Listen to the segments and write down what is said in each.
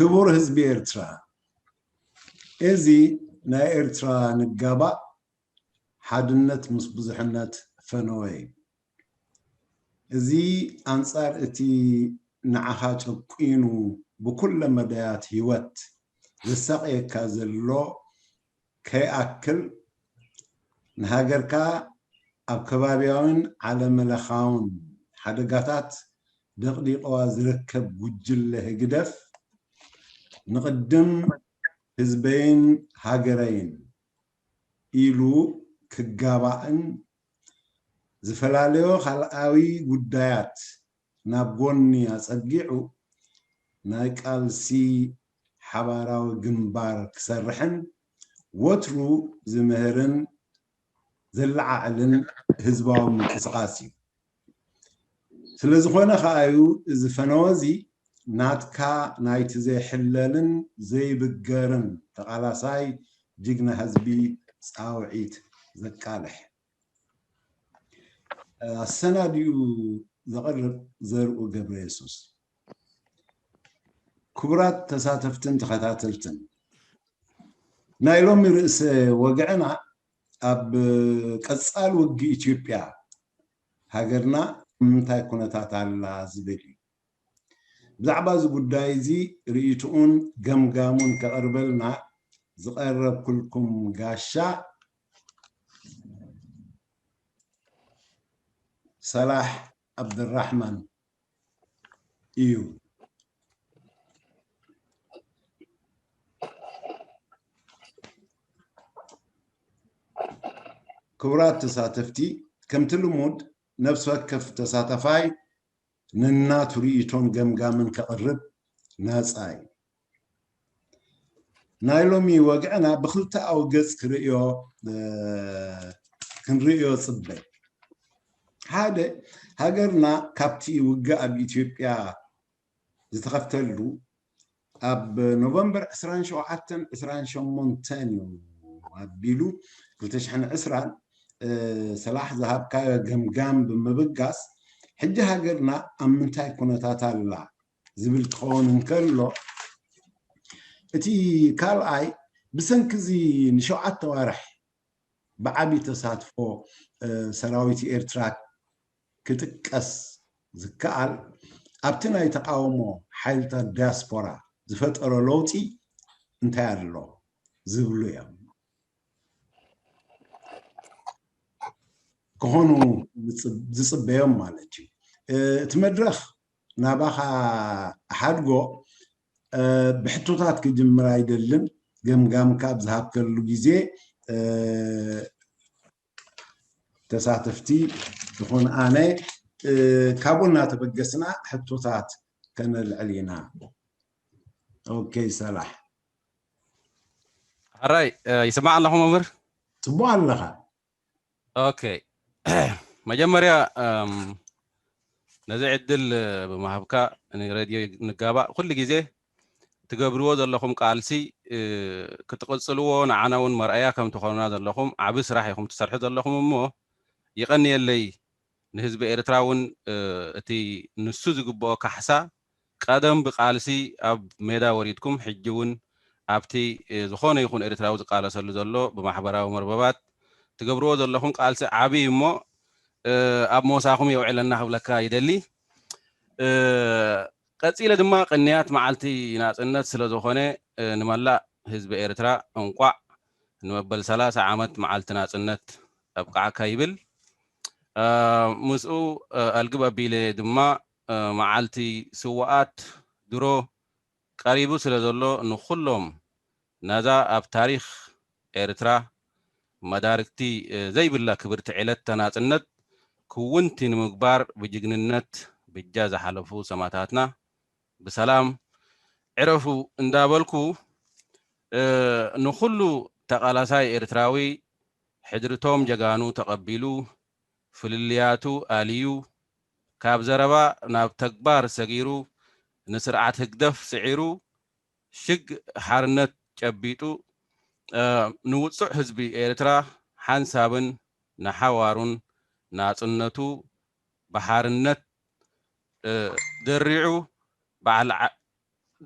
ክቡር ህዝቢ ኤርትራ፣ እዚ ናይ ኤርትራ ንጋባእ ሓድነት ምስ ብዙሕነት ፈነወ እዩ። እዚ ኣንጻር እቲ ንዓኻ ጨቂኑ ብኩለ መዳያት ህይወት ዘሳቕየካ ዘሎ ከይኣክል፣ ንሃገርካ ኣብ ከባብያውን ዓለመለኻውን ሓደጋታት ደቕዲቕዋ ዝርከብ ጉጅለ ህግደፍ፣ ንቕድም ህዝበይን ሃገረይን ኢሉ ክጋባእን፣ ዝፈላለዮ ካልኣዊ ጉዳያት ናብ ጎኒ ኣጸጊዑ፣ ናይ ቃልሲ ሓባራዊ ግንባር ክሰርሕን ወትሩ ዝምህርን ዘለዓዕልን ህዝባዊ ምንቅስቓስ እዩ። ስለ ዝኾነ ከኣ እዩ እዚ ፈነወ እዚ ናትካ ናይቲ ዘይሕለልን ዘይብገርን ተቓላሳይ ጅግና ህዝቢ ጻውዒት ዘቃልሕ። ኣሰናዲኡ ዘቕርብ ዘርኡ ገብረ የሱስ። ክቡራት ተሳተፍትን ተኸታተልትን፣ ናይ ሎሚ ርእሰ ወግዕና ኣብ ቀጻል ውግእ ኢትዮጵያ ሃገርና ኣብ ምንታይ ኩነታት ኣላ ዝብል እዩ። ብዛዕባ እዚ ጉዳይ እዚ ርእይትኡን ገምጋሙን ከቕርበልና ዝቐረብኩልኩም ጋሻ ሰላሕ ዓብደራሕማን እዩ። ክቡራት ተሳተፍቲ፣ ከምቲ ልሙድ ነፍሲ ወከፍ ተሳታፋይ ነናቱ ርእይቶን ገምጋምን ከቕርብ ናጻ እዩ። ናይ ሎሚ ወግዕና ብኽልተኣዊ ገጽ ክርእዮ፣ እ፣ ክንርእዮ ጽበ። ሓደ፣ ሃገርና ካብቲ ውግእ ኣብ ኢትዮጵያ ዝተኸፍተሉ ኣብ ኖቨምበር ዕስራን ሸውዓተን ዕስራን ሸሞንተን እዩ ኣቢሉ ክልተ ሽሕን ዕስራን፣ እ፣ ሰላሕ ዝሃብካዮ ገምጋም ብምብጋስ፣ ሕጂ ሃገርና ኣብ ምንታይ ኩነታት ኣላ ዝብል ክኸውን እንከሎ፣ እቲ ካልኣይ ብሰንኪ እዚ ንሸውዓተ ዋርሕ ብዓቢ ተሳትፎ፣ እ፣ ሰራዊት ኤርትራ ክጥቀስ ዝከኣል፣ ኣብቲ ናይ ተቃውሞ ሓይልታት ዲያስፖራ ዝፈጠሮ ለውጢ እንታይ ኣሎ ዝብሉ እዮም። ክኾኑ ዝጽ-፣ ዝጽበዮም ማለት እዩ። እ፣ እቲ መድረኽ ናባኻ ሓድጎ፣ እ፣ ብሕቶታት ክጅምር ኣይደልን። ገምጋምካ ኣብ ዝሃብከሉ ግዜ፣ እ፣ ተሳተፍቲ ዝኾነ ኣነ፣ እ፣ ካብኡ እናተበገስና ሕቶታት ከነልዕል ኢና። ኦኬ፣ ሰላሕ። ሕራይ፣ እ፣ ይስማዕ ኣለኹ መምህር? ጽቡቕ ኣለኻ። ኦኬ። መጀመርያ፣ እም፣ ነዚ ዕድል፣ እ፣ ብምሃብካ ንሬድዮ ንጋባእ ኩሉ ግዜ ትገብርዎ ዘለኹም ቃልሲ፣ እ፣ ክትቕጽልዎ ንዓና እውን መርኣያ ከም ትኾኑና ዘለኹም ዓቢ ስራሕ ኢኹም ትሰርሑ ዘለኹም እሞ ይቐንየለይ። ንህዝቢ ኤርትራ እውን፣ እ፣ እቲ ንሱ ዝግብኦ ካሕሳ ቀደም ብቃልሲ ኣብ ሜዳ ወሪድኩም፣ ሕጂ እውን ኣብቲ፣ እ፣ ዝኾነ ይኹን ኤርትራዊ ዝቃለሰሉ ዘሎ ብማሕበራዊ መርበባት ትገብርዎ ዘለኹም ቃልሲ ዓቢ እዩ እሞ፣ እ፣ ኣብ ሞሳኹም የውዕለና ክብለካ ይደሊ። እ፣ ቀጺለ ድማ ቅንያት መዓልቲ ናጽነት ስለ ዝኾነ፣ እ፣ ንመላእ ህዝቢ ኤርትራ እንቋዕ ንመበል ሰላሳ ዓመት መዓልቲ ናጽነት ኣብቅዓካ ይብል። እ፣ ምስኡ፣ እ፣ ኣልግብ ኣቢለ ድማ፣ እ፣ መዓልቲ ስውኣት ድሮ ቀሪቡ ስለ ዘሎ፣ ንኹሎም ነዛ ኣብ ታሪኽ ኤርትራ መዳርግቲ፣ እ፣ ዘይብላ ክብርቲ ዕለት ናጽነት ክውንቲ ንምግባር ብጅግንነት ብጃ ዝሓለፉ ሰማእታትና ብሰላም ዕረፉ እንዳበልኩ፣ እ፣ ንኹሉ ተቓላሳይ ኤርትራዊ ሕድርቶም ጀጋኑ ተቐቢሉ፣ ፍልልያቱ ኣልዩ፣ ካብ ዘረባ ናብ ተግባር ሰጊሩ፣ ንስርዓት ህግደፍ ስዒሩ፣ ሽግ ሓርነት ጨቢጡ፣ እ፣ ንውጹዕ ህዝቢ ኤርትራ ሓንሳብን ንሓዋሩን ናጽነቱ ብሓርነት፣ እ፣ ደሪዑ በዓል ዓ-፣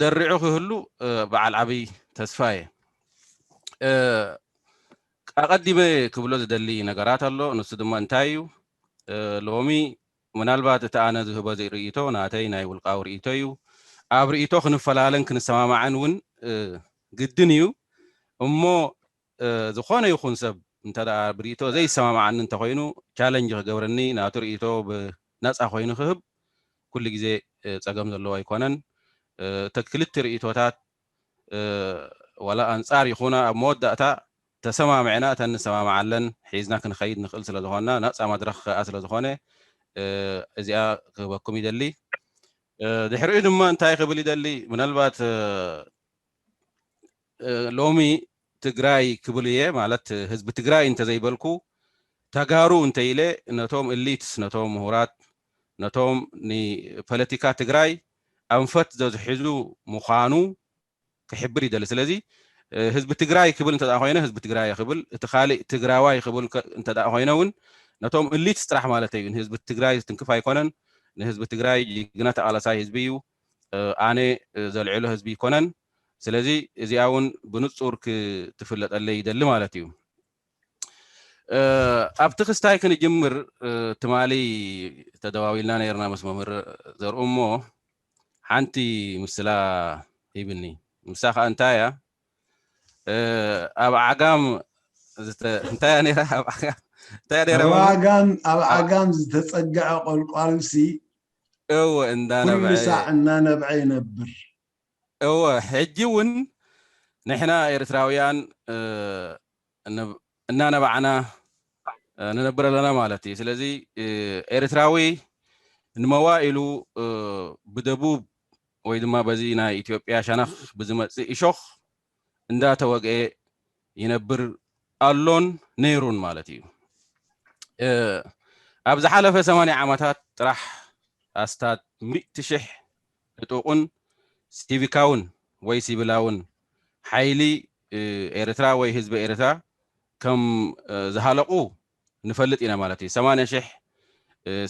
ደሪዑ ክህሉ በዓል ዓብይ ተስፋ እየ። ኣቐዲመ ክብሎ ዝደሊ ነገራት ኣሎ። ንሱ ድማ እንታይ እዩ? ሎሚ ምናልባት እቲ ኣነ ዝህቦ ርእይቶ ናተይ ናይ ውልቃዊ ርእይቶ እዩ። ኣብ ርእይቶ ክንፈላለን ክንሰማማዕን እውን ግድን እዩ። እሞ ዝኾነ ይኹን ሰብ እንተ ብርእይቶ ዘይሰማማዓኒ እንተኮይኑ ቻለንጅ ክገብረኒ ናቱ ርእይቶ ብነፃ ኮይኑ ክህብ ኩሉ ግዜ ፀገም ዘለዎ ኣይኮነን። እቲ ክልተ ርእይቶታት ዋላ ኣንፃር ይኹና ኣብ መወዳእታ ተሰማሚዕና እተን ንሰማማዓለን ሒዝና ክንኸይድ ንኽእል ስለዝኾንና ናፃ መድረኽ ከኣ ስለዝኾነ እዚኣ ክህበኩም ይደሊ። ድሕሪኡ ድማ እንታይ ክብል ይደሊ? ምናልባት ሎሚ ትግራይ ክብል እየ ማለት ህዝቢ ትግራይ እንተዘይበልኩ ተጋሩ እንተኢለ ነቶም እሊትስ ነቶም ምሁራት ነቶም ንፖለቲካ ትግራይ ኣንፈት ዘዝሕዙ ምዃኑ ክሕብር ይደሊ። ስለዚ ህዝቢ ትግራይ ክብል እንተ ኮይነ ህዝቢ ትግራይ ክብል፣ እቲ ካልእ ትግራዋይ ክብል እንተ ኮይነ እውን ነቶም እሊትስ ጥራሕ ማለት እዩ። ንህዝቢ ትግራይ ዝትንክፍ ኣይኮነን። ንህዝቢ ትግራይ ጅግና ተቓላሳይ ህዝቢ እዩ። ኣነ ዘልዕሎ ህዝቢ ይኮነን። ስለዚ እዚኣ እውን ብንፁር ክትፍለጠለይ ይደሊ ማለት እዩ። ኣብቲ ክስታይ ክንጅምር ትማሊ ተደዋዊልና ነርና ምስ መምህር ዘርኡ እሞ ሓንቲ ምስላ ሂብኒ። ምሳ ከዓ እንታይ እያ? ኣብ ዓጋም እንታይ እያ ነራ? ኣብ ዓጋም እንታይ እያ ነራ? ኣብ ዓጋም ኣብ ዓጋም ዝተፀግዐ ቆልቋልሲ እወ እንዳነበዐ ኩሉ ሳዕ እናነብዐ ይነብር። እወ ሕጂ እውን ንሕና ኤርትራውያን እናነባዕና ንነብር ኣለና ማለት እዩ። ስለዚ ኤርትራዊ ንመዋኢሉ ብደቡብ ወይ ድማ በዚ ናይ ኢትዮጵያ ሸነኽ ብዝመፅእ እሾኽ እንዳተወግአ ይነብር ኣሎን ነይሩን ማለት እዩ። ኣብ ዝሓለፈ ሰማንያ ዓመታት ጥራሕ ኣስታት ሚእቲ ሽሕ ዕጡቕን ሲቪካውን ወይ ሲቪላውን ሓይሊ ኤርትራ ወይ ህዝቢ ኤርትራ ከም ዝሃለቑ ንፈልጥ ኢና ማለት እዩ። ሰማንያ ሽሕ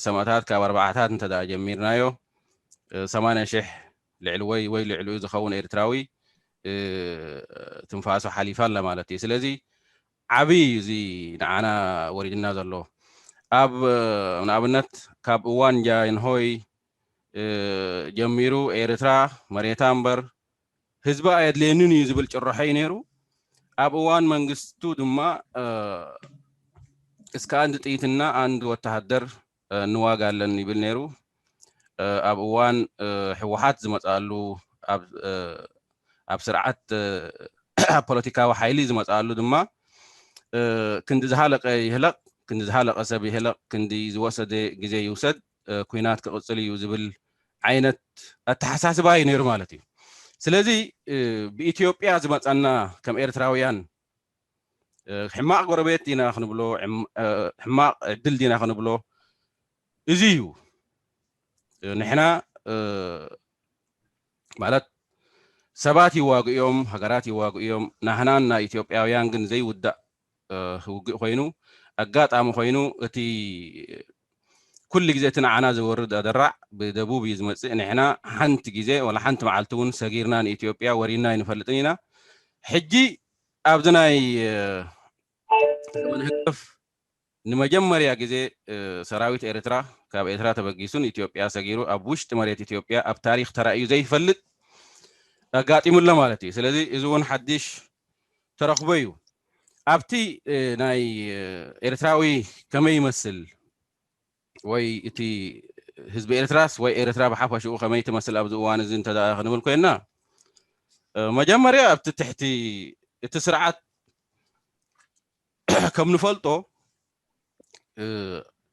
ሰማእታት ካብ ኣርባዓታት እንተ ደኣ ጀሚርናዮ ሰማንያ ሽሕ ልዕሊ ወይ ወይ ልዕሊኡ ዝኸውን ኤርትራዊ ትንፋሱ ሓሊፋ ኣላ ማለት እዩ። ስለዚ ዓብዪ እዩ እዚ ንዓና ወሪድና ዘሎ። ኣብ ንኣብነት ካብ እዋን ጃንሆይ ጀሚሩ ኤርትራ መሬታ እምበር ህዝቢ ኣየድልየንን እዩ ዝብል ጭርሖ እዩ ነይሩ። ኣብ እዋን መንግስቱ ድማ እስከ አንድ ጥይትና አንድ ወታደር እንዋጋለን ይብል ነይሩ። ኣብ እዋን ህወሓት ዝመፅኣሉ ኣብ ስርዓት ኣብ ፖለቲካዊ ሓይሊ ዝመፅኣሉ ድማ ክንዲ ዝሃለቀ ይህለቅ፣ ክንዲ ዝሃለቀ ሰብ ይህለቅ፣ ክንዲ ዝወሰደ ግዜ ይውሰድ ኩናት ክቕፅል እዩ ዝብል ዓይነት ኣተሓሳስባ እዩ ነይሩ ማለት እዩ። ስለዚ ብኢትዮጵያ ዝመፀና ከም ኤርትራውያን ሕማቕ ጎረቤት ዲና ክንብሎ፣ ሕማቕ ዕድል ዲና ክንብሎ፣ እዚ እዩ። ንሕና ማለት ሰባት ይዋግኡ እዮም፣ ሃገራት ይዋግኡ እዮም። ናህናን ናይ ኢትዮጵያውያን ግን ዘይውዳእ ውግእ ኮይኑ ኣጋጣሚ ኮይኑ እቲ ኩሉ ግዜ እቲ ንዓና ዝወርድ ኣደራዕ ብደቡብ እዩ ዝመፅእ። ንሕና ሓንቲ ግዜ ወላ ሓንቲ መዓልቲ እውን ሰጊርና ንኢትዮጵያ ወሪና ኣይንፈልጥን ኢና። ሕጂ ኣብዚ ናይ ዘመነ ህግደፍ ንመጀመርያ ግዜ ሰራዊት ኤርትራ ካብ ኤርትራ ተበጊሱ ንኢትዮጵያ ሰጊሩ ኣብ ውሽጢ መሬት ኢትዮጵያ ኣብ ታሪክ ተራእዩ ዘይፈልጥ ኣጋጢሙ ኣሎ ማለት እዩ። ስለዚ እዚ እውን ሓድሽ ተረኽቦ እዩ። ኣብቲ ናይ ኤርትራዊ ከመይ ይመስል ወይ እቲ ህዝቢ ኤርትራስ ወይ ኤርትራ ብሓፈሽኡ ከመይ ትመስል ኣብዚ እዋን እዚ እንተ ክንብል ኮይና መጀመርያ ኣብቲ ትሕቲ እቲ ስርዓት ከም ንፈልጦ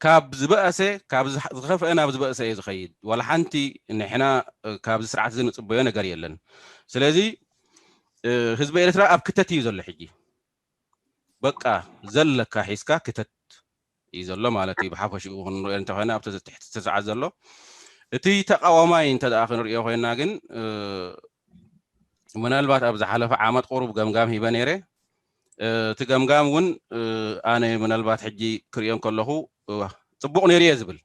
ካብ ዝበእሰ ካብ ዝኸፍአ ናብ ዝበእሰ እዩ ዝኸይድ። ዋላ ሓንቲ ንሕና ካብዚ ስርዓት እዚ ንፅበዮ ነገር የለን። ስለዚ ህዝቢ ኤርትራ ኣብ ክተት እዩ ዘሎ ሕጂ። በቃ ዘለካ ሒዝካ ክተት እዩ ዘሎ ማለት እዩ። ብሓፈሽኡ ክንሪኦ እንተኮይና ኣብቲ ትሕቲ ስርዓት ዘሎ እቲ ተቃዋማይ እንተ ደኣ ክንሪኦ ኮይና ግን ምናልባት ኣብ ዝሓለፈ ዓመት ቁሩብ ገምጋም ሂበ ነይረ። እቲ ገምጋም እውን ኣነ ምናልባት ሕጂ ክሪኦ ከለኹ ፅቡቕ ነይሩ እየ ዝብል።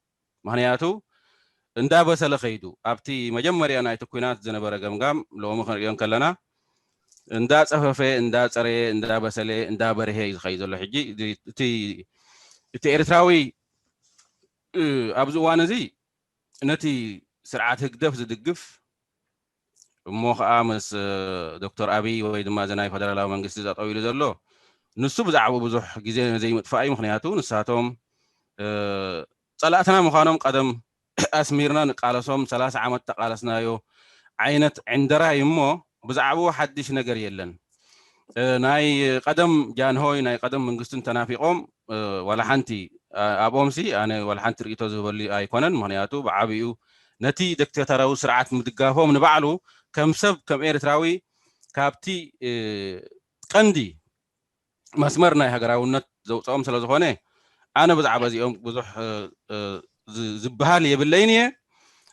ምክንያቱ እንዳበሰለ ከይዱ ኣብቲ መጀመርያ ናይቲ ኩናት ዝነበረ ገምጋም ሎሚ ክንሪኦ ከለና እንዳፀፈፈ እንዳፀረየ እንዳበሰለ እንዳበርሀ እዩ ዝኸይድ ዘሎ። ሕጂ እቲ ኤርትራዊ ኣብዚ እዋን እዚ ነቲ ስርዓት ህግደፍ ዝድግፍ እሞ ከዓ ምስ ዶክተር ኣብይ ወይ ድማ እዚ ናይ ፈደራላዊ መንግስቲ ጠጠው ኢሉ ዘሎ ንሱ ብዛዕባኡ ብዙሕ ግዜ ዘይምጥፋእ እዩ። ምክንያቱ ንሳቶም ፀላእትና ምዃኖም ቀደም ኣስሚርና ንቃለሶም ሰላሳ ዓመት ተቃለስናዮ ዓይነት ዕንደራ እዩ እሞ ብዛዕባኡ ሓድሽ ነገር የለን። ናይ ቀደም ጃንሆይ ናይ ቀደም መንግስትን ተናፊቆም ዋላ ሓንቲ ኣብኦም ሲ ኣነ ዋላ ሓንቲ ርእቶ ዝህበሉ ኣይኮነን። ምክንያቱ ብዓብኡ ነቲ ዲክታተራዊ ስርዓት ምድጋፎም ንባዕሉ ከም ሰብ ከም ኤርትራዊ ካብቲ ቀንዲ መስመር ናይ ሃገራውነት ዘውፅኦም ስለ ዝኾነ ኣነ ብዛዕባ እዚኦም ብዙሕ ዝበሃል የብለይን እየ።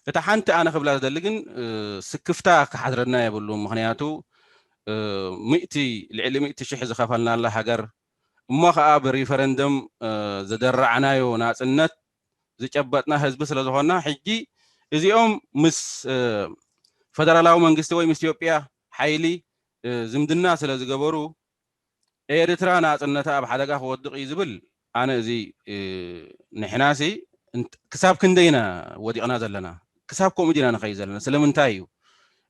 እታ ሓንቲ ኣነ ክብላ ዝደሊ ግን ስክፍታ ክሓድረና የብሉ። ምክንያቱ ሚእቲ ልዕሊ ሚእቲ ሽሕ ዝኸፈልናላ ሃገር እሞ ከዓ ብሪፈረንደም ዝደራዕናዮ ናፅነት ዝጨበጥና ህዝቢ ስለ ዝኾንና ሕጂ እዚኦም ምስ ፈደራላዊ መንግስቲ ወይ ምስ ኢትዮጵያ ሓይሊ ዝምድና ስለ ዝገበሩ ኤርትራ ናፅነታ ኣብ ሓደጋ ክወድቕ እዩ ዝብል ኣነ እዚ ንሕናሲ ክሳብ ክንደይና ወዲቕና ዘለና ክሳብ ከምኡ ዲና ንኸይድ ዘለና ስለምንታይ እዩ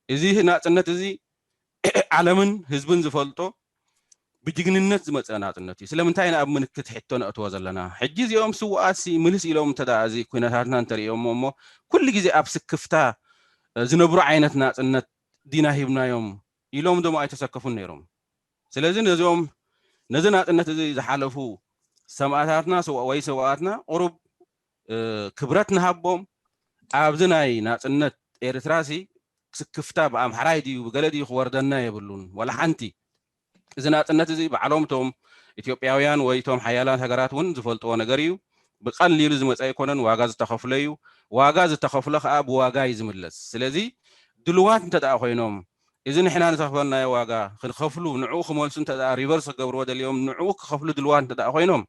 እዚ ናፅነት እዚ ዓለምን ህዝብን ዝፈልጦ ብጅግንነት ዝመፀ ናፅነት እዩ። ስለምንታይ ኢና ኣብ ምልክት ሕቶ ነእትዎ ዘለና? ሕጂ እዚኦም ስውኣት ሲ ምልስ ኢሎም እንተ እዚ ኩነታትና እንተርእዮሞ እሞ ኩሉ ግዜ ኣብ ስክፍታ ዝነብሩ ዓይነት ናፅነት ዲና ሂብናዮም ኢሎም ደሞ ኣይተሰከፉን ነይሮም። ስለዚ ነዚኦም ነዚ ናፅነት እዚ ዝሓለፉ ሰማእታትና ወይ ስውኣትና ቁሩብ ክብረት ንሃቦም። ኣብዚ ናይ ናፅነት ኤርትራ ሲ ስክፍታ ብኣምሓራይ ድዩ ብገለ ድዩ ክወርደና የብሉን ዋላ ሓንቲ። እዚ ናፅነት እዚ ባዕሎም እቶም ኢትዮጵያውያን ወይ እቶም ሓያላት ሃገራት እውን ዝፈልጥዎ ነገር እዩ። ብቀሊሉ ዝመፀ ኣይኮነን፣ ዋጋ ዝተኸፍሎ እዩ። ዋጋ ዝተኸፍሎ ከዓ ብዋጋ እዩ ዝምለስ። ስለዚ ድልዋት እንተ ኮይኖም እዚ ንሕና ንተኽፈናዮ ዋጋ ክኸፍሉ ንዕኡ ክመልሱ እንተ ሪቨርስ ክገብርዎ ደልዮም ንዕኡ ክኸፍሉ ድልዋት እንተ ኮይኖም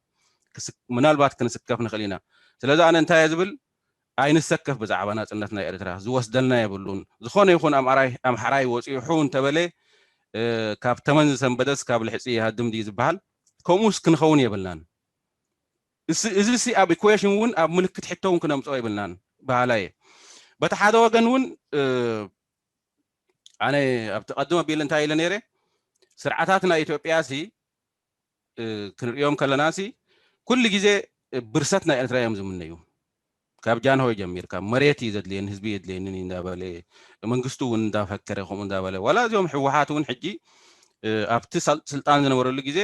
ምናልባት ክንስከፍ ንኽእል ኢና። ስለዚ ኣነ እንታይ እየ ዝብል ኣይንሰከፍ ብዛዕባ ናፅነት ናይ ኤርትራ ዝወስደልና የብሉን። ዝኾነ ይኹን ኣምሓራይ ወፂሑ እንተበለ ካብ ተመን ዝሰንበደስ ካብ ልሕፂ ይሃድም ድዩ ዝበሃል? ከምኡስ ክንኸውን የብልናን። እዚ ሲ ኣብ ኢኩዌሽን እውን ኣብ ምልክት ሕቶ እውን ክነምፅኦ የብልናን በሃላ እየ። በቲ ሓደ ወገን እውን ኣነ ኣብቲ ቀድም ኣቢለ እንታይ ኢለ ነይረ፣ ስርዓታት ናይ ኢትዮጵያ ሲ ክንሪኦም ከለና ሲ ኩሉ ግዜ ብርሰት ናይ ኤርትራ እዮም ዝምነዩ። ካብ ጃንሆይ ጀሚርካ መሬት እዩ ዘድልየኒ ህዝቢ የድልየኒ እንዳበለ መንግስቱ እውን እንዳፈከረ ከምኡ እንዳበለ ዋላ እዚኦም ህወሓት እውን ሕጂ ኣብቲ ስልጣን ዝነበረሉ ግዜ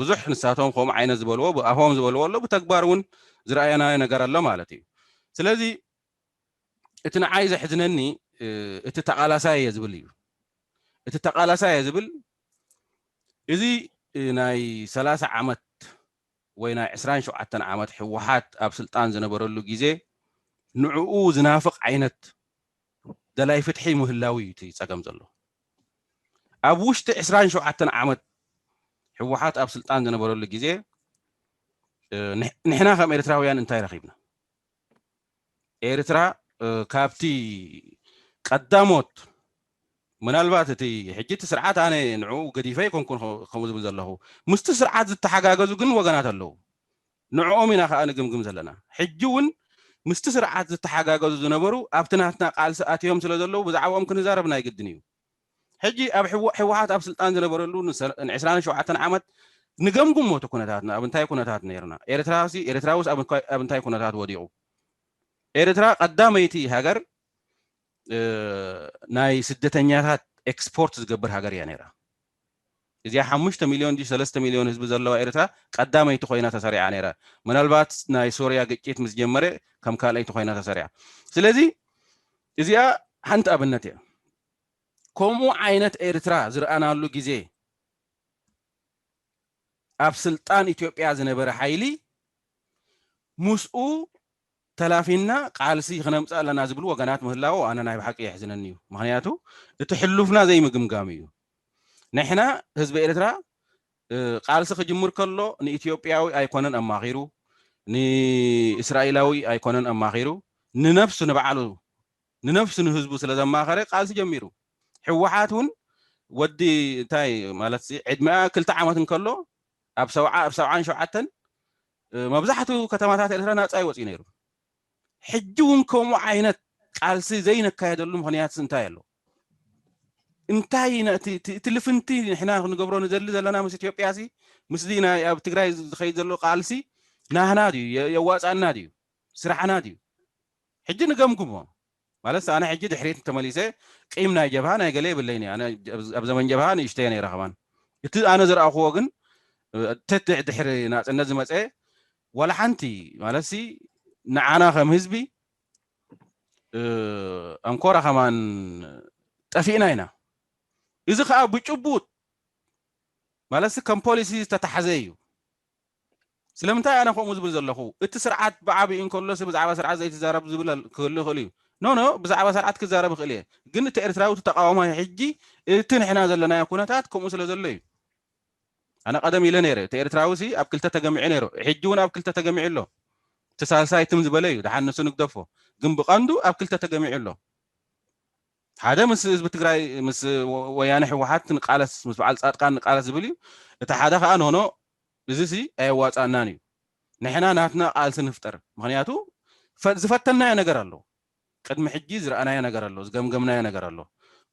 ብዙሕ ንሳቶም ከምኡ ዓይነት ዝበልዎ ብኣፎም ዝበልዎ ኣሎ ብተግባር እውን ዝረኣየናዮ ነገር ኣሎ ማለት እዩ። ስለዚ እቲ ንዓይ ዘሕዝነኒ እቲ ተቃላሳይ እየ ዝብል እዩ። እቲ ተቃላሳይ እየ ዝብል እዚ ናይ ሰላሳ ዓመት ወይ ናይ ዕስራን ሸውዓተን ዓመት ህወሓት ኣብ ስልጣን ዝነበረሉ ግዜ ንዕኡ ዝናፍቕ ዓይነት ደላይ ፍትሒ ምህላው እዩ እቲ ፀገም ዘሎ። ኣብ ውሽጢ ዕስራን ሸውዓተን ዓመት ህወሓት ኣብ ስልጣን ዝነበረሉ ግዜ ንሕና ከም ኤርትራውያን እንታይ ረኺብና? ኤርትራ ካብቲ ቀዳሞት ምናልባት እቲ ሕጂ እቲ ስርዓት ኣነ ንዕኡ ገዲፈ ኣይኮንኩን ከምኡ ዝብል ዘለኹ ምስቲ ስርዓት ዝተሓጋገዙ ግን ወገናት ኣለዉ። ንዕኦም ኢና ከዓ ንግምግም ዘለና። ሕጂ እውን ምስቲ ስርዓት ዝተሓጋገዙ ዝነበሩ ኣብቲ ናትና ቃልሲ ኣትዮም ስለ ዘለዉ ብዛዕባኦም ክንዛረብ ናይ ግድን እዩ። ሕጂ ኣብ ህወሓት ኣብ ስልጣን ዝነበረሉ ን27 ዓመት ንገምግሞ እቲ ኩነታትና ኣብ እንታይ ኩነታት ነይርና? ኤርትራሲ ኤርትራውስ ኣብ እንታይ ኩነታት ወዲቑ? ኤርትራ ቀዳመይቲ ሃገር ናይ ስደተኛታት ኤክስፖርት ዝገብር ሃገር እያ ነይራ። እዚኣ ሓሙሽተ ሚልዮን ድዩ ሰለስተ ሚልዮን ህዝቢ ዘለዋ ኤርትራ ቀዳመይቲ ኮይና ተሰሪዓ ነይራ። ምናልባት ናይ ሶርያ ግጭት ምስ ጀመረ ከም ካልኣይቲ ኮይና ተሰሪዓ። ስለዚ እዚኣ ሓንቲ ኣብነት እያ። ከምኡ ዓይነት ኤርትራ ዝረኣናሉ ግዜ ኣብ ስልጣን ኢትዮጵያ ዝነበረ ሓይሊ ምስኡ ተላፊና ቃልሲ ክነምፅእ ኣለና ዝብሉ ወገናት ምህላው ኣነ ናይ ብሓቂ የሕዝነኒ እዩ። ምክንያቱ እቲ ሕሉፍና ዘይምግምጋም እዩ። ንሕና ህዝቢ ኤርትራ ቃልሲ ክጅምር ከሎ ንኢትዮጵያዊ ኣይኮነን ኣማኺሩ፣ ንእስራኤላዊ ኣይኮነን ኣማኺሩ፣ ንነፍሱ ንባዕሉ ንነፍሱ ንህዝቡ ስለ ዘማኸረ ቃልሲ ጀሚሩ። ህወሓት እውን ወዲ እንታይ ማለት ዕድሚኣ ክልተ ዓመት እንከሎ ኣብ ሰብዓ ኣብ ሰብዓን ሸውዓተን መብዛሕትኡ ከተማታት ኤርትራ ናፃ ይወፅኡ ነይሩ። ሕጂ እውን ከምኡ ዓይነት ቃልሲ ዘይነካየደሉ ምክንያት እንታይ ኣሎ? እንታይ እቲ ልፍንቲ ንሕና ክንገብሮ ንደሊ ዘለና ምስ ኢትዮጵያ ሲ ምስዚ ናይ ኣብ ትግራይ ዝኸይድ ዘሎ ቃልሲ ናህና ድዩ የዋፃና ድዩ ስራሕና ድዩ? ሕጂ ንገምግሞ ማለት ኣነ ሕጂ ድሕሪት ተመሊሰ ቂም ናይ ጀብሃ ናይ ገለ የብለይን ኣብ ዘመን ጀብሃ ንእሽተየ ነይረ ከማን እቲ ኣነ ዝረኣኽዎ ግን ተት ድሕሪ ናፅነት ዝመፀ ዋላ ሓንቲ ማለት ንዓና ከም ህዝቢ ኣንኮራ ከማን ጠፊእና ኢና። እዚ ከዓ ብጭቡጥ ማለት ከም ፖሊሲ ዝተታሕዘ እዩ። ስለምንታይ ኣነ ከምኡ ዝብል ዘለኹ እቲ ስርዓት ብዓብኡ እንከሎስ ብዛዕባ ስርዓት ዘይትዛረብ ዝብል ክህሉ ይኽእል እዩ። ኖ ኖ ብዛዕባ ስርዓት ክዛረብ ይኽእል እየ፣ ግን እቲ ኤርትራዊ እቲ ተቃዋማይ ሕጂ እቲ ንሕና ዘለናዮ ኩነታት ከምኡ ስለ ዘሎ እዩ። ኣነ ቀደም ኢለ ነይረ እቲ ኤርትራዊ ሲ ኣብ ክልተ ተገሚዑ ነይሩ፣ ሕጂ እውን ኣብ ክልተ ተገሚዑ ኣሎ። እቲ ሳልሳይ ትም ዝበለ እዩ፣ ደሓን ንሱ ንግደፎ፣ ግን ብቐንዱ ኣብ ክልተ ተገሚዑ ኣሎ። ሓደ ምስ ህዝቢ ትግራይ ምስ ወያነ ህወሓት ንቃለስ ምስ በዓል ፃድቃን ንቃለስ ዝብል እዩ። እቲ ሓደ ከዓ ኖኖ እዚ ሲ ኣየዋፃእናን እዩ። ንሕና ናትና ቃልሲ ንፍጠር። ምክንያቱ ዝፈተናዮ ነገር ኣሎ፣ ቅድሚ ሕጂ ዝረኣናዮ ነገር ኣሎ፣ ዝገምገምናዮ ነገር ኣሎ።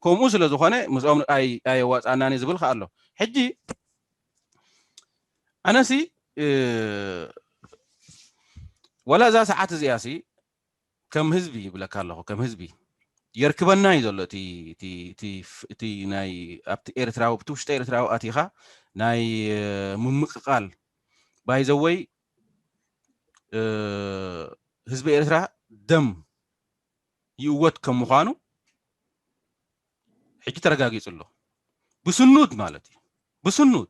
ከምኡ ስለ ዝኾነ ምስኦም ኣየዋፃእናን እዩ ዝብል ከዓ ኣሎ። ሕጂ ኣነሲ ወላ እዛ ሰዓት እዚኣ ሲ ከም ህዝቢ ይብለካ ኣለኹ፣ ከም ህዝቢ የርክበና እዩ ዘሎ እቲ ናይ ኣብቲ ኤርትራዊ ብቲ ውሽጢ ኤርትራዊ ኣቲኻ ናይ ምምቅቃል ባይዘወይ ህዝቢ ኤርትራ ደም ይእወት ከም ምዃኑ ሕጂ ተረጋጊጹ ኣሎ። ብስኑድ ማለት እዩ፣ ብስኑድ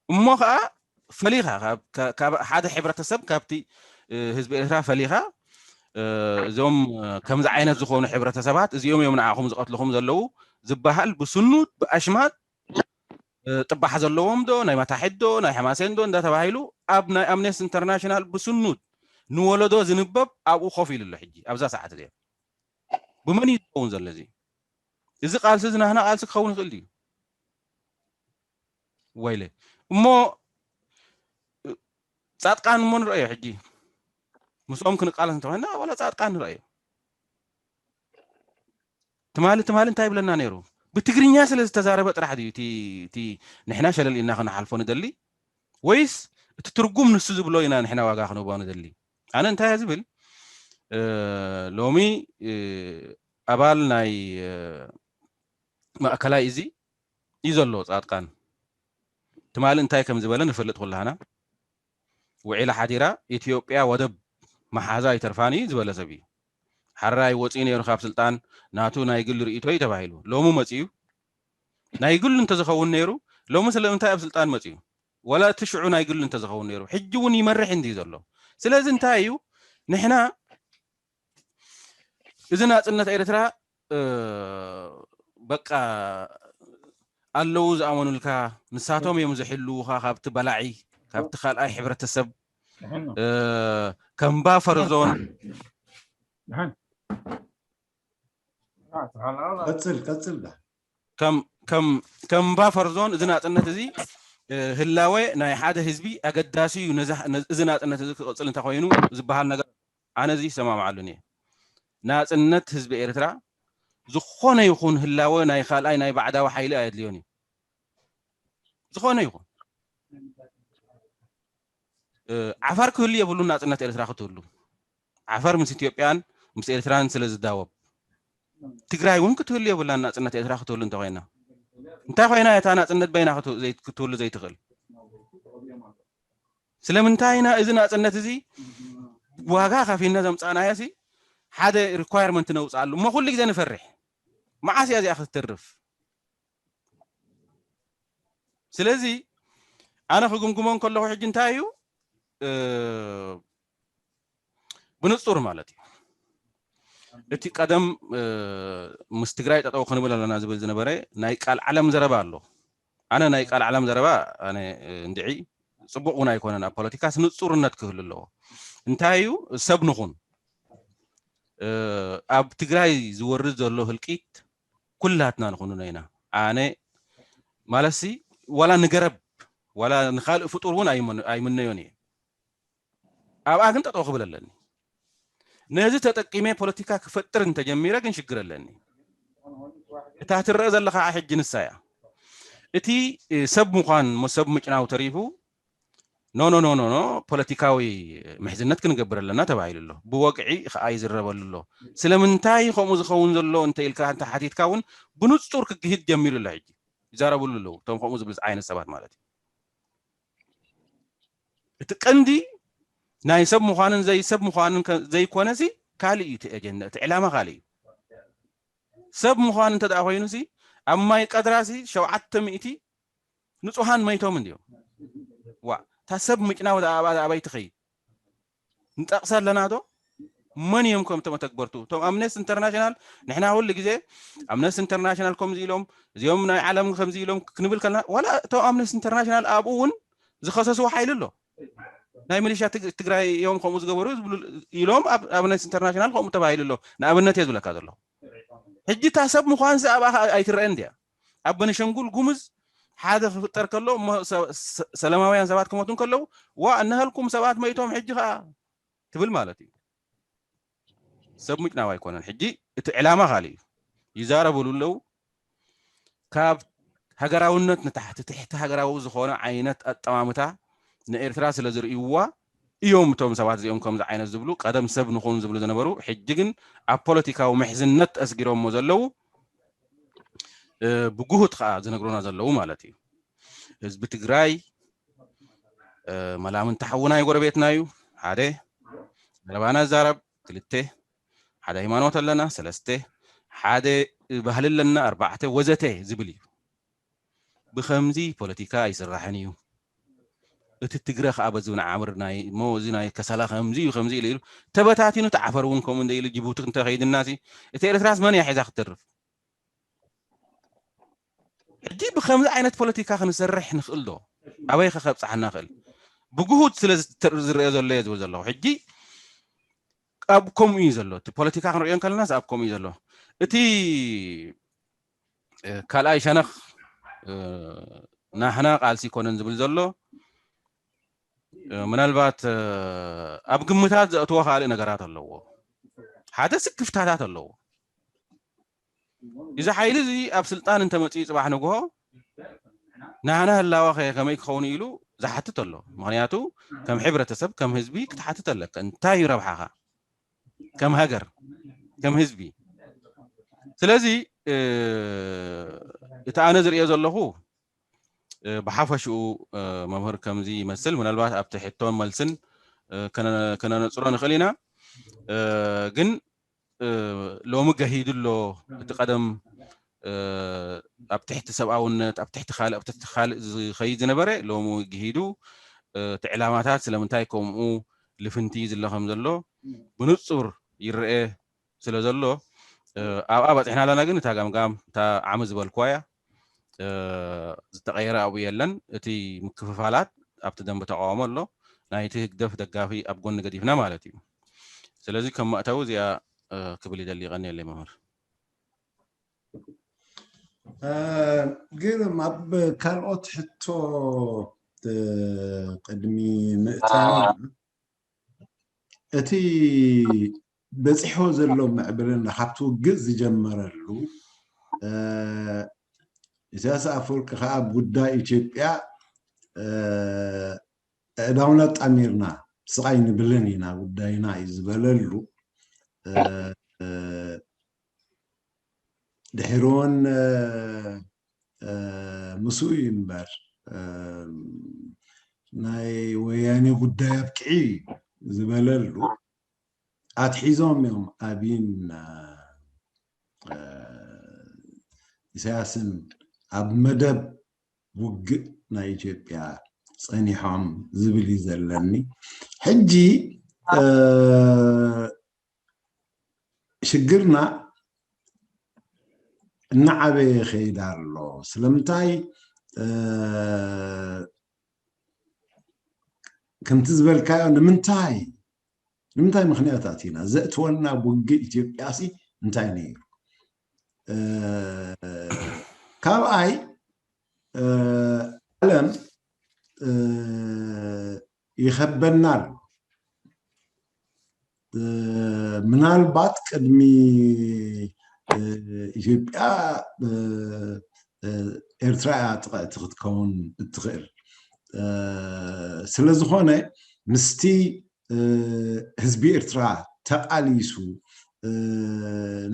እሞ ከዓ ፈሊኻ ካብ ሓደ ሕብረተሰብ ካብቲ ህዝቢ ኤርትራ ፈሊኻ እዞም ከምዚ ዓይነት ዝኾኑ ሕብረተሰባት እዚኦም እዮም ንዓኹም ዝቐትልኹም ዘለዉ ዝበሃል ብስኑድ ብኣሽማት ጥባሕ ዘለዎም ዶ ናይ መታሕት ዶ ናይ ሕማሴን ዶ እንዳተባሂሉ ኣብ ናይ ኣምነስቲ ኢንተርናሽናል ብስኑድ ንወለዶ ዝንበብ ኣብኡ ኮፍ ኢሉ ኣሎ። ሕጂ ኣብዛ ሰዓት እዚኣ ብመን እዩ ዝኸውን ዘሎ እዚ? እዚ ቃልሲ እዚ ናህና ቃልሲ ክኸውን ይኽእል ድዩ? ወይለ እሞ ጻድቃን እሞ ንረእዮ ሕጂ ምስኦም ክንቃለስ እንተኾይና ዋላ ጻድቃን ንረእዮ። ትማሊ ትማሊ እንታይ ይብለና ነይሩ? ብትግርኛ ስለ ዝተዛረበ ጥራሕ ድዩ እቲ ንሕና ሸለል ኢልና ክንሓልፎ ንደሊ ወይስ እቲ ትርጉም ንሱ ዝብሎ ኢና ንሕና ዋጋ ክንቦ ንደሊ? ኣነ እንታይ ዝብል ሎሚ ኣባል ናይ ማእከላይ እዚ እዩ ዘሎ ጻድቃን ትማሊ እንታይ ከም ዝበለ ንፈልጥ ኩላህና። ውዒላ ሓዲራ ኢትዮጵያ ወደብ መሓዛ ኣይተርፋን እዩ ዝበለ ሰብ እዩ። ሓራይ ወፂኡ ነይሩ ካብ ስልጣን ናቱ ናይ ግል ርእይቶ እዩ ተባሂሉ። ሎሚ መፂኡ ናይ ግሉ እንተዝኸውን ነይሩ ሎሚ ስለምንታይ ኣብ ስልጣን መፂኡ? ወላ እቲ ሽዑ ናይ ግሉ እንተዝኸውን ነይሩ ሕጂ እውን ይመርሕ እንዲ ዘሎ። ስለዚ እንታይ እዩ ንሕና እዚ ናፅነት ኤርትራ በቃ ኣለዉ ዝኣመኑልካ ንሳቶም እዮም ዝሕልዉኻ ካብቲ በላዒ ካብቲ ካልኣይ ሕብረተሰብ ከምባ ፈርዞን ከምባ ፈርዞን እዚ ናፅነት እዚ ህላወ ናይ ሓደ ህዝቢ ኣገዳሲ እዩ። እዚ ናፅነት እዚ ክቅፅል እንተኮይኑ ዝበሃል ነገር ኣነ እዚ ይሰማምዓሉን እየ። ናፅነት ህዝቢ ኤርትራ ዝኾነ ይኹን ህላወ ናይ ካልኣይ ናይ ባዕዳዊ ሓይሊ ኣየድልዮን እዩ። ዝኾነ ይኹን ዓፋር ክህሉ የብሉን ናፅነት ኤርትራ ክትህሉ። ዓፋር ምስ ኢትዮጵያን ምስ ኤርትራን ስለ ዝዳወብ ትግራይ እውን ክትህሉ የብላን ናፅነት ኤርትራ ክትህሉ እንተኮይና። እንታይ ኮይና እታ ናፅነት በይና ክትህሉ ዘይትኽእል? ስለምንታይ ኢና እዚ ናፅነት እዚ ዋጋ ከፊልና ዘምፃእናዮ ሲ ሓደ ሪኳየርመንት ነውፅኣሉ እሞ ኩሉ ግዜ ንፈርሕ። መዓስ እያ እዚኣ ክትተርፍ? ስለዚ ኣነ ክግምግሞ እንከለኹ ሕጂ እንታይ እዩ ብንፁር ማለት እዩ እቲ ቀደም ምስ ትግራይ ጠጠው ክንብል ኣለና ዝብል ዝነበረ ናይ ቃል ዓለም ዘረባ ኣሎ። ኣነ ናይ ቃል ዓለም ዘረባ ኣነ እንድዒ ፅቡቅ እውን ኣይኮነን። ኣብ ፖለቲካስ ንፁርነት ክህሉ ኣለዎ። እንታይ እዩ ሰብ ንኹን ኣብ ትግራይ ዝወርድ ዘሎ ህልቂት ኩላትና ንኹንኖ ኢና። ኣነ ማለትሲ ዋላ ንገረብ ዋላ ንካልእ ፍጡር እውን ኣይምነዮን እየ። ኣብኣ ግን ጠጠው ክብል ኣለኒ። ነዚ ተጠቂመ ፖለቲካ ክፈጥር እንተጀሚረ ግን ሽግር ኣለኒ። እታ ትረአ ዘለካ ሕጂ ንሳ እያ። እቲ ሰብ ምዃን ሞ ሰብ ምጭናው ተሪፉ ኖ ኖ ኖ ኖ ኖ ፖለቲካዊ ምሕዝነት ክንገብር ኣለና ተባሂሉ ኣሎ። ብወግዒ ከዓ ይዝረበሉ ኣሎ። ስለምንታይ ከምኡ ዝኸውን ዘሎ እንተ ኢልካ እንተ ሓቲትካ እውን ብንጹር ክግሂድ ጀሚሩ ኣሎ። ሕጂ ይዛረብሉ ኣለዉ እቶም ከምኡ ዝብሉ ዓይነት ሰባት ማለት እዩ። እቲ ቀንዲ ናይ ሰብ ምዃንን ዘይሰብ ምዃንን ዘይኮነሲ ካልእ እዩ እቲ ኤጀንዳ እቲ ዕላማ ካልእ እዩ። ሰብ ምዃን እንተ ደኣ ኮይኑሲ ኣብ ማይ ቀድራሲ ሸውዓተ ሚእቲ ንጹሃን መይቶም እንድዮም። ዋ እታ ሰብ ምጭናው ኣበይ ትኸይድ? ንጠቕሳ ኣለና ዶ? መን እዮም ከም ተመተግበርቱ እቶም ኣምነስቲ ኢንተርናሽናል? ንሕና ኩሉ ግዜ ኣምነስቲ ኢንተርናሽናል ከምዚ ኢሎም እዚኦም ናይ ዓለም ከምዚ ኢሎም ክንብል ከለና ዋላ እቶም ኣምነስቲ ኢንተርናሽናል ኣብኡ እውን ዝኸሰስዎ ሓይሊ ኣሎ። ናይ ሚሊሻ ትግራይ እዮም ከምኡ ዝገበሩ ዝብሉ ኢሎም ኣብ ኣምነስቲ ኢንተርናሽናል ከምኡ ተባሂሉ ኣሎ። ንኣብነት እየ ዝብለካ ዘለኹ። ሕጂ እታ ሰብ ምዃንሲ ኣብኣ ኣይትረአን ድያ? ኣብ በነሸንጉል ጉምዝ ሓደ ክፍጠር ከሎ እሞ ሰላማውያን ሰባት ክሞቱ ከለዉ ዋ እነሀልኩም ሰባት መይቶም ሕጂ ከዓ ትብል ማለት እዩ። ሰብ ምጭናው ኣይኮነን። ሕጂ እቲ ዕላማ ካልእ እዩ። ይዛረብሉ ኣለዉ። ካብ ሃገራውነት ንታሕቲ ትሕቲ ሃገራዊ ዝኾነ ዓይነት ኣጠማምታ ንኤርትራ ስለ ዝርእይዋ እዮም እቶም ሰባት እዚኦም ከምዚ ዓይነት ዝብሉ ቀደም ሰብ ንኹን ዝብሉ ዝነበሩ ሕጂ ግን ኣብ ፖለቲካዊ ምሕዝነት ኣስጊሮሞ ዘለዉ ብጉሁት ከዓ ዝነግሩና ዘለዉ ማለት እዩ። ህዝቢ ትግራይ መላምንቲ ሓውና እዩ፣ ጎረቤትና እዩ። ሓደ ዘረባና ዛረብ፣ ክልተ ሓደ ሃይማኖት ኣለና፣ ሰለስተ ሓደ ባህሊ ኣለና፣ ኣርባዕተ ወዘተ ዝብል እዩ። ብከምዚ ፖለቲካ ኣይስራሕን እዩ። እቲ ትግረ ከዓ በዚ ንዓምር ናይ እሞ እዚ ናይ ከሰላ ከምዚ እዩ ከምዚ ኢሉ ኢሉ ተበታቲኑ ተዓፈር እውን ከምኡ እንደ ኢሉ ጅቡቲ እንተኸይድናሲ እቲ ኤርትራስ መን እያ ሒዛ ክትተርፍ? ሕጂ ብከምዚ ዓይነት ፖለቲካ ክንሰርሕ ንኽእል ዶ? ኣበይ ከ ከብፅሓና ክእል? ብግሁድ ስለ ዝረአ ዘሎ እየ ዝብል ዘለኹ። ሕጂ ኣብ ከምኡ እዩ ዘሎ እቲ ፖለቲካ ክንሪኦ ከለናስ ኣብ ከምኡ እዩ ዘሎ። እቲ ካልኣይ ሸነኽ ናህና ቃልሲ ይኮነን ዝብል ዘሎ ምናልባት ኣብ ግምታት ዘእትዎ ካልእ ነገራት ኣለዎ። ሓደ ስክፍታታት ኣለዎ። እዚ ሓይሊ እዚ ኣብ ስልጣን እንተመፅኡ ፅባሕ ንግሆ ናህና ህላወኸ ከመይ ክኸውን ኢሉ ዝሓትት ኣሎ። ምክንያቱ ከም ሕብረተሰብ ከም ህዝቢ ክትሓትት ኣለካ። እንታይ እዩ ረብሓኻ ከም ሃገር ከም ህዝቢ? ስለዚ እቲ ኣነ ዝርእዮ ዘለኹ ብሓፈሽኡ መምህር ከምዚ ይመስል። ምናልባት ኣብቲ ሕቶን መልስን ከነነፅሮ ንኽእል ኢና። ግን ሎሚ ገሂዱ ኣሎ። እቲ ቀደም ኣብ ትሕቲ ሰብኣውነት ኣብ ትሕቲ ካልእ ኣብ ትሕቲ ካልእ ዝኸይድ ዝነበረ ሎሚ ግሂዱ እቲ ዕላማታት ስለምንታይ ከምኡ ልፍንቲ ዝለ ከም ዘሎ ብንፁር ይረአ ስለ ዘሎ ኣብኣ በፂሕና ኣለና። ግን እታ ጋምጋም እታ ዓሚ ዝበልኩዋ እያ። ዝተቐየረ ኣብኡ የለን። እቲ ምክፍፋላት ኣብቲ ደንበ ተቃውሞ ኣሎ። ናይቲ ህግደፍ ደጋፊ ኣብ ጎኒ ገዲፍና ማለት እዩ። ስለዚ ከም መእተዊ እዚኣ ክብል ይደሊ። ይቐንየለይ መምህር። ግን ኣብ ካልኦት ሕቶ ቅድሚ ምእታው እቲ በፂሕዎ ዘሎ ምዕብልና ካብቲ ውግእ ዝጀመረሉ ኢሳያስ ኣፈወርቂ ከዓ ኣብ ጉዳይ ኢትዮጵያ ኣእዳውና ኣጣሚርና ስቓይ ንብልን ኢና ጉዳይና እዩ ዝበለሉ ድሕሪ እውን ምስኡ እዩ እምበር ናይ ወያኔ ጉዳይ ኣብቅዒ ዝበለሉ ኣትሒዞም እዮም ኣብይን ኢሳያስን ኣብ መደብ ውግእ ናይ ኢትዮጵያ ፀኒሖም ዝብል እዩ ዘለኒ። ሕጂ ሽግርና እናዓበየ ይኸይድ ኣሎ። ስለምንታይ ከምቲ ዝበልካዮ ንምንታይ ንምንታይ ምኽንያታት ኢና ዘእትወና ውግእ ኢትዮጵያ ሲ እንታይ ነይሩ? ካልኣይ ዓለም ይኸበና ኣሎ። ምናልባት ቅድሚ ኢትዮጵያ ኤርትራ እያ ጥቕዕቲ ክትከውን እትኽእል። ስለዝኾነ ምስቲ ህዝቢ ኤርትራ ተቓሊሱ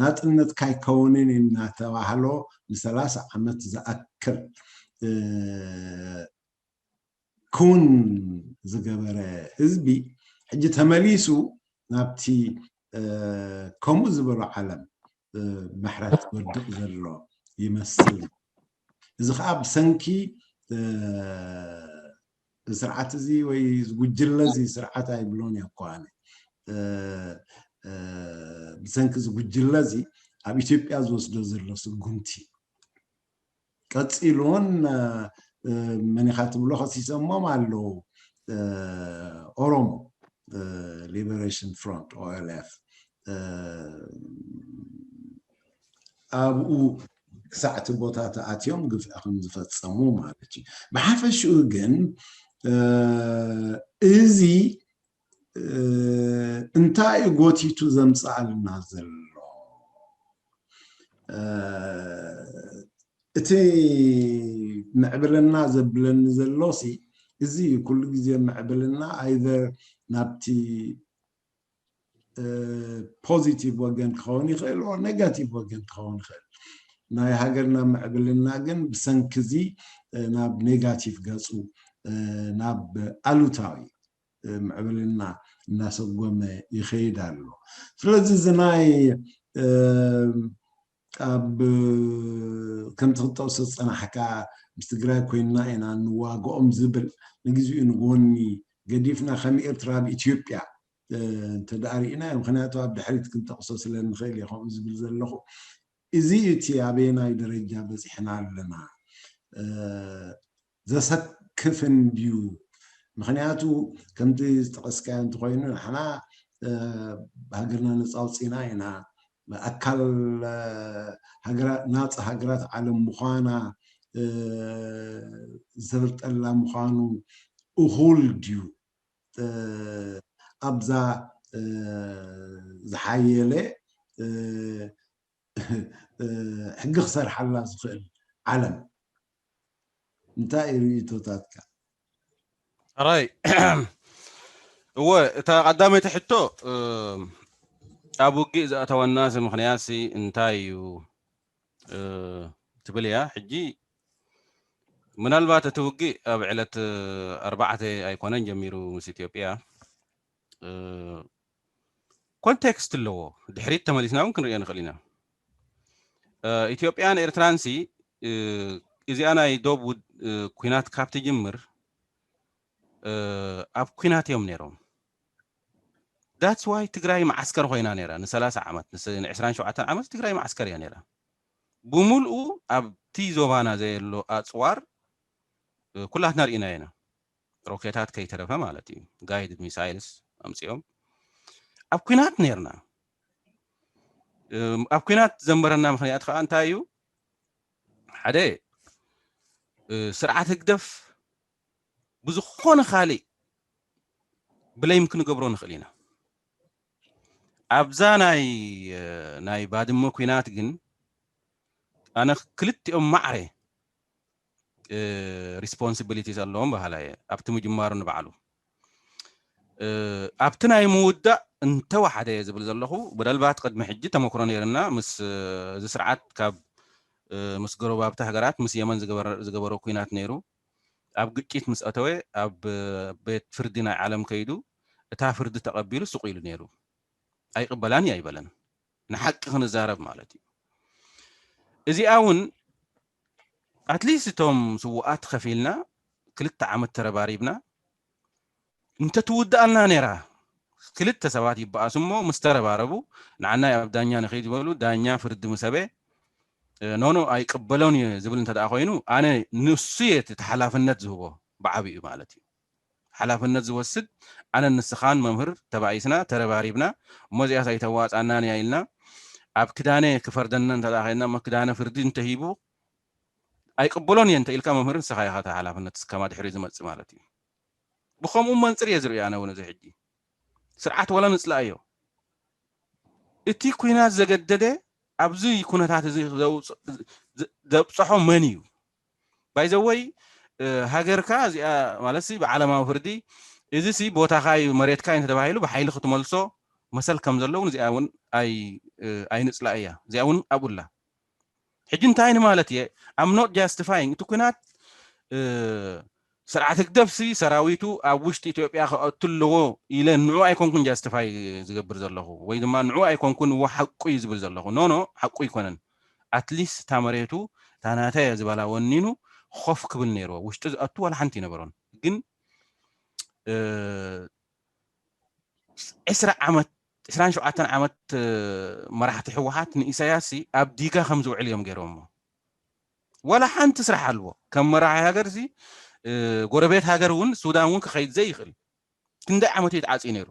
ናጽነት ካይከውንን እናተባህሎ ንሰላሳ ዓመት ዝኣክል ክውን ዝገበረ ህዝቢ ሕጂ ተመሊሱ ናብቲ ከምኡ ዝበሎ ዓለም ምሕረት ወድቕ ዘሎ ይመስል። እዚ ከዓ ብሰንኪ ስርዓት እዚ ወይ ጉጅለ እዚ ስርዓት ኣይብሎን እየ እኮ ኣነ ብሰንኪ እዚ ጉጅለ እዚ ኣብ ኢትዮጵያ ዝወስዶ ዘሎ ስጉምቲ ቀፂሉ እውን መኒኻ ትብሎ ከሲሰሞም ኣለዉ ኦሮሞ ሊበሬሽን ፍሮንት ኦኤልኤፍ ኣብኡ ክሳዕ እቲ ቦታ ተኣትዮም ግፍዒ ከም ዝፈፀሙ ማለት እዩ። ብሓፈሽኡ ግን እዚ እንታይ እዩ ጎቲቱ ዘምፅኣልና ዘሎ? እቲ ምዕብልና ዘብለኒ ዘሎ ሲ እዚ ኩሉ ግዜ ምዕብልና ኣይዘር ናብቲ ፖዚቲቭ ወገን ክኸውን ይኽእል ኦር ኔጋቲቭ ወገን ክኸውን ይኽእል። ናይ ሃገርና ምዕብልና ግን ብሰንኪ እዚ ናብ ኔጋቲቭ ገፁ ናብ ኣሉታዊ ምዕብልና እናሰጎመ ይኸይድ ኣሎ። ስለዚ እዚ ናይ ኣብ ከምቲ ክትጠቕሶ ዝፀናሕካ ምስ ትግራይ ኮይንና ኢና እንዋግኦም ዝብል ንግዚኡ ንጎኒ ገዲፍና ከም ኤርትራ ኣብ ኢትዮጵያ እንተደኣ ርኢናዮ፣ ምክንያቱ ኣብ ድሕሪት ክንጠቕሶ ስለ ንኽእል እየ ከምኡ ዝብል ዘለኹ። እዚ እቲ ኣበየናይ ደረጃ በፂሕና ኣለና ዘሰክፍን ድዩ? ምክንያቱ ከምቲ ዝጠቐስካዮ እንተኮይኑ ንሕና ሃገርና ነፃ ኣውፂና ኢና ኣካል ናፃ ሃገራት ዓለም ምዃና ዝተፈልጠላ ምዃኑ እኹል ድዩ ኣብዛ ዝሓየለ ሕጊ ክሰርሓላ ዝኽእል ዓለም እንታይ እዩ ርእይቶታትካ? ኣራይ እወ እታ ቀዳመይቲ ሕቶ ኣብ ውግእ ዘእተወናሲ ምኽንያትሲ እንታይ እዩ ትብል እያ። ሕጂ ምናልባት እቲ ውግእ ኣብ ዕለት ኣርባዕተ ኣይኮነን ጀሚሩ ምስ ኢትዮጵያ ኮንቴክስት ኣለዎ። ድሕሪት ተመሊስና እውን ክንሪኦ ንኽእል ኢና። ኢትዮጵያን ኤርትራንሲ እዚኣ ናይ ዶብ ኩናት ካብ ትጅምር ኣብ ኩናት እዮም ነይሮም። ዳትስ ዋይ ትግራይ መዓስከር ኮይና ነይራ ንሰላሳ ዓመት ን27 ዓመት ትግራይ መዓስከር እያ ነይራ። ብምልኡ ኣብቲ ዞባና ዘየሎ ኣፅዋር ኩላትና ርኢና ኢና። ሮኬታት ከይተረፈ ማለት እዩ። ጋይድድ ሚሳይልስ ኣምፅኦም ኣብ ኩናት ነይርና። ኣብ ኩናት ዘንበረና ምክንያት ከዓ እንታይ እዩ? ሓደ ስርዓት ህግደፍ ብዝኾነ ካሊእ ብለይም ክንገብሮ ንኽእል ኢና። ኣብዛ ናይ ናይ ባድመ ኩናት ግን ኣነ ክልቲኦም ማዕረ ሪስፖንሲቢሊቲስ ኣለዎም በሃላ እየ ኣብቲ ምጅማሩ ንባዕሉ ኣብቲ ናይ ምውዳእ እንተወሓደ እየ ዝብል ዘለኹ። ብደልባት ቅድሚ ሕጂ ተመክሮ ነይርና ምስ እዚ ስርዓት ካብ ምስ ጎረባብቲ ሃገራት ምስ የመን ዝገበሮ ኩናት ነይሩ። ኣብ ግጭት ምስ ኣተወ ኣብ ቤት ፍርዲ ናይ ዓለም ከይዱ እታ ፍርዲ ተቐቢሉ ስቕ ኢሉ ነይሩ። ኣይቕበላን እየ ኣይበለን። ንሓቂ ክንዛረብ ማለት እዩ። እዚኣ እውን ኣትሊስት እቶም ስውኣት ከፊልና ክልተ ዓመት ተረባሪብና እንተትውድኣልና ነይራ ክልተ ሰባት ይበኣሱ እሞ ምስ ተረባረቡ ንዓናይ ኣብ ዳኛ ንኸይድ ዝበሉ ዳኛ ፍርዲ ምሰበ ኖኖ ኣይቅበሎን እዩ ዝብል እንተ ደኣ ኮይኑ ኣነ ንሱ እየ እቲ ሓላፍነት ዝህቦ ብዓብኡ ማለት እዩ። ሓላፍነት ዝወስድ ኣነ ንስኻን መምህር ተባኢስና ተረባሪብና እሞ እዚኣስ ኣይተዋፃናን እያ ኢልና ኣብ ክዳነ ክፈርደና እንተደኣ ኸይድና እሞ ክዳነ ፍርዲ እንተሂቡ ኣይቅበሎን እየ እንተ ኢልካ መምህር ንስኻ ኢኻ እቲ ሓላፍነት ከማ ድሕሪ ዝመፅእ ማለት እዩ። ብኸምኡ መንፅር እየ ዝርእዮ ኣነ እውን እዚ ሕጂ ስርዓት ወላ ንፅላእዮ እቲ ኩናት ዘገደደ ኣብዚ ኩነታት እዚ ዘብፅሖ መን እዩ? ባይዘወይ ሃገርካ እዚኣ ማለት ብዓለማዊ ፍርዲ እዚ ሲ ቦታኻ እዩ መሬትካ እዩ እንተተባሂሉ ብሓይሊ ክትመልሶ መሰል ከም ዘለውን እዚኣ እውን ኣይንፅላእ እያ። እዚኣ እውን ኣብኡላ ሕጂ እንታይ ንማለት እየ? I'm not justifying እቲ ኩናት ስርዓት ህግደፍሲ ሰራዊቱ ኣብ ውሽጢ ኢትዮጵያ ክኣቱ ኣለዎ ኢለ ንዑ ኣይኮንኩን ጃስቲፋይ ዝገብር ዘለኹ ወይ ድማ ንዑ ኣይኮንኩን እዎ ሓቁ እዩ ዝብል ዘለኹ። ኖ ኖ ሓቁ ኣይኮነን። ኣትሊስት እታ መሬቱ እታ ናተይ እያ ዝበላ ወኒኑ ኮፍ ክብል ነይርዎ። ውሽጢ ዝኣቱ ዋላ ሓንቲ ይነበሮን። ግን ዕስራ ዓመት ዕስራን ሸውዓተን ዓመት መራሕቲ ህወሓት ንኢሳያስ ኣብ ዲጋ ከም ዝውዕል እዮም ገይሮሞ። ዋላ ሓንቲ ስራሕ ኣልቦ ከም መራሒ ሃገር ሲ ጎረቤት ሃገር እውን ሱዳን እውን ክኸይድ ዘይኽእል ክንደይ ዓመት እዩ ተዓፅዩ ነይሩ።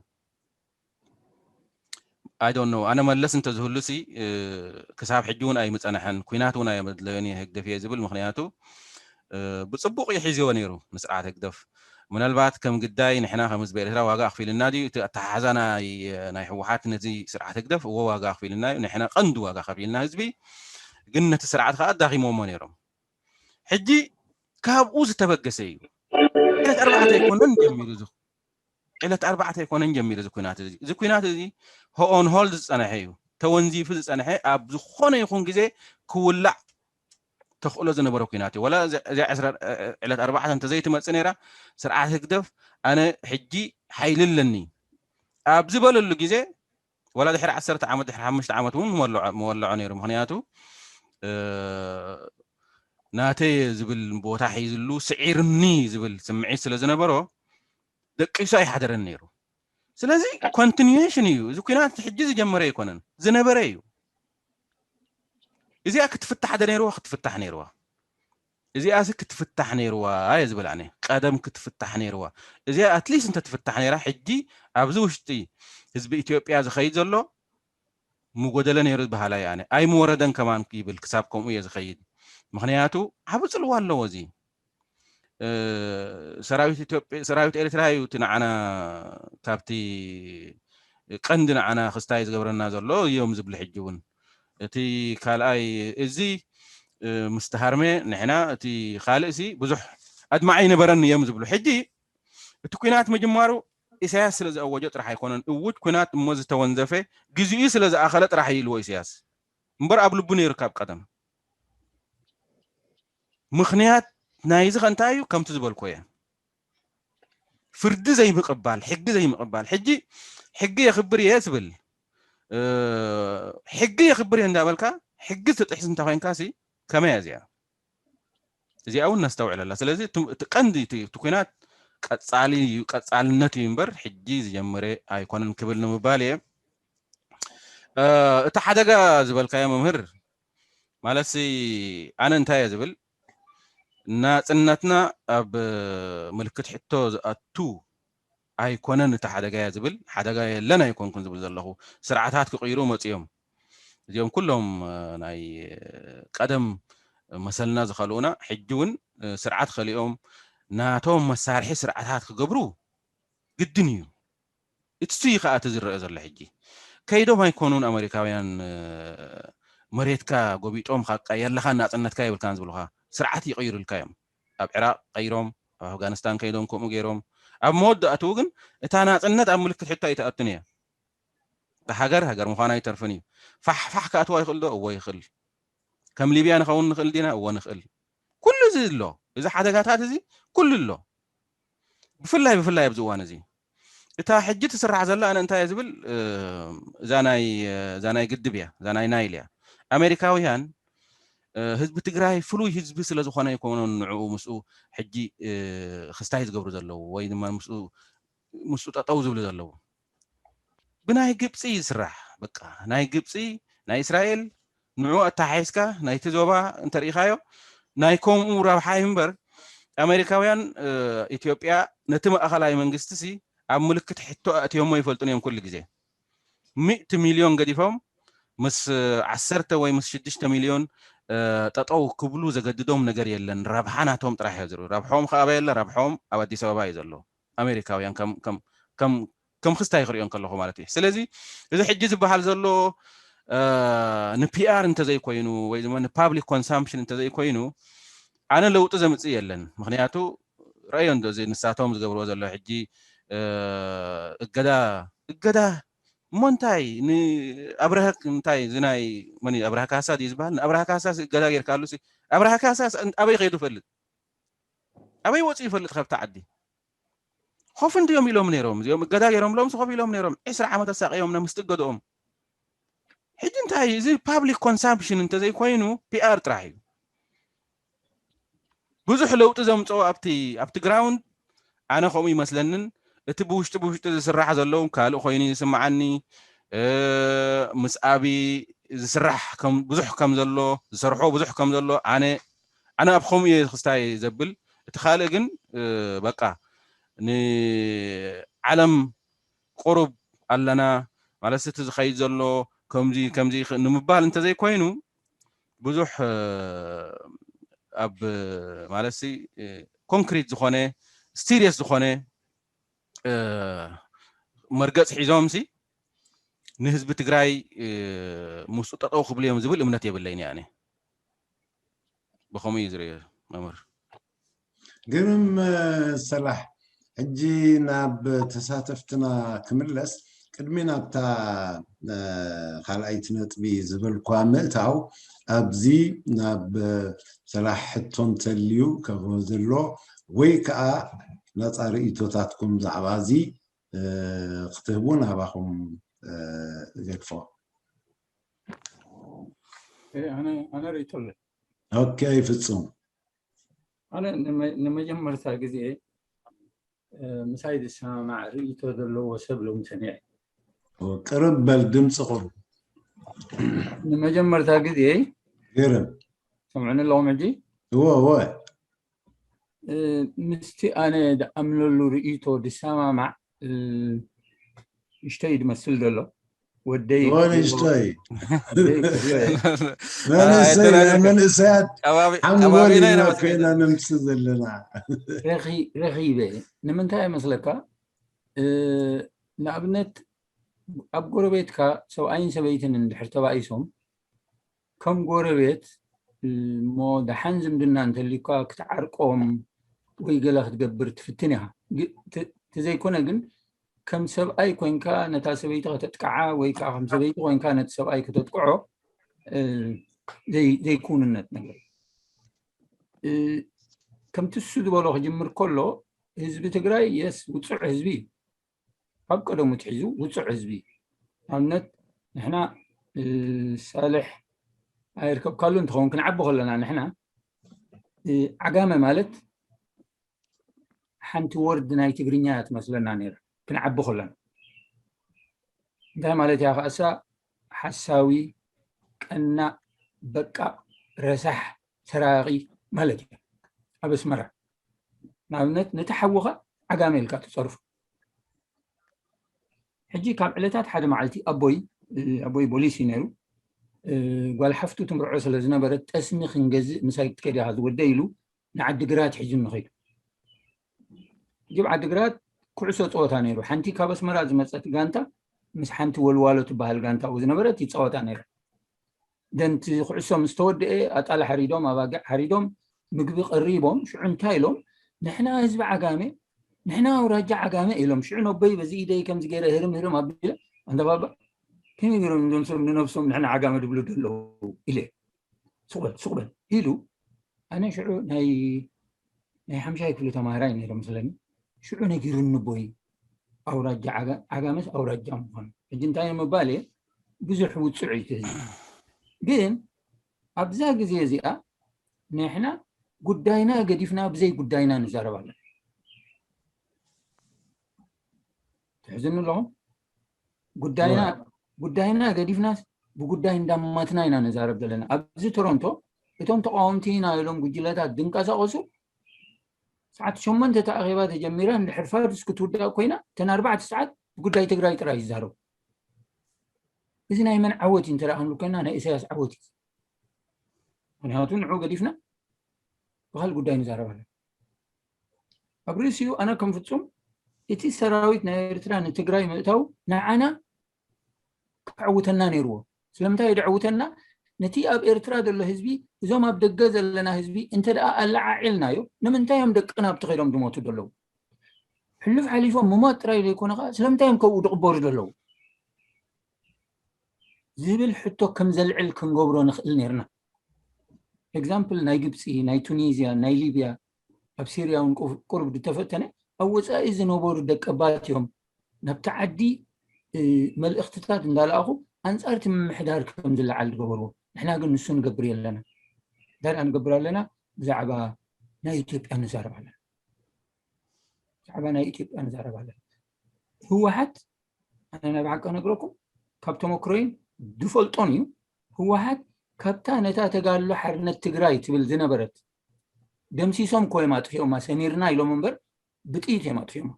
I don't know ኣነ መለስ እንተዝህሉ ሲ ክሳብ ሕጂ እውን ኣይምፀነሐን ኩናት እውን ኣየመድለዮን እየ ህግደፍ እየ ዝብል ምክንያቱ ብፅቡቅ እዩ ሒዝዎ ነይሩ ንስርዓት ህግደፍ። ምናልባት ከም ግዳይ ንሕና ከም ህዝቢ ኤርትራ ዋጋ ኣኽፊልና ድዩ እቲ ኣተሓሕዛ ናይ ናይ ህወሓት ነዚ ስርዓት ህግደፍ እዎ ዋጋ ኣኽፊልና እዩ። ንሕና ቀንዲ ዋጋ ከፊልና ህዝቢ ግን ነቲ ስርዓት ከዓ ኣዳኺሞሞ ነይሮም። ሕጂ ካብኡ ዝተበገሰ እዩ። ዕለት ኣርባዕተ ኣይኮነን ጀሚሩ እዚ ዕለት ኣርባዕተ ኣይኮነን ጀሚሩ እዚ ኩናት እዚ እዚ ኩናት እዚ ኦን ሆልድ ዝፀነሐ እዩ። ተወንዚፉ ዝፀነሐ ኣብ ዝኾነ ይኹን ግዜ ክውላዕ ተኽእሎ ዝነበረ ኩናት እዩ። ወላ እዚኣ ዕለት ኣርባዕተ እንተዘይትመፅእ ነይራ ስርዓት ህግደፍ ኣነ ሕጂ ሓይሊ ኣለኒ ኣብ ዝበለሉ ግዜ ወላ ድሕሪ ዓሰርተ ዓመት ድሕሪ ሓሙሽተ ዓመት እውን መወለዖ ነይሩ። ምክንያቱ ናተይ ዝብል ቦታ ሒዝሉ ስዒርኒ ዝብል ስምዒት ስለ ዝነበሮ ደቂሱ ኣይሓደረን ነይሩ። ስለዚ ኮንቲኒዌሽን እዩ። እዚ ኩናት ሕጂ ዝጀመረ ኣይኮነን፣ ዝነበረ እዩ። እዚኣ ክትፍታሕ ደ ነይርዋ ክትፍታሕ ነይርዋ። እዚኣሲ ክትፍታሕ ነይርዋ እየ ዝብል ኣነ። ቀደም ክትፍታሕ ነይርዋ። እዚኣ ኣትሊስት እንተትፍታሕ ነይራ ሕጂ ኣብዚ ውሽጢ ህዝቢ ኢትዮጵያ ዝኸይድ ዘሎ ምጎደለ ነይሩ ዝበሃል ኣየ ኣነ። ኣይምወረደን ከማን ይብል ክሳብ ከምኡ እየ ዝኸይድ። ምክንያቱ ዓቢ ፅልዋ ኣለዎ እዚ። ሰራዊት ኢትዮጵያ ሰራዊት ኤርትራ እዩ እቲ ንዓና ካብቲ ቀንዲ ንዓና ክስታይ ዝገብረና ዘሎ እዮም ዝብሉ ሕጂ እውን እቲ ካልኣይ እዚ ምስ ተሃርመ ንሕና እቲ ካልእ ሲ ብዙሕ ኣድማዒ ይነበረን እዮም ዝብሉ ሕጂ እቲ ኩናት ምጅማሩ ኢሳያስ ስለ ዝኣወጆ ጥራሕ ኣይኮነን እውጅ ኩናት እሞ ዝተወንዘፈ ግዜኡ ስለ ዝኣኸለ ጥራሕ እዩ ኢልዎ ኢሳያስ እምበር ኣብ ልቡ ነይሩ ካብ ቀደም ምኽንያት ናይዚ ከ እንታይ እዩ ከምቲ ዝበልኮ እየ ፍርዲ ዘይምቕባል ሕጊ ዘይምቕባል ሕጂ ሕጊ የኽብር እየ ዝብል ሕጊ የኽብር እየ እንዳበልካ ሕጊ ትጥሕስ እንተ ኮይንካ ሲ ከመይ እያ እዚኣ እዚኣ እውን ነስተውዕለላ ስለዚ እቲ ቀንዲ እቲ ኩናት ቀፃሊ እዩ ቀፃልነት እዩ እምበር ሕጂ ዝጀመረ ኣይኮነን ክብል ንምባል እየ እቲ ሓደጋ ዝበልካዮ መምህር ማለት ኣነ እንታይ እየ ዝብል ናፅነትና ኣብ ምልክት ሕቶ ዝኣቱ ኣይኮነን እቲ ሓደጋ እያ ዝብል ሓደጋ የለን ኣይኮንኩን ዝብል ዘለኹ ስርዓታት ክቕይሩ መፅኦም እዚኦም ኩሎም ናይ ቀደም መሰልና ዝኸልኡና ሕጂ እውን ስርዓት ከሊኦም ናቶም መሳርሒ ስርዓታት ክገብሩ ግድን እዩ እቲ እዩ ከዓ እቲ ዝረአ ዘሎ ሕጂ ከይዶም ኣይኮኑን ኣሜሪካውያን መሬትካ ጎቢጦም የለኻን ናፅነትካ የብልካን ዝብሉካ ስርዓት ይቕይሩልካ እዮም ኣብ ዕራቅ ቀይሮም ኣብ ኣፍጋኒስታን ከይዶም ከምኡ ገይሮም ኣብ መወዳእትኡ ግን እታ ናፅነት ኣብ ምልክት ሕቶ ኣይትኣቱን እያ ሃገር ሃገር ምዃና ኣይተርፍን እዩ ፋሕፋሕ ክኣትዋ ይኽእል ዶ እዎ ይኽእል ከም ሊብያ ንኸውን ንኽእል ዲና እዎ ንኽእል ኩሉ እዚ ኣሎ እዚ ሓደጋታት እዚ ኩሉ ኣሎ ብፍላይ ብፍላይ ኣብዚ እዋን እዚ እታ ሕጂ ትስራሕ ዘላ ኣነ እንታይ ዝብል እዛ ናይ እዛ ናይ ግድብ እያ እዛ ናይ ናይል እያ ኣሜሪካውያን ህዝቢ ትግራይ ፍሉይ ህዝቢ ስለ ዝኾነ ይኮኖን ንዕኡ ምስኡ ሕጂ ክስታይ ዝገብሩ ዘለዉ ወይ ድማ ምስኡ ጠጠው ዝብሉ ዘለዉ ብናይ ግብፂ ይስራሕ በቃ ናይ ግብፂ ናይ እስራኤል ንዑ ኣተሓሒዝካ ናይቲ ዞባ እንተርኢኻዮ ናይ ከምኡ ረብሓ እዩ እምበር ኣሜሪካውያን ኢትዮጵያ ነቲ ማእኸላይ መንግስቲ ሲ ኣብ ምልክት ሕቶ ኣእትዮሞ ይፈልጡን እዮም። ኩሉ ግዜ ሚእቲ ሚልዮን ገዲፎም ምስ ዓሰርተ ወይ ምስ ሽዱሽተ ሚልዮን ጠጠው ክብሉ ዘገድዶም ነገር የለን። ረብሓ ናቶም ጥራሕ እዮ ዝርኢ። ረብሖም ከኣበ የለ፣ ረብሖም ኣብ ኣዲስ ኣበባ እዩ ዘሎ። ኣሜሪካውያን ከም ክስታይ ክሪኦን ከለኹ ማለት እዩ። ስለዚ እዚ ሕጂ ዝበሃል ዘሎ ንፒኣር እንተዘይኮይኑ ወይ ድማ ንፓብሊክ ኮንሳምፕሽን እንተዘይኮይኑ ኣነ ለውጢ ዘምፅእ የለን። ምክንያቱ ረእዮ እንዶ እዚ ንሳቶም ዝገብርዎ ዘሎ ሕጂ እገዳ እገዳ እሞ እንታይ ንኣብረሃ እንታይ እዚ ናይ መን ኣብረሃ ካሳ ድዩ ዝበሃል? ንኣብረሃ ካሳ እገዳ ጌርካሉ፣ ኣብረሃ ካሳ ኣበይ ከይዱ ይፈልጥ? ኣበይ ወፂኡ ይፈልጥ? ካብቲ ዓዲ ኮፍ እንድዮም ኢሎም ነይሮም። እዚኦም እገዳ ገይሮምሎም ኮፍ ኢሎም ነይሮም። ዕስራ ዓመት ኣሳቀዮምና ምስ ጥገድኦም። ሕጂ እንታይ እዚ ፓብሊክ ኮንሳምፕሽን እንተዘይኮይኑ ፒኣር ጥራሕ እዩ። ብዙሕ ለውጢ ዘምፅኦ ኣብቲ ኣብቲ ግራውንድ ኣነ ከምኡ ይመስለንን። እቲ ብውሽጢ ብውሽጢ ዝስራሕ ዘለውን ካልእ ኮይኑ ይስምዓኒ። ምስ ኣቢ ዝስራሕ ብዙሕ ከም ዘሎ ዝሰርሖ ብዙሕ ከም ዘሎ ኣነ ኣነ ኣብ ከምኡ እየ ክስታይ ዘብል። እቲ ካልእ ግን በቃ ንዓለም ቁሩብ ኣለና ማለት እቲ ዝኸይድ ዘሎ ከምዚ ከምዚ ንምባል እንተዘይኮይኑ ብዙሕ ኣብ ማለት ኮንክሪት ዝኾነ ሲሪየስ ዝኾነ መርገፅ ሒዞም ሲ ንህዝቢ ትግራይ ምስኡ ጠጠው ክብሉ እዮም ዝብል እምነት የብለይን። ኣነ ብኸምኡ እዩ ዝርእዮ መምህር። ግርም ሰላሕ። ሕጂ ናብ ተሳተፍትና ክምለስ ቅድሚ ናብታ ካልኣይቲ ነጥቢ ዝበልኳ ምእታው ኣብዚ ናብ ሰላሕ ሕቶ እንተልዩ ከብሮ ዘሎ ወይ ከዓ ናፃ ርእይቶታትኩም ዛዕባ እዚ ክትህቡ ናባኹም ገድፎ። ኣነ ርእይቶ ኣለኒ። ኦኬ ፍጹም። ኣነ ንመጀመርታ ግዜ ምሳይ ዝሰማማዕ ርእይቶ ዘለዎ ሰብ ሎሚ ሰሚዐ። ቅርብ በል ድምፅኹም። ንመጀመርታ ግዜ ግርም ሰምዑኒ ኣለኹም ሕጂ? እወ እወ። ምስቲ ኣነ ዝኣምነሉ ርእይቶ ዝሰማማዕ ንእሽተይ ዝመስል ዘሎ ወደይ ወንእሽተይ መንእሰያት ሓንጎል ኢና ኮይና ነምስ ዘለና ረኺበ። ንምንታይ ይመስለካ? ንኣብነት ኣብ ጎረቤትካ ሰብኣይን ሰበይትን እንድሕር ተባኢሶም ከም ጎረቤት እሞ ደሓን ዝምድና እንተልዩካ ክትዓርቆም ወይ ገለ ክትገብር ትፍትን ኢኻ። ተዘይኮነ ግን ከም ሰብኣይ ኮንካ ነታ ሰበይቲ ከተጥቅዓ ወይ ከዓ ከም ሰበይቲ ኮንካ ነቲ ሰብኣይ ከተጥቅዖ ዘይክውንነት ነገር። ከምቲ እሱ ዝበሎ ክጅምር ከሎ ህዝቢ ትግራይ የስ ውፁዕ ህዝቢ እዩ። ካብ ቀደሙ ትሒዙ ውፁዕ ህዝቢ እዩ። ኣብነት ንሕና ሳልሕ ኣይርከብካሉ እንትኸውን ክንዓቢ ከለና ንሕና ዓጋመ ማለት ሓንቲ ወርድ ናይ ትግርኛ እያ ትመስለና ነይራ ክንዓቢ ከለና። እንታይ ማለት እያ ከኣሳ ሓሳዊ፣ ቀናእ፣ በቃ፣ ረሳሕ፣ ሰራቂ ማለት እዩ። ኣብ ኣስመራ ንኣብነት ነቲ ሓውኻ ዓጋመ ኢልካ ትፀርፉ። ሕጂ ካብ ዕለታት ሓደ መዓልቲ ኣቦይ ኣቦይ ቦሊስ እዩ ነይሩ። ጓል ሓፍቱ ትምርዖ ስለ ዝነበረት ጠስሚ ክንገዝእ ምሳይ ክትከድ ኢኻ ዝወደይ ኢሉ ንዓዲግራት ሒዙ ንኸይዱ። ጅብ ዓዲግራት ኩዕሶ ፀወታ ነይሩ። ሓንቲ ካብ ኣስመራ ዝመፀት ጋንታ ምስ ሓንቲ ወልዋሎ ትበሃል ጋንታ ኣብኡ ዝነበረት ይፃወታ ነይረ። ደንቲ ኩዕሶ ምስ ተወደአ ኣጣል ሓሪዶም ኣባጊዕ ሓሪዶም ምግቢ ቀሪቦም ሽዑ እንታይ ኢሎም ንሕና ህዝቢ ዓጋመ ንሕና ኣውራጃ ዓጋመ ኢሎም ሽዑ ነበይ በዚ ኢደይ ከምዚ ገይረ ህርም ህርም ኣቢለ ኣንተ ባባ ከመይ ገይሮም እዞም ሰብ ንነብሶም ንሕና ዓጋመ ድብሉ ደለዉ ኢለ ሱቕ በል ሱቕ በል ኢሉ ኣነ ሽዑ ናይ ናይ ሓምሻይ ክፍሊ ተማሃራይ ነይረ መስለኒ ሽዑ ነጊሩኒ ቦይ ኣውራጃ ዓጋመስ ኣውራጃ ምዃኑ ሕጂ እንታይ ንምባል እየ ብዙሕ ውፅዕ እዩ ህዝቢ ግን ኣብዛ ግዜ እዚኣ ንሕና ጉዳይና ገዲፍና ብዘይ ጉዳይና ንዛረብ ኣለና ትሕዝኒ ኣለኹም ጉዳይና ጉዳይና ገዲፍናስ ብጉዳይ እንዳማትና ኢና ንዛረብ ዘለና ኣብዚ ቶሮንቶ እቶም ተቃወምቲ ኢና ኢሎም ጉጅለታት ዝንቀሳቀሱ ሰዓት ሸሞንተ ተኣኺባ ተጀሚራ እንድሕር ፋዱስ ክትውዳእ ኮይና፣ እተን ኣርባዕተ ሰዓት ብጉዳይ ትግራይ ጥራይ ይዛረቡ። እዚ ናይ መን ዓወት እዩ እንተ ደኣ ክንብል ኮይና፣ ናይ ኢሳያስ ዓወት እዩ። ምክንያቱ ንዑ ገዲፍና ብኻልእ ጉዳይ ንዛረብ ኣለና። ኣብ ርእሲኡ ኣነ ከም ፍጹም እቲ ሰራዊት ናይ ኤርትራ ንትግራይ ምእታው ንዓና ከዕውተና ነይርዎ። ስለምንታይ እዩ ደዕውተና? ነቲ ኣብ ኤርትራ ዘሎ ህዝቢ፣ እዞም ኣብ ደገ ዘለና ህዝቢ እንተ ደኣ ኣለዓዒልናዮ፣ ንምንታይ እዮም ደቅና ኣብቲ ከይዶም ዝሞቱ ዘለዉ? ሕሉፍ ሓሊፎም ምሞት ጥራይ ዘይኮነ ከኣ ስለምንታይ እዮም ከብኡ ዝቕበሩ ዘለዉ? ዝብል ሕቶ ከም ዘልዕል ክንገብሮ ንኽእል ነርና። ኤግዛምፕል ናይ ግብፂ፣ ናይ ቱኒዝያ፣ ናይ ሊብያ፣ ኣብ ሲርያ እውን ቁ- ቁሩብ ዝተፈተነ ኣብ ወፃኢ ዝነበሩ ደቀባት እዮም ናብቲ ዓዲ እ፣ መልእኽትታት እንዳለኣኹ ኣንፃር እቲ ምምሕዳር ከም ዝለዓል ዝገበርዎ። ንሕና ግን ንሱ ንገብር የለና። እንታይ ደኣ ንገብር ኣለና? ብዛዕባ ናይ ኢትዮጵያ ንዛረብ ኣለና። ብዛዕባ ናይ ኢትዮጵያ ንዛረብ ኣለና። ህወሓት ኣነ ናይ ብሓቂ ነግረኩም ካብ ተመክሮይን ዝፈልጦን እዩ። ህወሓት ካብታ ነታ ተጋድሎ ሓርነት ትግራይ ትብል ዝነበረት ደምሲሶም እኮ እዮም ኣጥፊኦማ ሰሚርና ኢሎም እምበር ብጥይት እዮም ኣጥፊኦማ።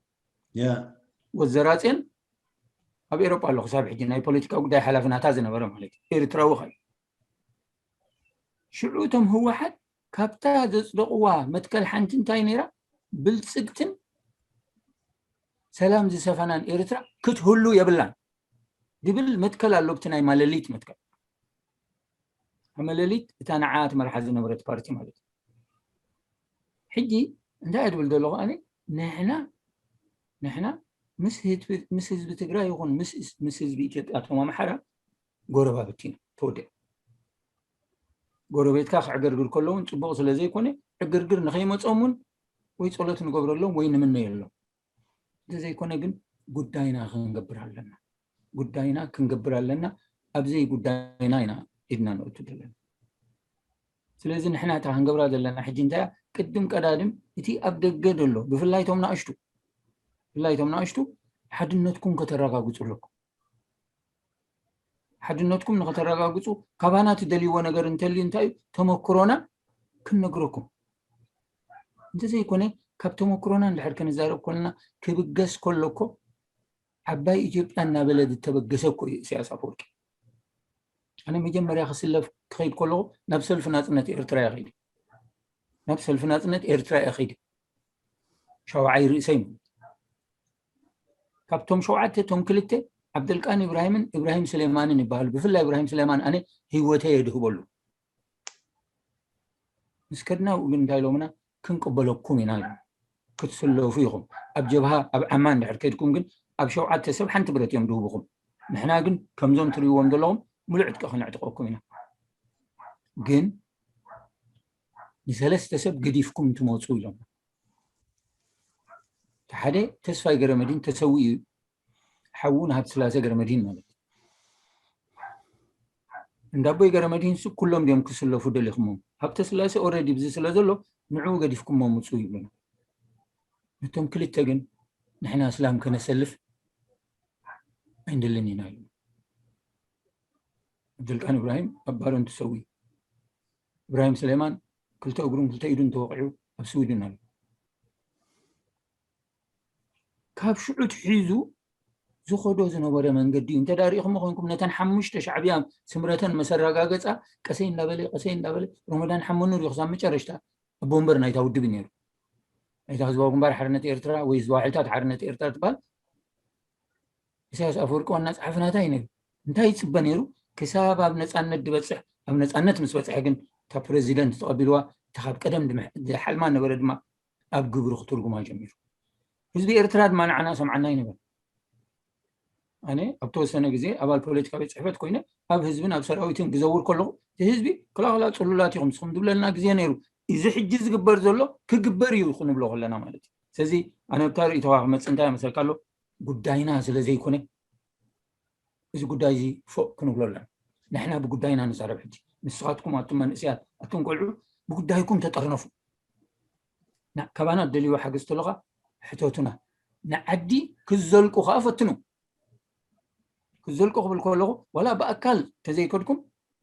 ያ ወዘራፅዮን ኣብ ኤሮጳ ኣሎ ክሳብ ሕጂ ናይ ፖለቲካ ጉዳይ ሓላፊ ናታ ዝነበረ ማለት እዩ ኤርትራዊ ኸ ሽዑ እቶም ህወሓት ካብታ ዘፅደቕዋ መትከል ሓንቲ እንታይ ነይራ ብልፅግትን ሰላም ዝሰፈናን ኤርትራ ክትህሉ የብላን ዝብል መትከል ኣሎ ብቲ ናይ ማለሊት መትከል መለሊት እታ ንዓ ትመርሓ ዝነበረት ፓርቲ ማለት እዩ ሕጂ እንታይ እድብል ዘለኹ ኣነ ንሕና ንሕና ምስ ህዝቢ ትግራይ ይኹን ምስ ህዝቢ ኢትዮጵያ እቶም ኣምሓራ ጎረባብቲ ኢና ተወዲኣ ጎረቤትካ ክዕገርግር ከለውን ፅቡቕ ስለ ዘይኮነ ዕግርግር ንኸይመፆም እውን ወይ ፀሎት ንገብረሎም ወይ ንምነየሎም እንተዘይኮነ ግን ጉዳይና ክንገብር ኣለና ጉዳይና ክንገብር ኣለና ኣብዘይ ጉዳይና ኢና ኢድና ንእቱ ዘለና ስለዚ ንሕና እታ ክንገብራ ዘለና ሕጂ እንታይ ቅድም ቀዳድም እቲ ኣብ ደገ ዘሎ ብፍላይ ቶም ናእሽቱ ብፍላይ ቶም ናእሽቱ ሓድነትኩም ከተረጋግፁ ኣለኩም ሓድነትኩም ንኸተረጋግፁ ካባና ትደልይዎ ነገር እንተልዩ እንታይ እዩ ተመክሮና ክንነግረኩም እንተዘይኮነ ካብ ተመክሮና እንድሕር ክንዛረብ ከለና ክብገስ ከሎ እኮ ዓባይ ኢትዮጵያ እናበለ ዝተበገሰ እኮ እዩ ኢሳያስ ኣፈወርቂ ኣነ መጀመርያ ክስለፍ ክኸይድ ከለኹ ናብ ሰልፊ ናፅነት ኤርትራ እየ ከይደ ናብ ሰልፊ ናፅነት ኤርትራ እየ ከይደ ሸውዓይ ርእሰይ ማለት ካብቶም ሸውዓተ እቶም ክልተ ዓብደልቃን ኢብራሂምን ኢብራሂም ስሌማንን ይበሃሉ ብፍላይ ኢብራሂም ስሌማን ኣነ ህይወተይ የድህበሉ ምስ ከድና ግን እንታይ ኢሎምና ክንቅበለኩም ኢና ክትስለፉ ኢኹም ኣብ ጀብሃ ኣብ ዓማ እንድሕር ከድኩም ግን ኣብ ሸውዓተ ሰብ ሓንቲ ብረት እዮም ድህብኹም ንሕና ግን ከምዞም ትርእዎም ዘለኹም ሙሉእ ዕጥቂ ክነዕጥቀኩም ኢና ግን ንሰለስተ ሰብ ገዲፍኩም ትመፁ ኢሎም ሓደ ተስፋይ ገረመዲን ተሰዊኡ እዩ ሓዉ ንሃብተ ስላሴ ገረመዲን ማለት እንዳቦይ ገረመዲን ሱ ኩሎም ድዮም ክስለፉ ደሊኹሞም ሃብተ ስላሴ ኦረዲ ብዚ ስለ ዘሎ ንዕኡ ገዲፍኩሞ ምፁ ይብሉና ነቶም ክልተ ግን ንሕና እስላም ከነሰልፍ ኣይንደልን ኢና ኢሉ ኣብደልቃን እብራሂም ኣብ ባሮን ትሰዊ እብራሂም ስሌማን ክልተ እግሩን ክልተ ኢዱን ተወቂዑ ኣብ ስዊድን ኣሎ ካብ ሽዑ ትሒዙ ዝኸዶ ዝነበረ መንገዲ እዩ እንተ ሪኢኹም ኮይንኩም ነተን ሓሙሽተ ሻዕብያ ስምረተን መሰረጋገፃ ቀሰይ እንዳበለ ቀሰይ እንዳበለ ሮመዳን ሓመኑር እዩ ክሳብ መጨረሽታ ኣቦ ወንበር ናይታ ውድብ ነይሩ ናይታ ህዝባዊ ግንባር ሓርነት ኤርትራ ወይ ህዝባዊ ሓይልታት ሓርነት ኤርትራ ትበሃል ኢሳያስ ኣፈወርቂ ዋና ጸሓፊ ናታ እዩ ነይሩ እንታይ ይጽበ ነይሩ ክሳብ ኣብ ነጻነት ዝበጽሕ ኣብ ነጻነት ምስ በጽሐ ግን እታ ፕረዚደንት ተቐቢልዋ እታ ካብ ቀደም ዝሓልማ ነበረ ድማ ኣብ ግብሪ ክትርጉማ ጀሚሩ ህዝቢ ኤርትራ ድማ ንዓና ሰምዓና ይነበረ ኣነ ኣብ ተወሰነ ግዜ ኣባል ፖለቲካ ቤት ፅሕፈት ኮይነ ኣብ ህዝብን ኣብ ሰራዊትን ክዘውር ከለኹ እቲ ህዝቢ ክላክላ ፅሉላት ኢኹም ንስኹም ዝብለልና ግዜ ነይሩ እዚ ሕጂ ዝግበር ዘሎ ክግበር እዩ ክንብሎ ከለና ማለት እዩ ስለዚ ኣነ ብታ ርእይቶኻ ክመፅእ እንታይ ኣመሰልካ ኣሎ ጉዳይና ስለ ዘይኮነ እዚ ጉዳይ እዚ ፎቅ ክንብሎ ኣለና ንሕና ብጉዳይና ንዛረብ ሕጂ ንስኻትኩም ኣቱም መንእስያት ኣቱም ቆልዑ ብጉዳይኩም ተጠርነፉ ካባና ደልይዎ ሓገዝ ተሎኻ ሕተቱና ንዓዲ ክዘልቁ ከዓ ፈትኑ ክዘልቁ ክብል ከለኹ ዋላ ብኣካል ተዘይከድኩም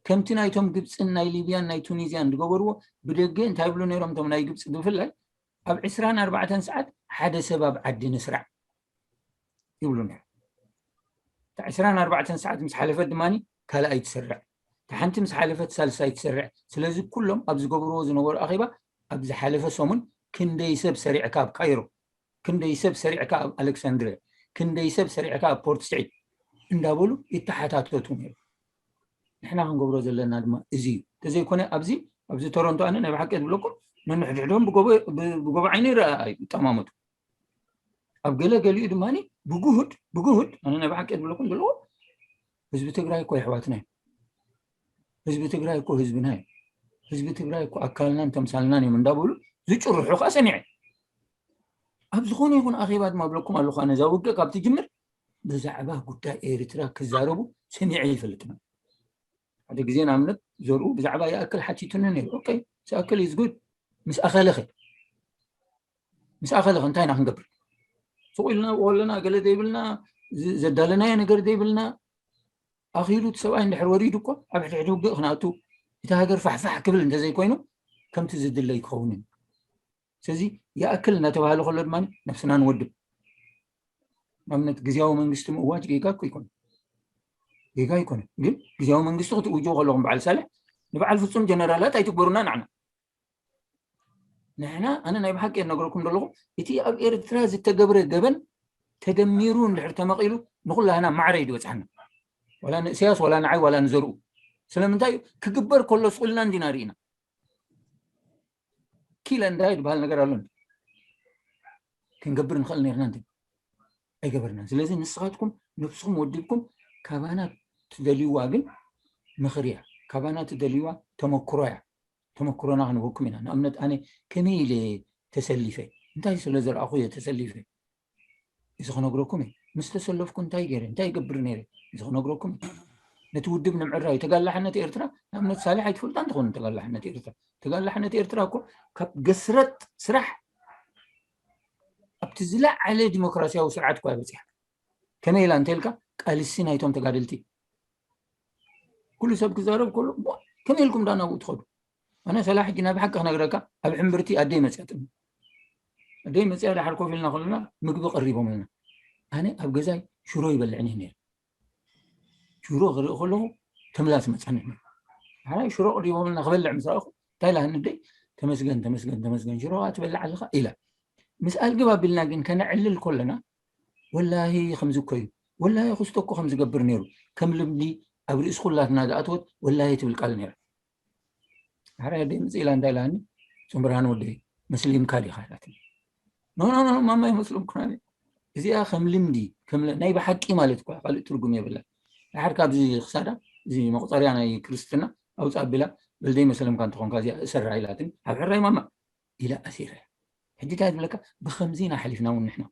ከምቲ ናይቶም ግብፅን ናይ ሊብያን ናይ ቱኒዝያን ዝገበርዎ ብደገ እንታይ ይብሉ ነይሮም እቶም ናይ ግብፂ ብፍላይ ኣብ ዕስራን ኣርባዕተን ሰዓት ሓደ ሰብ ኣብ ዓዲ ንስራዕ ይብሉ ነይሩ። እታ ዕስራን ኣርባዕተን ሰዓት ምስ ሓለፈት ድማ ካልኣይ ትስርዕ፣ እታ ሓንቲ ምስ ሓለፈት ሳልሳይ ትስርዕ። ስለዚ ኩሎም ኣብ ዝገብርዎ ዝነበሩ ኣኼባ ኣብ ዝሓለፈ ሰሙን ክንደይ ሰብ ሰሪዕካ ኣብ ካይሮ፣ ክንደይ ሰብ ሰሪዕካ ኣብ ኣሌክሳንድሪያ፣ ክንደይ ሰብ ሰሪዕካ ኣብ ፖርት ስዒድ እንዳበሉ ይተሓታተቱ ነይሩ። ንሕና ክንገብሮ ዘለና ድማ እዚ እዩ። እንተዘይኮነ ኣብዚ ኣብዚ ቶሮንቶ ኣነ ናይ ብሓቂ ዝብለኩም ነንሕድሕዶም ብጎቦ ዓይኒ ይረኣ ይጠማመቱ። ኣብ ገለ ገሊኡ ድማ ብግሁድ ብግሁድ ኣነ ናይ ብሓቂ ዝብለኩም ዘለዎ ህዝቢ ትግራይ እኮ የሕዋትና እዩ። ህዝቢ ትግራይ እኮ ህዝብና እዩ። ህዝቢ ትግራይ እኮ ኣካልናን ተምሳልናን እዮም እንዳበሉ ዝጭርሑ ከዓ ሰሚዐ። ኣብ ዝኾነ ይኹን ኣኼባ ድማ ብለኩም ኣለኹ ኣነ እዛ ውግእ ካብ ትጅምር ብዛዕባ ጉዳይ ኤርትራ ክዛረቡ ሰሚዐ ይፈልጥ። ሓደ ግዜ ንኣብነት ዘርኡ ብዛዕባ ይኣክል ሓቲቱኒ ነይሩ። ኦኬ፣ ይኣክል is good። ምስ ኣኸለኸ ምስ ኣኸለኸ እንታይ ኢና ክንገብር? ስቕ ኢልና ኣብኡ ኣለና፣ ገለ ዘይብልና፣ ዘዳለናዮ ነገር ዘይብልና፣ ኣኺሉ እቲ ሰብኣይ እንድሕር ወሪዱ እኮ ኣብ ሕድሕድ ውግእ ክነኣቱ፣ እቲ ሃገር ፋሕፋሕ ክብል እንተዘይኮይኑ ከምቲ ዝድለ ኣይክኸውን እዩ። ስለዚ ይኣክል እናተባህለ ከሎ ድማ ነብስና ንወድብ። ንኣብነት ግዝያዊ መንግስቲ ምእዋጅ ጌጋ እኮ ይኮነ፣ ጌጋ ይኮነ። ግን ግዝያዊ መንግስቲ ክትእውጅዎ ከለኹም በዓል ሳልሕ ንበዓል ፍጹም ጀነራላት ኣይትግበሩና ንዓና። ንሕና ኣነ ናይ ብሓቂ እነግረኩም ዘለኹ እቲ ኣብ ኤርትራ ዝተገብረ ገበን ተደሚሩ እንድሕር ተመቒሉ ንኩላህና ማዕረ እዩ ዝበፅሓና። ዋላ ንእስያስ ዋላ ንዓይ ዋላ ንዘርኡ። ስለምንታይ እዩ ክግበር ከሎ ስቑልና እንዲና ርኢና። ኪለ እንዳይ ዝበሃል ነገር ኣሎ እንዲ ክንገብር ንኽእል ነርና እንዲ ኣይገበርናን። ስለዚ ንስኻትኩም ነብስኹም ወዲብኩም ካባና ትደልይዋ ግን ምኽሪ እያ፣ ካባና ትደልይዋ ተመክሮ እያ። ተመክሮና ክንህበኩም ኢና። ንኣብነት ኣነ ከመይ ኢለ ተሰሊፈ እንታይ ስለ ዝረኣኹ እየ ተሰሊፈ። እዚ ክነግረኩም እየ። ምስ ተሰለፍኩ እንታይ ገይረ እንታይ ይገብር ነይረ እዚ ክነግረኩም እየ። ነቲ ውድብ ንምዕራይ ተጋላሕነት ኤርትራ ንኣብነት ሳልሕ ኣይትፈልጣ እንትኸውን ተጋላሕነት ኤርትራ ተጋላሕነት ኤርትራ እኮ ካብ ገስረጥ ስራሕ ኣብቲ ዝለዓለ ዲሞክራሲያዊ ስርዓት እኳ በፂሓ። ከመይ ኢላ እንተልካ ቃልሲ ናይቶም ተጋደልቲ ኩሉ ሰብ ክዛረብ ከሎ ከመይ ኢልኩም ዳ ናብኡ ትኸዱ? ኣነ ሰላ ሕጂ ናይ ብሓቂ ክነግረካ ኣብ ሕምብርቲ ኣደይ መፅያ ጥሚ ኣደይ መፅያ ዳሓር ኮፍ ኢልና ከለና ምግቢ ቀሪቦምልና ኣነ ኣብ ገዛይ ሽሮ ይበልዕን ነይረ። ሽሮ ክርኢ ከለኹ ተምላ ትመፀኒ ሓራይ ሽሮ ቀሪቦምልና ክበልዕ ምስ ረኣኹ እንታይ ኢላ ንደይ ተመስገን ተመስገን ተመስገን ሽሮ ትበልዕ ኣለኻ ኢላ። ምስ ኣልግብ ኣቢልና ግን ከነዕልል ከለና ወላሂ ከምዚ እኮ እዩ ወላሂ ክስቶ እኮ ከም ዝገብር ነይሩ ከም ልምዲ ኣብ ርእሲ ኩላትና ዝኣተወት ወላሂ ትብል ቃል ነይራ። ሓራይ ኣደይ ምፅእ ኢላ እንታይ ኢላኒ ፅምብርሃን ወደይ መስሊምካ ዲኻ ኢላትኒ። ኖ ኖ ኖ ማማ ኣይመስለምኩን ኣነ። እዚኣ ከም ልምዲ ናይ ብሓቂ ማለት እኳ ካልእ ትርጉም የብላ። ድሓር ካብዚ ክሳዳ እዚ መቁፀርያ ናይ ክርስትና ኣውፃ ኣቢላ በልደይ መስለምካ እንተኾንካ እዚኣ እሰራ ኢላትኒ ኣብ ሕራይ ማማ ኢለ ኣሲረ። ሕጂ እንታይ ዝብለካ ብከምዚ ኢና ሓሊፍና እውን ንሕና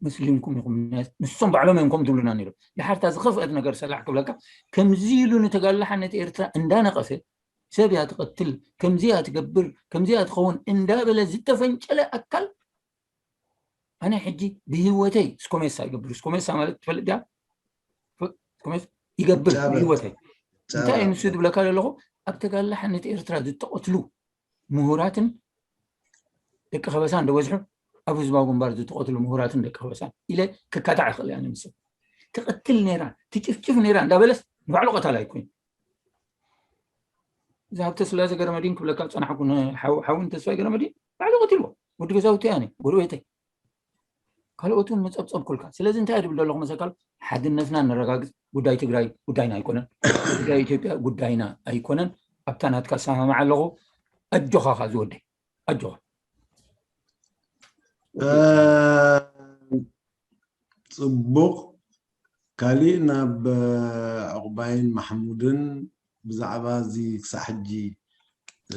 መስሊምኩም ኢኹም ንሶም ባዕሎም እዮም ከም ትብሉና ነይሮም። ድሓርታ ዝኸፍአት ነገር ሰላሕ ክብለካ ከምዚ ኢሉ ንተጋላሓነት ኤርትራ እንዳነቐፈ ሰብ እያ ትቐትል ከምዚ እያ ትገብር ከምዚ እያ ትኸውን እንዳበለ ዝተፈንጨለ ኣካል ኣነ ሕጂ ብህይወተይ ስኮሜሳ ይገብር ስኮሜሳ ማለት ትፈልጥ ያ ይገብር ብህይወተይ እንታይ እዩ ንሱ ዝብለካ ዘለኹ ኣብ ተጋላሓነት ኤርትራ ዝተቐትሉ ምሁራትን ደቂ ከበሳ እንደበዝሑ ኣብ ህዝባዊ ግንባር ዝተቐትሉ ምሁራትን ደቂ ከበሳ ኢለ ክካታዕ ይኽእል እያ ንምስል ትቐትል ነይራ ትጭፍጭፍ ነይራ እንዳበለስ ንባዕሉ ቀታል ኣይኮይኑ እዚ ሃብተ ስላሴ ገረመዲን ክብለካ ዝፀናሕኩ ሓውን ተስፋይ ገረመዲን ባዕሉ ቀትልዎ ወዲ ገዛውቲ ኣነ ጎረቤተይ ካልኦት እውን መፀብፀብ ኩልካ ስለዚ እንታይ ድብል ዘለኹ መሰካል ሓድነትና ነረጋግፅ ጉዳይ ትግራይ ጉዳይና ኣይኮነን ጉዳይ ኢትዮጵያ ጉዳይና ኣይኮነን ኣብታ ናትካ ሰማማዕ ኣለኹ ኣጆኻ ካ ዝወደይ ኣጆኻ ፅቡቕ ካሊእ ናብ ዕቑባይን ማሕሙድን ብዛዕባ እዚ ክሳዕ ሕጂ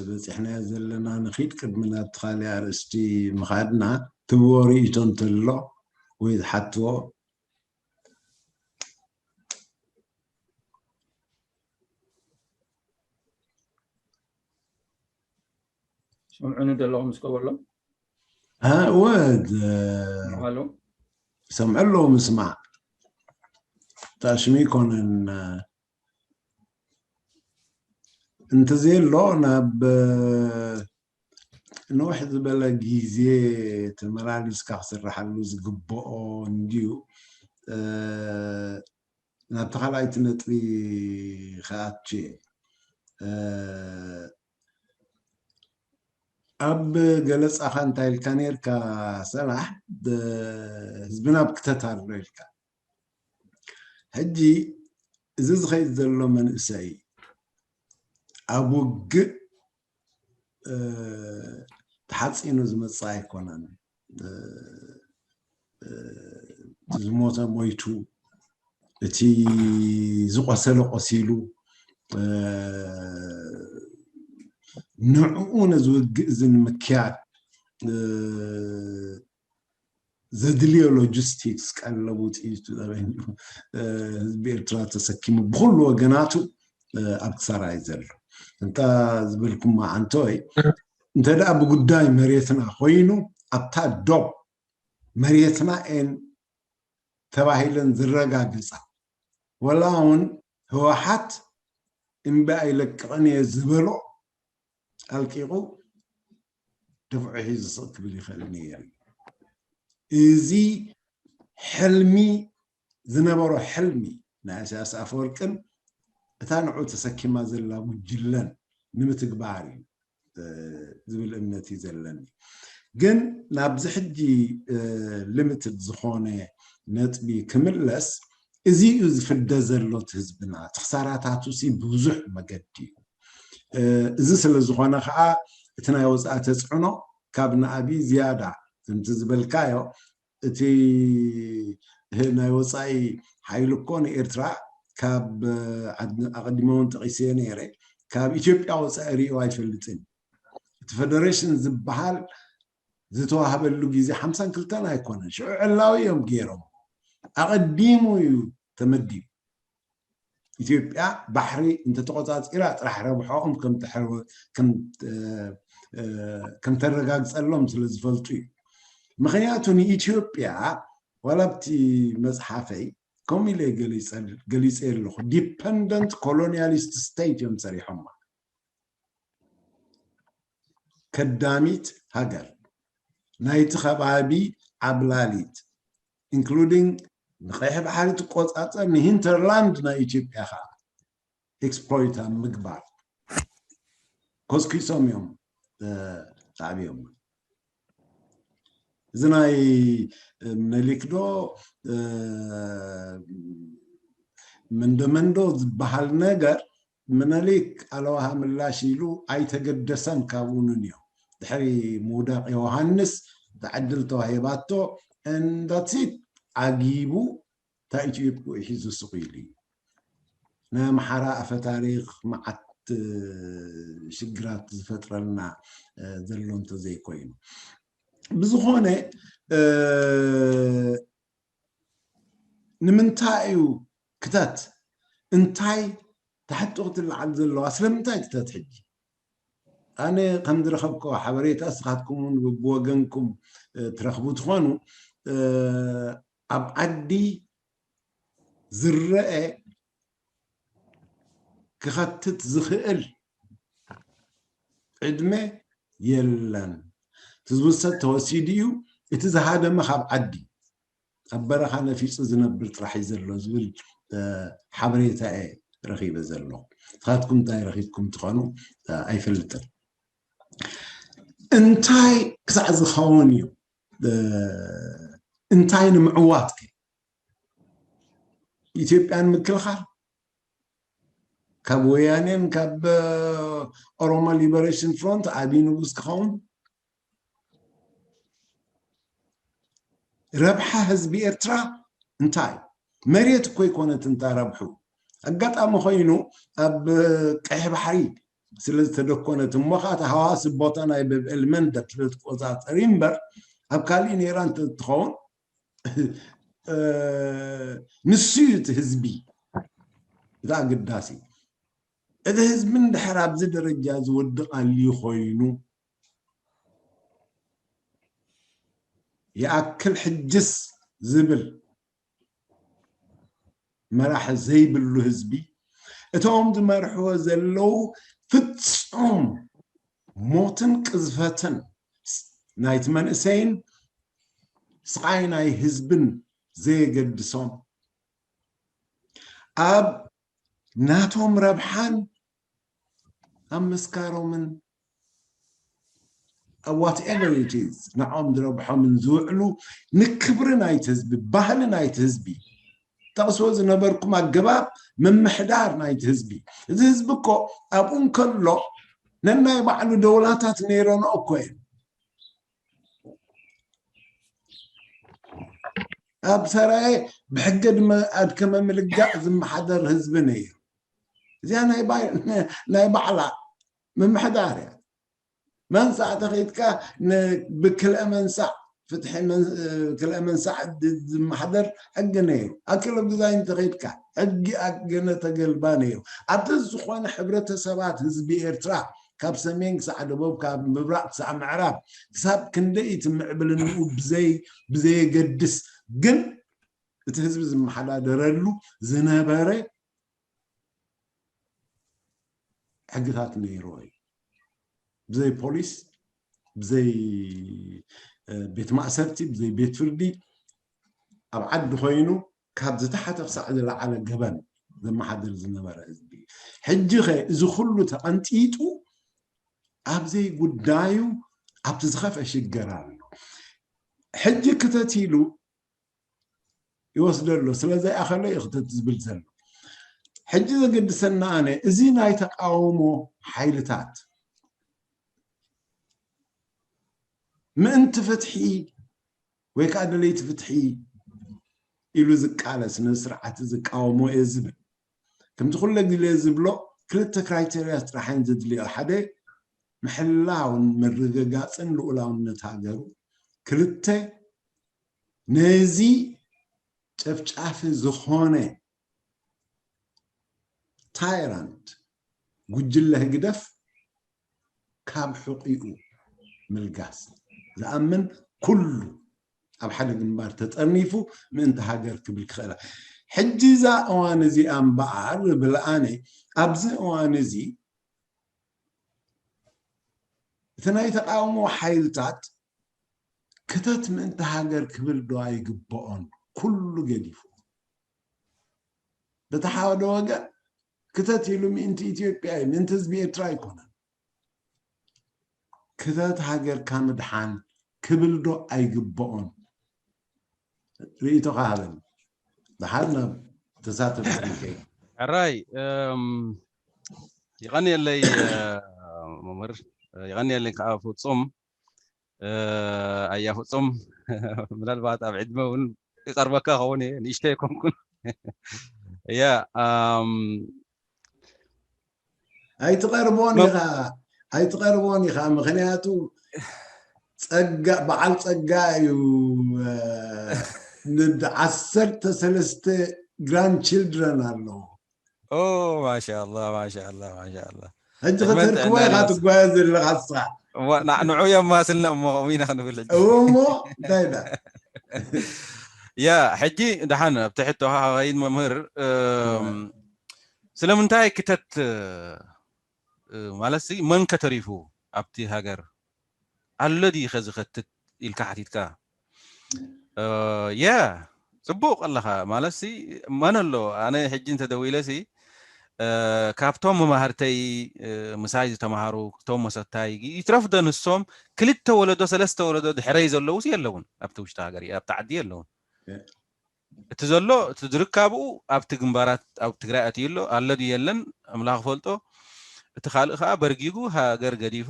በፂሕናዮ ዘለና ንኺድ ቅድሚ ናብቲ ካሊእ ኣርእስቲ ምኻድና ትብዎ ርእይቶ እንተሎ ወይ ዝሓትዎ ሰምዑኒ ዘለኹም እስከ በሎም ወድ ሃሎ ሰምዐ ኣለዉ ምስማዕ ታሽሚ ይኮነን እንተዘየሎ ናብ ንውሕ ዝበለ ግዜ ተመላሊስካ ክስርሓሉ ዝግብኦ እንድዩ። ናብቲ ካልኣይቲ ነጥቢ ክኣቱ እየ። ኣብ ገለፃኻ እንታይ ኢልካ ነርካ? ሰላሕ ህዝብና ብክተት ኣሎ ኢልካ። ሕጂ እዚ ዝኸይድ ዘሎ መንእሰይ ኣብ ውግእ ተሓፂኑ ዝመፅእ ኣይኮነን። እቲ ዝሞተ ሞይቱ፣ እቲ ዝቆሰለ ቆሲሉ፣ ንዕኡ ነዚ ውግእ እዚ ንምክያድ ዘድልዮ ሎጂስቲክስ፣ ቀለቡ፣ ጥይቱ፣ ጠበንጅኡ ህዝቢ ኤርትራ ተሰኪሙ ብኩሉ ወገናቱ ኣብ ክሳራ እዩ ዘሎ። እንታ ዝበልኩም መዓንቶይ፣ እንተ ደኣ ብጉዳይ መሬትና ኮይኑ፣ ኣብታ ዶብ መሬትና ኤን ተባሂለን ዝረጋገጻ፣ ወላ እውን ህወሓት እምቢ ኣይለቅቕን እየ ዝበሎ ኣልቂቑ ደፍዑ ሒዙ ስቕ ክብል ይኽእል ነይሩ። እዚ ሕልሚ ዝነበሮ ሕልሚ ናይ ኢሳያስ ኣፈወርቅን እታ ንዑ ተሰኪማ ዘላ ጉጅለን ንምትግባር እዩ ዝብል እምነት እዩ ዘለኒ። ግን ናብዚ ሕጂ ልምትድ ዝኾነ ነጥቢ ክምለስ፣ እዚ እዩ ዝፍደ ዘሎ እቲ ህዝብና። እቲ ክሳራታቱ ሲ ብዙሕ መገዲ እዩ። እዚ ስለ ዝኾነ ከዓ እቲ ናይ ወፃኢ ተፅዕኖ ካብ ንኣብይ ዝያዳ ከምቲ ዝበልካዮ እቲ ናይ ወፃኢ ሓይሊ እኮ ንኤርትራ ካብ ኣቐዲመ እውን ጠቒሰዮ ነይረ፣ ካብ ኢትዮጵያ ወፃኢ ሪኦ ኣይፈልጥን። እቲ ፌደሬሽን ዝበሃል ዝተዋህበሉ ግዜ ሓምሳን ክልተን ኣይኮነን፣ ሽዑ ዕላዊ እዮም ገይሮም። ኣቐዲሙ እዩ ተመዲቡ። ኢትዮጵያ ባሕሪ እንተተቆፃፂራ ጥራሕ ረብሖኦም ከምተረጋግፀሎም ስለ ዝፈልጡ እዩ። ምክንያቱ ንኢትዮጵያ ዋላ ኣብቲ መፅሓፈይ ከምኡ ኢለ ገሊፀ ኣለኹ፣ ዲፐንደንት ኮሎኒያሊስት ስቴት እዮም ሰሪሖማ። ከዳሚት ሃገር ናይቲ ከባቢ ዓብላሊት ኢንክሉዲንግ ንቀይሕ ባሕሪ ትቆፃፀር ንሂንተርላንድ ናይ ኢትዮጵያ ከዓ ኤክስፕሎይት ኣብ ምግባር ኮስኪሶም እዮም ተዓብዮም። እዚ ናይ ምኒልክ ዶ መንዶ መንዶ ዝበሃል ነገር ምኒልክ ኣለዋሃ ምላሽ ኢሉ ኣይተገደሰን ካብኡ ንንዮ ድሕሪ ምውዳቕ ዮሃንስ እታ ዕድል ተዋሂባቶ እንዳትሲት ዓጊቡ እታ ኢትዮጵኡ ሒዙ ስቕ ኢሉ እዩ። ናይ ኣምሓራ ኣፈ ታሪክ መዓት ሽግራት ዝፈጥረልና ዘሎ እንተዘይኮይኑ ብዝኾነ ንምንታይ እዩ ክተት እንታይ ተሕቶ ክትለዓል ዘለዋ ስለምንታይ ክተት ሕጂ ኣነ ከም ዝረኸብኮ ሓበሬታ ስኻትኩም እውን ብወገንኩም ትረኽቡ ትኾኑ ኣብ ዓዲ ዝረአ ክኸትት ዝኽእል ዕድመ የለን። እቲ ዝውሰድ ተወሲዱ እዩ። እቲ ዝሃደመ ካብ ዓዲ ኣብ በረኻ ነፊፁ ዝነብር ጥራሕ እዩ ዘሎ ዝብል ሓበሬታ እየ ረኺበ ዘለኹ። ንስኻትኩም እንታይ ረኺብኩም ትኾኑ ኣይፈልጥን። እንታይ ክሳዕ ዝኸውን እዩ እንታይ ንምዕዋት ከ ኢትዮጵያ ንምክልኻል ካብ ወያኔን ካብ ኦሮሞ ሊበሬሽን ፍሮንት ዓብዪ ንጉስ ክኸውን ረብሓ ህዝቢ ኤርትራ እንታይ መሬት እኮ ይኮነት እንታ ረብሑ ኣጋጣሚ ኮይኑ ኣብ ቀይሕ ባሕሪ ስለ ዝተደኮነት እሞ ከዓ እቲ ሃዋሲ ቦታ ናይ በብኤል መንደብ ስለ ትቆፃፀር እምበር ኣብ ካሊእ ነይራ እንትኸውን ንሱ እዩ እቲ ህዝቢ እቲ ኣገዳሲ እቲ ህዝቢ እንድሕር ኣብዚ ደረጃ ዝወድቕ ኣልዩ ኮይኑ ይኣክል ሕጅስ ዝብል መራሒ ዘይብሉ ህዝቢ እቶም ዝመርሕዎ ዘለዉ ፍጹም ሞትን ቅዝፈትን ናይቲ መንእሰይን ስቓይ ናይ ህዝብን ዘየገድሶም፣ ኣብ ናቶም ረብሓን ኣብ መስካሮምን፣ whatever it is፣ ንዖም ዝረብሖምን ዝውዕሉ፣ ንክብሪ ናይቲ ህዝቢ፣ ባህሊ ናይቲ ህዝቢ፣ ጠቕስዎ ዝነበርኩም ኣገባብ ምምሕዳር ናይቲ ህዝቢ። እዚ ህዝቢ እኮ ኣብኡ እንከሎ ነናይ ባዕሉ ደውላታት ነይረኖ እኮ እየን። ኣብ ሰራየ ብሕገ ድማ ኣድከመ ምልጋእ ዝመሓደር ህዝቢ ነይሩ። እዚኣ ናይ ባይ-፣ ናይ ባዕላ ምምሕዳር እያ። መንሳዕ ተኺድካ ን-፣ ብክልአ መንሳዕ ፍትሒ መን-፣ ክልአ መንሳዕ ድ-፣ ዝመሓደር ሕጊ ነይሩ። ኣክለ ግዛይ እንተኺድካ ሕጊ ኣገነ ተገልባ ነይሩ። ኣብቲ ዝኾነ ሕብረተሰባት ህዝቢ ኤርትራ ካብ ሰሜን ክሳዕ ደቡብ፣ ካብ ምብራቕ ክሳዕ ምዕራብ፣ ክሳብ ክንደይ እቲ ምዕብልንኡ ብዘይ-፣ ብዘየገድስ፣ ግን እቲ ህዝቢ ዝመሓዳደረሉ ዝነበረ ሕግታት ነይርዎ እዩ። ብዘይ ፖሊስ፣ ብዘይ፣ እ፣ ቤት ማእሰርቲ፣ ብዘይ ቤት ፍርዲ፣ ኣብ ዓዲ ኮይኑ ካብ ዝተሓተ ክሳዕ ዝለዓለ ገበን ዘመሓድር ዝነበረ ህዝቢ እዩ። ሕጂ ኸ እዚ ኩሉ ተቐንጢጡ ኣብ ዘይጉዳዩ ኣብቲ ዝኸፍአ ሽገር ኣሎ። ሕጂ ክተት ኢሉ ይወስዶ ኣሎ። ስለ ዘይኣኸሎ እዩ ክተት ዝብል ዘሎ። ሕጂ ዘገድሰና ኣነ እዚ ናይ ተቃውሞ ሓይልታት ምእንቲ ፍትሒ ወይ ከዓ ደለይቲ ፍትሒ ኢሉ ዝቃለስ ንስርዓት ዝቃወሞ እየ ዝብል። ከምቲ ኩለ ግዜ ዝብሎ ክልተ ክራይቴሪያ ጥራሕ እየን ዘድልዮ። ሓደ ምሕላውን ምርግጋፅን ልኡላውነት ሃገሩ፣ ክልተ ነዚ ጨፍጫፊ ዝኾነ ታይራንት ጉጅለ ህግደፍ ካብ ሕቂኡ ምልጋስ ዝኣምን ኩሉ ኣብ ሓደ ግንባር ተጠርኒፉ ምእንቲ ሃገር ክብል ክኽእላ። ሕጂ እዛ እዋን እዚኣ እምበኣር ብልኣነ ኣብዚ እዋን እዚ እቲ ናይ ተቃውሞ ሓይልታት ክተት ምእንቲ ሃገር ክብል ዶ ኣይግብኦን? ኩሉ ገዲፉ በቲ ሓደ ወገን ክተት ኢሉ ምእንቲ ኢትዮጵያ እዩ፣ ምእንቲ ህዝቢ ኤርትራ ኣይኮነን። ክተት ሃገርካ ምድሓን ክብል ዶ ኣይግብኦን? ርእይቶኻ ሃበኒ። ደሓር ናብ ተሳተፍቲ ከይድ። ሕራይ እም፣ ይቐንየለይ እ፣ መምህር፣ ይቐንየለይ ከዓ ፍጹም። እ፣ ኣያ ፍጹም፣ ምናልባት ኣብ ዕድመ እውን ይቐርበካ ኸውን እየ፣ ንእሽተይ ኣይኮንኩን። እያ እም፣ ኣይትቐርቦን ኢኻ ኣይትቐርቦን ኢኻ። ምኽንያቱ ጸጋ በዓል ጸጋ እዩ። እ፣ ንድ ዓሰርተ ሰለስተ ግራንድ ችልድረን ኣለዎ። ኦ ማሻላ ማሻላ ማሻላ። ሕጂ ዕድመን ከተርክቦ ጥዕናን ኢኻ ይሃብካ። ትጓየ ዘለኻ ንስኻ። ዋ፣ ና- ንዑ የማስልና እሞ ከምኡ ኢና ክንብል ሕጂ። እዎ እሞ እንታይ ዳ ያ ሕጂ ደሓን ኣብቲ ሕቶኻ ከይድ መምህር እም፣ ስለምንታይ ክተት እ፣ ማለት ሲ መን ከተሪፉ ኣብቲ ሃገር ኣሎ ድዩ ከዚ ከትት ኢልካ ሓቲትካ እ፣ የ ጽቡቕ ኣለኻ ማለት ሲ መን ኣሎ ኣነ ሕጂ እንተደዊለ ሲ እ፣ ካብቶም መማህርተይ እ፣ ምሳይ ዝተማሃሩ እቶም መሰታይ ይትረፍ ዶ ንሶም ክልተ ወለዶ ሰለስተ ወለዶ ድሕረይ ዘለውስ የለውን ኣብቲ ውሽጢ ሃገር ኣብቲ ዓዲ የለውን እቲ ዘሎ እቲ ዝርካብኡ ኣብቲ ግንባራት ኣብ ትግራይ ኣትዩ ኣሎ ኣሎ ድዩ የለን ኣምላኽ ፈልጦ እቲ ካልእ ከዓ በርጊጉ ሃገር ገዲፉ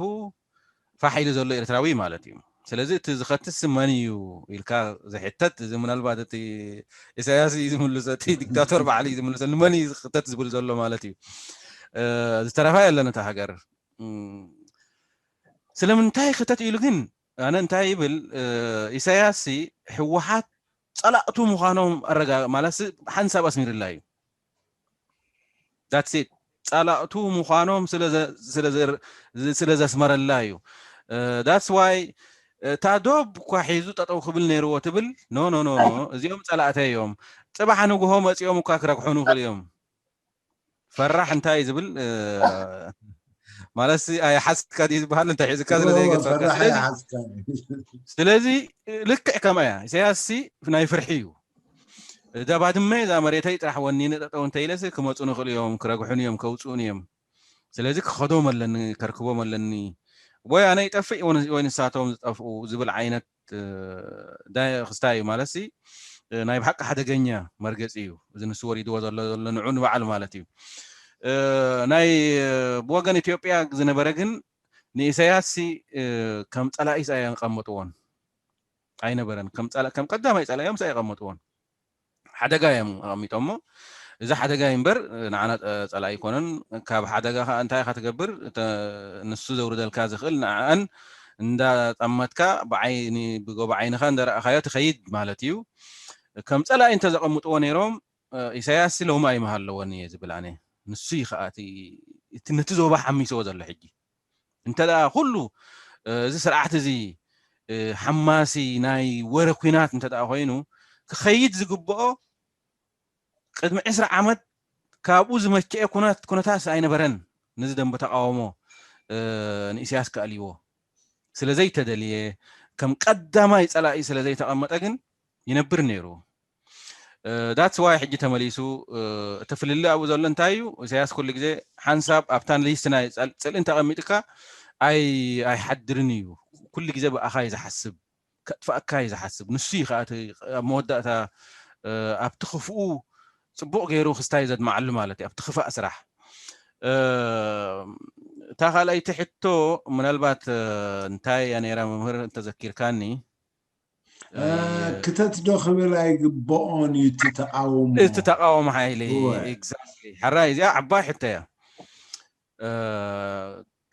ፋሕ ኢሉ ዘሎ ኤርትራዊ ማለት እዩ ስለዚ እቲ ዝኸትስ መን እዩ ኢልካ ዝሕተት እዚ ምናልባት እቲ ኢሳያስ እዩ ዝምልሶ እቲ ዲክታቶር በዓል እዩ ዝምልሶ ንመን እዩ ዝኽተት ዝብል ዘሎ ማለት እዩ ዝተረፋ የለን እታ ሃገር ስለምንታይ ክተት ኢሉ ግን ኣነ እንታይ ይብል ኢሳያስ ህወሓት ፀላእቱ ምዃኖም ኣረጋ ማለት ሓንሳብ ኣስሚርላ እዩ that's it ፀላእቱ ምዃኖም ስለ ዘስመረላ እዩ that's why እታ ዶብ እኳ ሒዙ ጠጠው ክብል ነይርዎ ትብል no no no እዚኦም ፀላእተ እዮም ፅባሕ ንግሆ መፂኦም እኳ ክረግሑኑ ይኽእሉ እዮም ፈራሕ እንታይ ዝብል ማለት ኣይሓዝካ ድዩ ዝበሃል፣ እንታይ ሒዝካ ስለ ዘይገባካ። ስለዚ ልክዕ ከምኣ እያ። ኢሳያስ ናይ ፍርሒ እዩ። እዛ ባድመ እዛ መሬተይ ጥራሕ ወኒነ ጠጠው እንተኢለሲ ክመፁ ንኽእሉ እዮም፣ ክረግሑን እዮም፣ ከውፅኡን እዮም። ስለዚ ክኸዶም ኣለኒ፣ ከርክቦም ኣለኒ። ወይ ኣነ ይጠፍእ ወይ ንሳቶም ዝጠፍኡ ዝብል ዓይነት ክስታይ እዩ። ማለት ናይ ብሓቂ ሓደገኛ መርገፂ እዩ። እዚ ንሱ ወሪድዎ ዘሎ ዘሎ ንዑ ንባዕሉ ማለት እዩ። ናይ ብወገን ኢትዮጵያ ዝነበረ ግን ንኢሳያስ ከም ፀላኢስ ኣየቐመጥዎን ኣይነበረን። ከም ቀዳማይ ፀላኢዮም ኣይቐመጥዎን። ሓደጋ እዮም ኣቐሚጦሞ። እዚ ሓደጋ እዩ እምበር ንዓና ፀላኢ ኣይኮነን። ካብ ሓደጋ ከዓ እንታይ ኢኻ ትገብር? ንሱ ዘውርደልካ ዝኽእል ንዓን እንዳጠመትካ ብዓይኒ ብጎቦ ዓይንኻ እንዳረኣኻዮ ትኸይድ ማለት እዩ። ከም ፀላኢ እንተዘቐምጥዎ ነይሮም ኢሳያስ ሎሚ ኣይምሃለዎን እየ ዝብል ኣነ። ንሱ እዩ ከዓ እቲ ነቲ ዞባ ሓሚስዎ ዘሎ ሕጂ። እንተ ደኣ ኩሉ እዚ ስርዓት እዚ ሓማሲ ናይ ወረ ኲናት እንተ ደኣ ኮይኑ ክኸይድ ዝግብኦ ቅድሚ ዕስራ ዓመት ካብኡ ዝመቸአ ኩነታት ኩነታት ኣይነበረን። ነዚ ደንበ ተቃውሞ ንኢሳያስ ከኣልይዎ ስለ ዘይተደልየ ከም ቀዳማይ ጸላኢ ስለ ዘይተቐመጠ ግን ይነብር ነይሩ። ዳትስ ዋይ ሕጂ ተመሊሱ እቲ ፍልልይ ኣብኡ ዘሎ እንታይ እዩ? ኢሳያስ ኩሉ ግዜ ሓንሳብ ኣብታ ሊስት ናይ ጽልኢ እንተቐሚጥካ ኣይሓድርን እዩ። ኩሉ ግዜ ብኣኻ እዩ ዝሓስብ፣ ከጥፍኣካ እዩ ዝሓስብ። ንሱ እዩ ከዓ ኣብ መወዳእታ ኣብቲ ክፍኡ ፅቡቕ ገይሩ ክስታይ ዘድማዓሉ ማለት እዩ፣ ኣብቲ ክፋእ ስራሕ። እታ ካልኣይቲ ሕቶ ምናልባት እንታይ እያ ነይራ መምህር እንተዘኪርካኒ? ክተት ዶ ክብል ኣይግብኦን እዩ እቲ ተቃውሞ። እቲ ተቃውሞ ሓይሊ። Exactly። ሕራይ እዚኣ ዓባይ ሕቶ እያ።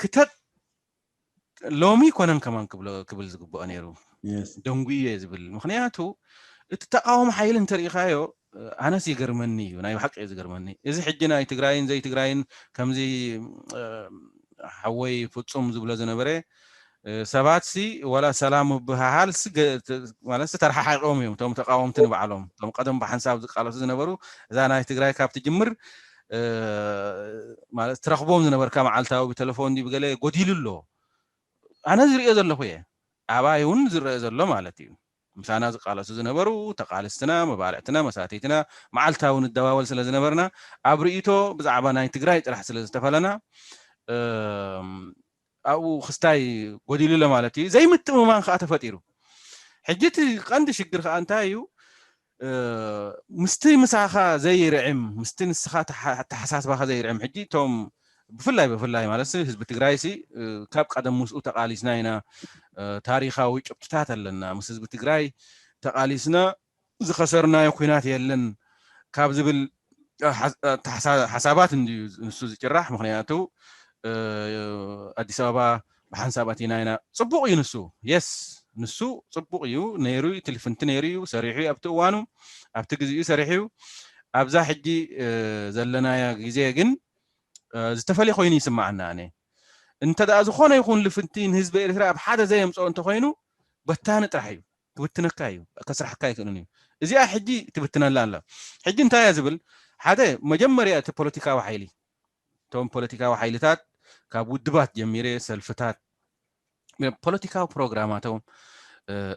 ክተት ሎሚ ኮነን ከማን ክብል ዝግብኦ ነይሩ። ደንጉ እየ ዝብል። ምክንያቱ እቲ ተቃውሞ ሓይሊ እንተሪኢኻዮ ኣነስ ይገርመኒ እዩ፣ ናይ ብሓቂ እዩ ዝገርመኒ። እዚ ሕጂ ናይ ትግራይን ዘይትግራይን ከምዚ ሓወይ ፍፁም ዝብሎ ዝነበረ ሰባት ሲ ዋላ ሰላም ምብህሃል ማለት ተረሓሓቆም እዮም። እቶም ተቃወምቲ ንባዕሎም እቶም ቀደም ብሓንሳብ ዝቃለሱ ዝነበሩ እዛ ናይ ትግራይ ካብ ትጅምር ማለት ትረኽቦም ዝነበርካ መዓልታዊ ብቴሌፎን ድዩ ብገለ ጎዲሉ ኣሎ። ኣነ ዝርእዮ ዘለኹ እየ፣ ኣባይ እውን ዝረአ ዘሎ ማለት እዩ። ምሳና ዝቃለሱ ዝነበሩ ተቃልስትና፣ መባልዕትና፣ መሳተይትና መዓልታዊ ንደዋወል ስለ ዝነበርና ኣብ ርእይቶ ብዛዕባ ናይ ትግራይ ጥራሕ ስለ ዝተፈለና ኣብኡ ክስታይ ጎዲሉ ኣሎ ማለት እዩ። ዘይምትእምማን ከዓ ተፈጢሩ። ሕጂ እቲ ቀንዲ ሽግር ከዓ እንታይ እዩ? ምስቲ ምሳኻ ዘይርዕም ምስቲ ንስኻ ኣተሓሳስባኻ ዘይርዕም ሕጂ እቶም ብፍላይ ብፍላይ ማለት ህዝቢ ትግራይ ሲ ካብ ቀደም ምስኡ ተቃሊስና ኢና፣ ታሪኻዊ ጭብጥታት ኣለና፣ ምስ ህዝቢ ትግራይ ተቃሊስና ዝኸሰርናዮ ኩናት የለን ካብ ዝብል ሓሳባት እንድዩ ንሱ ዝጭራሕ። ምክንያቱ ኣዲስ ኣበባ ብሓንሳብ ኣቲና ኢና። ፅቡቅ እዩ ንሱ፣ የስ ንሱ ፅቡቅ እዩ ነይሩ፣ ትልፍንቲ ነይሩ እዩ፣ ሰሪሑ እዩ ኣብቲ እዋኑ ኣብቲ ግዜኡ ሰሪሑ እዩ። ኣብዛ ሕጂ ዘለናያ ግዜ ግን ዝተፈለየ ኮይኑ ይስማዓና። ኣነ እንተ ደኣ ዝኾነ ይኹን ልፍንቲ ንህዝቢ ኤርትራ ኣብ ሓደ ዘየምፅኦ እንተኮይኑ በታኒ ጥራሕ እዩ፣ ክብትነካ እዩ፣ ከስራሕካ ኣይክእልን እዩ። እዚኣ ሕጂ ትብትነላ ኣላ። ሕጂ እንታይ እያ ዝብል? ሓደ መጀመርያ እቲ ፖለቲካዊ ሓይሊ፣ እቶም ፖለቲካዊ ሓይልታት ካብ ውድባት ጀሚረ ሰልፍታት ፖለቲካዊ ፕሮግራማቶም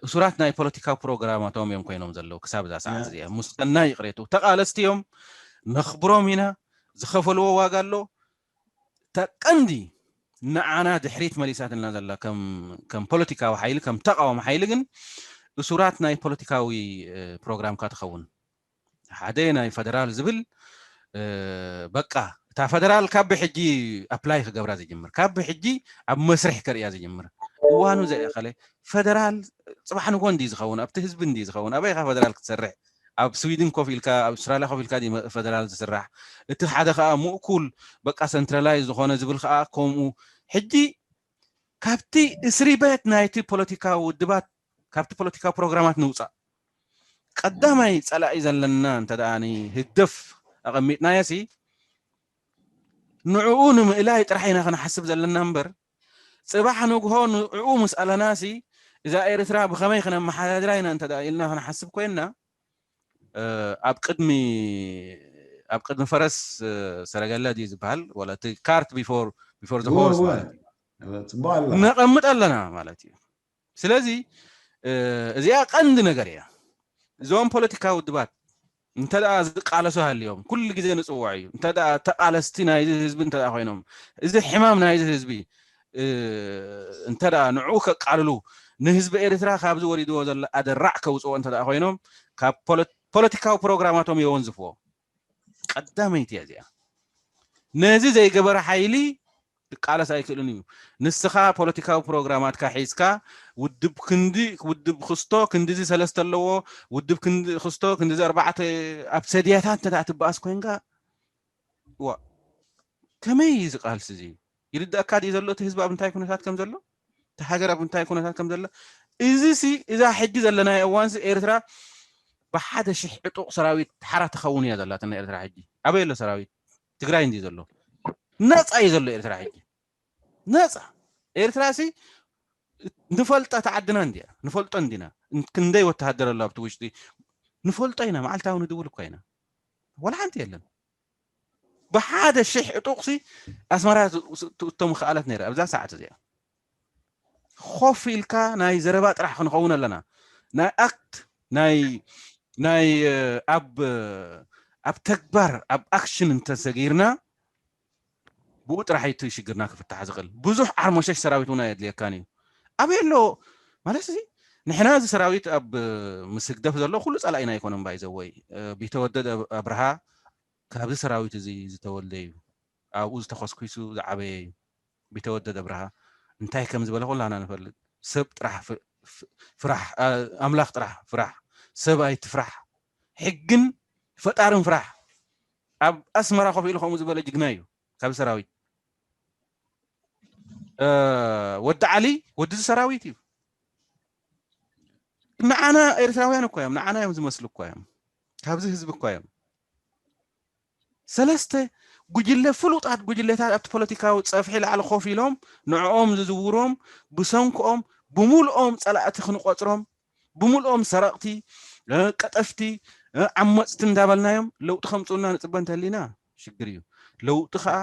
እሱራት ናይ ፖለቲካዊ ፕሮግራማቶም እዮም ኮይኖም ዘለዉ ክሳብ እዛ ሰዓት እዚኣ። ምስ ሰናይ ይቕሬቱ ተቓለስቲ እዮም፣ ነኽብሮም ኢና፣ ዝኸፈልዎ ዋጋ ኣሎ። ተቀንዲ ንዓና ድሕሪት መሊሳትና ዘላ ከም ፖለቲካዊ ሓይሊ ከም ተቃዋሚ ሓይሊ ግን እሱራት ናይ ፖለቲካዊ ፕሮግራምካ ትኸውን። ሓደ ናይ ፈደራል ዝብል በቃ እታ ፈደራል ካብ ብሕጂ ኣፕላይ ክገብራ ዝጅምር ካብ ብሕጂ ኣብ መስርሕ ከርእያ ዝጅምር እዋኑ ዘእኸለ ፈደራል ፅባሕ ንጎ እንዲ ዝኸውን ኣብቲ ህዝቢ እንዲ ዝኸውን ኣበይካ ፈደራል ክትሰርሕ ኣብ ስዊድን ኮፍ ኢልካ ኣብ ኣውስትራልያ ኮፍ ኢልካ ፈደራል ዝስራሕ እቲ ሓደ ከዓ ምእኩል በቃ ሰንትራላይዝ ዝኾነ ዝብል ከዓ ከምኡ። ሕጂ ካብቲ እስሪ ቤት ናይቲ ፖለቲካዊ ውድባት ካብቲ ፖለቲካዊ ፕሮግራማት ንውፃእ። ቀዳማይ ፀላኢ ዘለና እንተ ደኣ ህግደፍ ኣቐሚጥናዮ ሲ ንዕኡ ንምእላይ ጥራሕ ኢና ክንሓስብ ዘለና እምበር ፅባሕ ንግሆ ንዕኡ ምስ ኣለና ሲ እዛ ኤርትራ ብኸመይ ክነመሓዳድራ ኢና እንተ ኢልና ክንሓስብ ኮይንና ኣብ ቅድሚ ኣብ ቅድሚ ፈረስ ሰረገላ ድዩ ዝበሃል ወላ እቲ ካርት ቢፎር before the horse ማለት እዩ። ጽቡቅ ኣላ። ነቐምጥ ኣለና ማለት እዩ። ስለዚ እዚኣ ቀንዲ ነገር እያ። እዞም ፖለቲካዊ ውድባት እንተ ደኣ ዝቃለሱ ሃልዮም ኩሉ ግዜ ንጽውዖ እዩ። እንተ ደኣ ተቃለስቲ ናይዚ ህዝቢ እንተ ደኣ ኮይኖም፣ እዚ ሕማም ናይዚ ህዝቢ እንተ ደኣ ንዕኡ ከቃልሉ፣ ንህዝቢ ኤርትራ ካብዚ ወሪድዎ ዘሎ ኣደራዕ ከውጽዎ እንተ ደኣ ኮይኖም፣ ካብ ፖለቲካዊ ፕሮግራማቶም የወንዝፍዎ። ቀዳመይቲ እያ እዚኣ። ነዚ ዘይገበረ ሓይሊ ክቃለስ ኣይክእልን እዩ። ንስኻ ፖለቲካዊ ፕሮግራማትካ ሒዝካ ውድብ ክንዲ ውድብ ክስቶ ክንዲዚ ሰለስተ ኣለዎ፣ ውድብ ክንዲ ክስቶ ክንዲዚ ኣርባዕተ፣ ኣብ ሰድያታት እንተ ትበኣስ ኮይንካ፣ ዋ፣ ከመይ እዩ እዚ ቃልሲ እዚ? ይርድኣካ ድዩ ዘሎ እቲ ህዝቢ ኣብ እንታይ ኩነታት ከም ዘሎ? እቲ ሃገር ኣብ እንታይ ኩነታት ከም ዘሎ? እዚ ሲ እዛ ሕጂ ዘለናዮ እዋንሲ ኤርትራ ብሓደ ሽሕ ዕጡቕ ሰራዊት ሓራ ትኸውን እያ ዘላትና ኤርትራ ሕጂ። ኣበይ ኣሎ ሰራዊት? ትግራይ እንዲ ዘሎ ነፃ እዩ ዘሎ ኤርትራ ሕጂ። ነፃ ኤርትራ ሲ ንፈልጣ ተዓድና እንዲያ፣ ንፈልጦ እንዲና። ክንደይ ወተሃደር ኣሎ ኣብቲ ውሽጢ ንፈልጦ ኢና። መዓልታዊ ንድውል እኳ ኢና። ወላ ሓንቲ የለን። ብሓደ ሽሕ ዕጡቕሲ ኣስመራ ትእቶ ምኽኣለት ነይራ ኣብዛ ሰዓት እዚኣ። ኮፍ ኢልካ ናይ ዘረባ ጥራሕ ክንኸውን ኣለና። ናይ ኣክት ናይ ናይ ኣብ ኣብ ተግባር ኣብ ኣክሽን እንተሰጊርና ብኡ ጥራሕ እዩ እቲ ሽግርና ክፍታሕ ዝኽእል። ብዙሕ ዓርሞሸሽ ሰራዊት እውን ኣየድልየካን እዩ። ኣበይ ኣሎ ማለት እዚ ንሕና እዚ ሰራዊት ኣብ ምስ ህግደፍ ዘሎ ኩሉ ጸላኢና ኣይኮነን። ባይዘወይ ቢተወደድ ኣብርሃ ካብዚ ሰራዊት እዚ ዝተወልደ እዩ። ኣብኡ ዝተኸስኪሱ ዝዓበየ እዩ። ቢተወደድ ኣብርሃ እንታይ ከም ዝበለ ኩላና ንፈልጥ። ሰብ ጥራሕ ፍራሕ፣ ኣምላኽ ጥራሕ ፍራሕ፣ ሰብ ኣይትፍራሕ፣ ሕግን ፈጣርን ፍራሕ። ኣብ ኣስመራ ኮፍ ኢሉ ከምኡ ዝበለ ጅግና እዩ ካብ ሰራዊት። ወዲ ዓሊ ወዲ ሰራዊት እዩ። ንዓና ኤርትራውያን እኳ እዮም፣ ንዓና እዮም ዝመስሉ እኳ እዮም፣ ካብዚ ህዝቢ እኳ እዮም። ሰለስተ ጉጅለ ፍሉጣት ጉጅለታት ኣብቲ ፖለቲካዊ ጸፍሒ ላዕሊ ኮፍ ኢሎም ንዕኦም ዝዝውሮም ብሰንክኦም ብምልኦም ጸላእቲ ክንቆጽሮም ብምልኦም ሰረቕቲ፣ ቀጠፍቲ፣ ዓመጽቲ እንዳበልናዮም ለውጢ ከምጽኡና ንጽበ እንተሊና ሽግር እዩ። ለውጢ ከዓ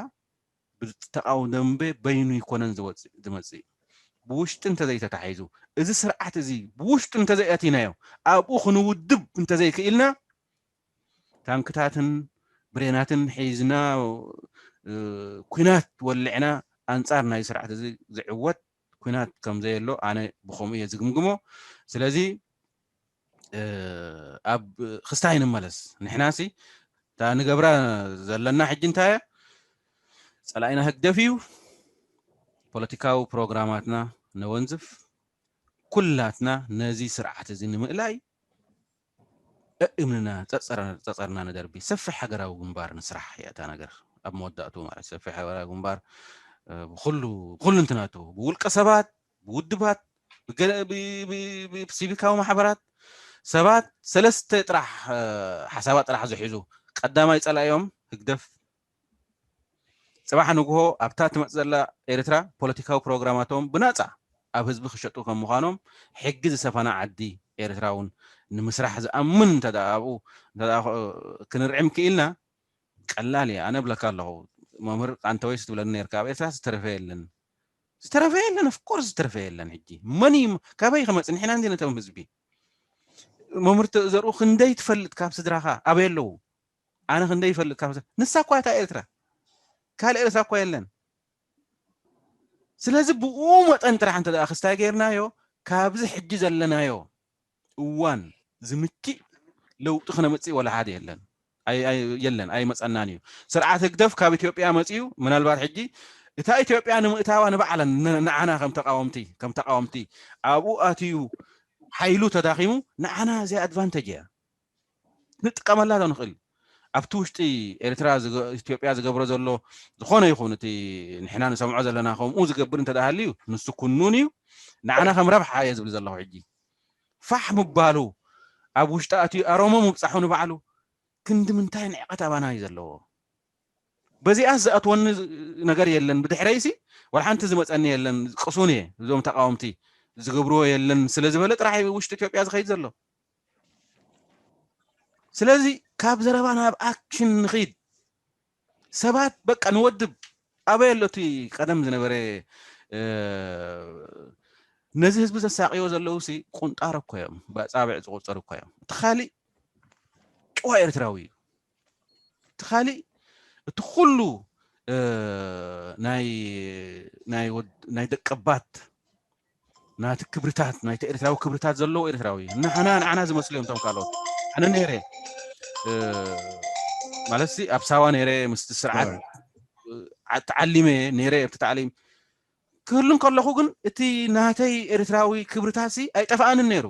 ብተቃውሞ ደንበ በይኑ ይኮነን ዝመጽእ። ብውሽጢ እንተዘይተታሒዙ፣ እዚ ስርዓት እዚ ብውሽጢ እንተዘይኣቲናዮ፣ ኣብኡ ክንውድብ እንተዘይክኢልና፣ ታንክታትን ብሬናትን ሒዝና ኩናት ወልዕና ኣንጻር ናይ ስርዓት እዚ ዝዕወት ኩናት ከም ዘየሎ ኣነ ብኸምኡ እየ ዝግምግሞ። ስለዚ ኣብ ክስታይ ንመለስ። ንሕናሲ እታ ንገብራ ዘለና ሕጂ እንታይ እያ? ጸላኢና ህግደፍ እዩ። ፖለቲካዊ ፕሮግራማትና ነወንዝፍ። ኩላትና ነዚ ስርዓት እዚ ንምእላይ እእምንና ጸጸርና ንደርቢ። ሰፊሕ ሃገራዊ ግንባር ንስራሕ እያ እታ ነገር። ኣብ መወዳእቱ ማለት ሰፊሕ ሃገራዊ ግንባር ብኩሉ ብኩሉ እንትናቱ ብውልቀ ሰባት ብውድባት ብሲቪካዊ ማሕበራት ሰባት ሰለስተ ጥራሕ ሓሳባት ጥራሕ ዝሕዙ ቀዳማይ ጸላኢኦም ህግደፍ ጽባሕ ንግሆ ኣብታ ትመጽእ ዘላ ኤርትራ ፖለቲካዊ ፕሮግራማቶም ብናጻ ኣብ ህዝቢ ክሸጡ ከም ምዃኖም ሕጊ ዝሰፈና ዓዲ ኤርትራ እውን ንምስራሕ ዝኣምን እንተ ኣብኡ ክንርዕም ክኢልና ቀላል እየ። ኣነ እብለካ ኣለኹ መምህር ቃንተወይ ስትብለኒ ነርካ ኣብ ኤርትራ ዝተረፈ የለን ዝተረፈ የለን of course ዝተረፈ የለን። ሕጂ መን እዩ ካበይ ክመጽእ ንሕና እንዲ ነቶም ህዝቢ መምህር ዘርኡ ክንደይ ትፈልጥ ካብ ስድራኻ ኣበይ ኣለዉ? ኣነ ክንደይ ይፈልጥ ካብ ንሳ እኳ እታ ኤርትራ ካልእ ኤርትራ እኳ የለን። ስለዚ ብኡ መጠን ጥራሕ እንተ ደኣ ክስታይ ጌርናዮ ካብዚ ሕጂ ዘለናዮ እዋን ዝምችእ ለውጢ ክነመጽእ ወላ ሓደ የለን። የለን ኣይመጸናን እዩ። ስርዓት ህግደፍ ካብ ኢትዮጵያ መጽዩ ምናልባት ሕጂ እታ ኢትዮጵያ ንምእታዋ ንባዕለን ንዓና ከም ተቃወምቲ ከም ተቃወምቲ ኣብኡ ኣትዩ ሓይሉ ተዳኺሙ ንዓና እዚኣ ኣድቫንተጅ እያ። ንጥቀመላ ዶ ንኽእል ኣብቲ ውሽጢ ኤርትራ ኢትዮጵያ ዝገብሮ ዘሎ ዝኾነ ይኹን እቲ ንሕና ንሰምዖ ዘለና ከምኡ ዝገብር እንተ ሃልዩ ንሱ ኩኑን እዩ። ንዓና ከም ረብሓ እየ ዝብል ዘለኹ ሕጂ ፋሕ ምባሉ ኣብ ውሽጢ ኣትዩ ኣሮሞ ምብፃሑ ንባዕሉ ክንዲ ምንታይ ንዕቀት ኣባና እዩ ዘለዎ። በዚኣስ ዝኣትወኒ ነገር የለን ብድሕረይሲ ወላ ሓንቲ ዝመፀኒ የለን ቅሱን እየ እዞም ተቃወምቲ ዝገብርዎ የለን ስለ ዝበለ ጥራሕ ውሽጢ ኢትዮጵያ ዝኸይድ ዘሎ። ስለዚ ካብ ዘረባ ናብ ኣክሽን ንኺድ። ሰባት በቃ ንወድብ ኣበይ ኣሎ እቲ ቀደም ዝነበረ ነዚ ህዝቢ ዘሳቅዮ ዘለዉ ሲ ቁንጣር እኮ እዮም፣ ብኣጻብዕ ዝቁጸሩ እኮ እዮም። እቲ ካሊእ ጭዋ ኤርትራዊ እዩ። እቲ ካሊእ እቲ ኩሉ ናይ ደቀባት ናቲ ክብርታት ናይቲ ኤርትራዊ ክብርታት ዘለዎ ኤርትራዊ እዩ። ንዓና ንዓና ዝመስሉ እዮም እቶም ካልኦት። ኣነ ነይረ ማለት ሲ ኣብ ሳዋ ነይረ ምስቲ ስርዓት ተዓሊመ ነይረ ኣብቲ ታዕሊም ክህሉ እንከለኹ ግን እቲ ናተይ ኤርትራዊ ክብርታት ሲ ኣይጠፍኣንን ነይሩ።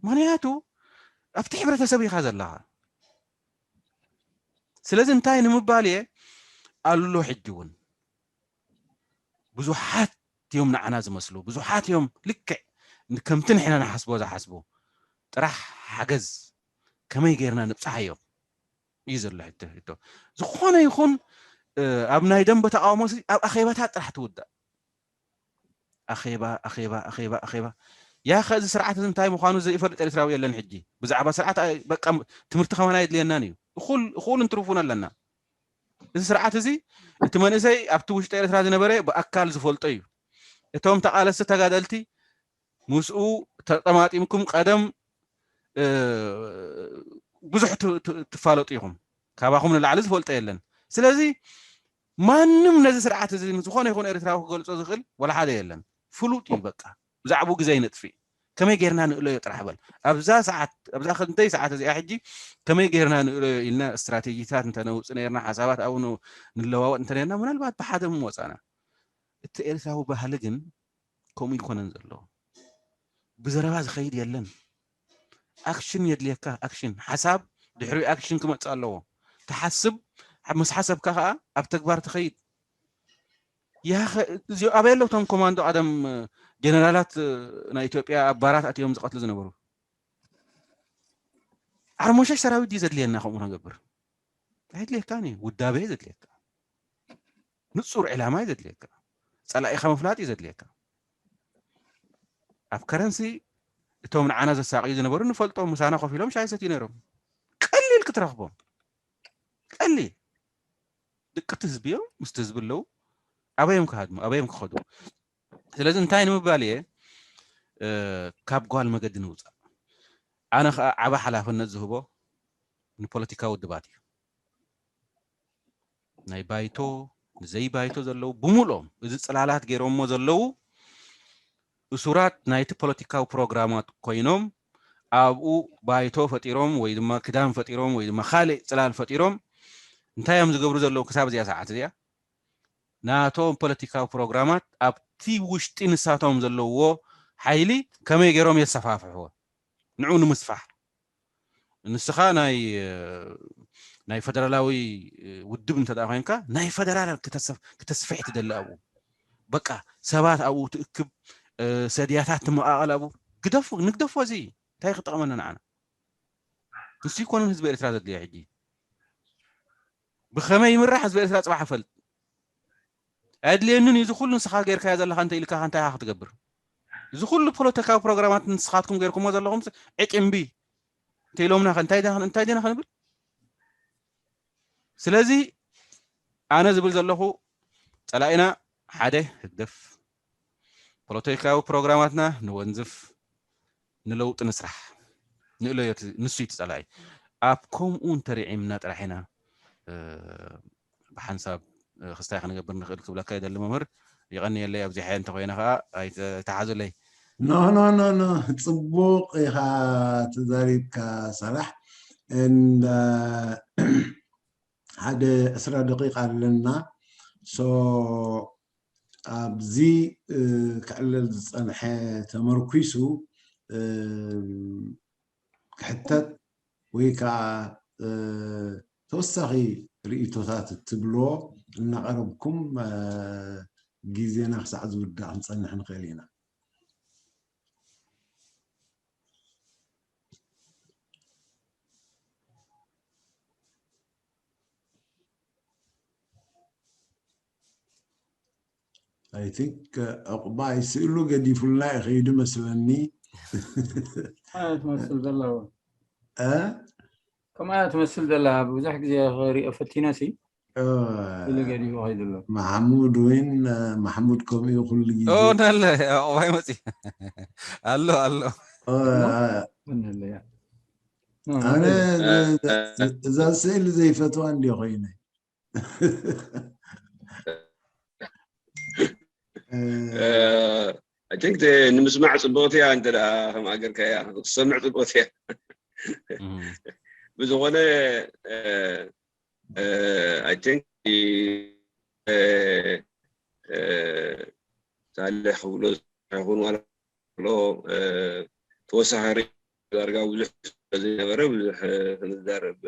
ምክንያቱ ኣብቲ ሕብረተሰብ ኢኻ ዘለኻ። ስለዚ እንታይ ንምባል እየ ኣሎ ሕጂ እውን ብዙሓት እዮም ንዓና ዝመስሉ፣ ብዙሓት እዮም ልክዕ ከምቲ ንሕና ንሓስቦ ዝሓስቡ። ጥራሕ ሓገዝ ከመይ ጌርና ንብፅሓዮ እዩ ዘሎ ሕቶ። ዝኾነ ይኹን ኣብ ናይ ደንበ ተቃውሞ ኣብ ኣኼባታት ጥራሕ ትውዳእ። ኣኼባ ኣኼባ ኣኼባ ኣኼባ ያኸ እዚ ስርዓት እዚ እንታይ ምዃኑ ዘይፈልጥ ኤርትራዊ የለን። ሕጂ ብዛዕባ ስርዓት በቃ ትምህርቲ ከማን ኣይድልየናን እዩ። እኹል እንትርፉን ኣለና። እዚ ስርዓት እዚ እቲ መንእሰይ ኣብቲ ውሽጢ ኤርትራ ዝነበረ ብኣካል ዝፈልጦ እዩ። እቶም ተቃለስቲ ተጋደልቲ ምስኡ ተጠማጢምኩም ቀደም ብዙሕ ትፋለጡ ኢኹም። ካባኹም ንላዕሊ ዝፈልጦ የለን። ስለዚ ማንም ነዚ ስርዓት እዚ ዝኾነ ይኹን ኤርትራዊ ክገልጾ ዝኽእል ወላ ሓደ የለን። ፍሉጥ እዩ በቃ። ብዛዕባኡ ግዜ ይነጥፊ። ከመይ ጌርና ንእለዮ ጥራሕ በል። ኣብዛ ሰዓት ኣብዛ ክንደይ ሰዓት እዚኣ ሕጂ ከመይ ጌርና ንእለዮ ኢልና ስትራቴጂታት እንተነውፅ ነርና ሓሳባት ኣብኡ ንለዋወጥ እንተነርና ምናልባት ብሓደ ምወፃና። እቲ ኤርትራዊ ባህሊ ግን ከምኡ ይኮነን ዘሎ። ብዘረባ ዝኸይድ የለን። ኣክሽን የድልየካ። ኣክሽን ሓሳብ ድሕሪ ኣክሽን ክመፅእ ኣለዎ። ትሓስብ ምስ ሓሰብካ ከዓ ኣብ ተግባር ትኸይድ። ያኸ እዚኦ ኣበይ ኣለዉ እቶም ኮማንዶ ቀደም ጀነራላት ናይ ኢትዮጵያ ኣብ ባራት ኣትዮም ዝቐትሉ ዝነበሩ? ዓርሞሸሽ ሰራዊት ድዩ ዘድልየና ከምኡ ነገብር? ኣይድልየካን እዩ። ውዳበ እዩ ዘድልየካ። ንጹር ዕላማ እዩ ዘድልየካ። ጸላኢኻ ምፍላጥ እዩ ዘድልየካ። ኣብ ከረንሲ እቶም ንዓና ዘሳቕዩ ዝነበሩ ንፈልጦም፣ ምሳና ኮፍ ኢሎም ሻሂ ሰትዩ ነይሮም። ቀሊል ክትረኽቦም። ቀሊል። ድቅቲ ህዝቢ እዮም፣ ምስቲ ህዝቢ ኣለዉ። ኣበዮም ክሃድሙ፣ ኣበዮም ክኸዱ። ስለዚ እንታይ ንምባል እየ፣ ካብ ጓል መገዲ ንውፃእ። ኣነ ከዓ ዓባ ሓላፍነት ዝህቦ ንፖለቲካ ውድባት እዩ። ናይ ባይቶ ንዘይ ባይቶ ዘለዉ ብምልኦም እዚ ፅላላት ገይሮሞ ዘለዉ እሱራት ናይቲ ፖለቲካዊ ፕሮግራማት ኮይኖም ኣብኡ ባይቶ ፈጢሮም ወይ ድማ ክዳን ፈጢሮም ወይ ድማ ካልእ ፅላል ፈጢሮም እንታይ እዮም ዝገብሩ ዘለዉ ክሳብ እዚኣ ሰዓት እዚኣ ናቶም ፖለቲካዊ ፕሮግራማት ኣብቲ ውሽጢ ንሳቶም ዘለውዎ ሓይሊ ከመይ ገይሮም የሰፋፍሕዎ ንዑ ንምስፋሕ ንስኻ ናይ ናይ ፈደራላዊ ውድብ እንተ ኮይንካ ናይ ፈደራል ክተስፍሕ ትደሊ ኣብኡ በቃ ሰባት ኣብኡ ትእክብ ሰድያታት ትመቃቀል ኣብኡ ግደፉ ንግደፎ እዚ እንታይ ክጠቅመና ንዓና ንሱ ይኮነን ህዝቢ ኤርትራ ዘድልዮ ሕጂ ብኸመይ ይምራሕ ህዝቢ ኤርትራ ፅባሕ ፈልጥ ኣድልየንን እዩ እዚ ኩሉ ንስኻ ጌርካዮ ዘለኻ እንተ ኢልካ እንታይ ኢኻ ክትገብር እዚ ኩሉ ፖለቲካዊ ፕሮግራማት ንስኻትኩም ጌርኩሞ ዘለኹም ዕጭምቢ እንተ ኢሎምና እንታይ ዲና ክንብል ስለዚ ኣነ ዝብል ዘለኹ ፀላኢና ሓደ ህግደፍ ፖለቲካዊ ፕሮግራማትና ንወንዝፍ ንለውጢ ንስራሕ ንእለዮ ንሱ እዩ ፀላኢ ኣብ ከምኡ እንተሪዒምና ጥራሕ ኢና ብሓንሳብ ክስታይ ክንገብር ንኽእል ክብለካ ይደሊ መምህር ይቐንየለይ ኣብዚሐ እንተኮይነ ከዓ ኣይተሓዙለይ ኖ ኖ ኖ ኖ ፅቡቅ ኢኻ ተዛሪብካ ሰራሕ እንዳ ሓደ ዕስራ ደቂቃ ኣለና ሶ ኣብዚ ክዕለል ዝፀንሐ ተመርኲሱ ክሕተት ወይ ከዓ ተወሳኺ ርእቶታት እትብልዎ እናቐረብኩም ግዜና ክሳዕ ዝውዳእ ክንፀንሕ ንኽእል ኢና። I think ዕቑባይ ስእሉ ገዲፉልና እዩ ከይዱ መስለኒ። ትመስል ዘለዉ እ ከምኣ ትመስል ዘላ ብዙሕ ግዜ ክሪኦ ፈቲነ ሲ ኢሉ ገዲፉ ከይዱ ኣሎ። ማሕሙድ እውን ማሕሙድ ከምኡ እዩ ኩሉ ግዜ ኦ ናለ ኣቑባይ መፂ ኣሎ ኣሎ ኦ፣ እንለያ ኣነ እዛ ስእሊ ዘይፈትዋ እንዲ ኮይነ I think ንምስማዕ ፅብቕቲ እያ እንተ ደኣ ከም ኣገርካያ ክትሰምዕ ፅብቕቲ እያ። ብዝኾነ I think ሳልሕ ክብሎ ይኹን ዋላ ክብሎ ተወሳኺ ዳርጋ ብዙሕ ስለዘይነበረ ብዙሕ ክንዛረብ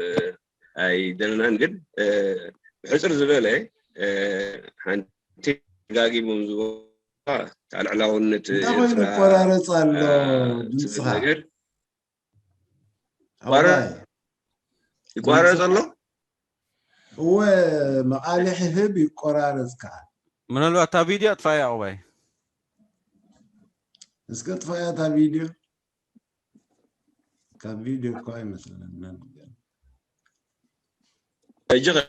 ኣይደለናን። ግን ብሕፅር ዝበለ ሓንቲ ደጋጊሞም ዝበ ልዕላውነት እንታይ ኮይኑ ይቆራረፅ ኣሎ ድምፅኻ ነገር ኣባይ ይቋረፅ ኣሎ። እወ መቓልሒ ህብ ይቆራረፅ ከዓ ምናልባት እታ ቪድዮ ኣጥፋያ ኣቑባይ እስከ ጥፋያ እታ ቪድዮ ካብ ቪድዮ እኳ ኣይመስለንን ሕጂ ኸ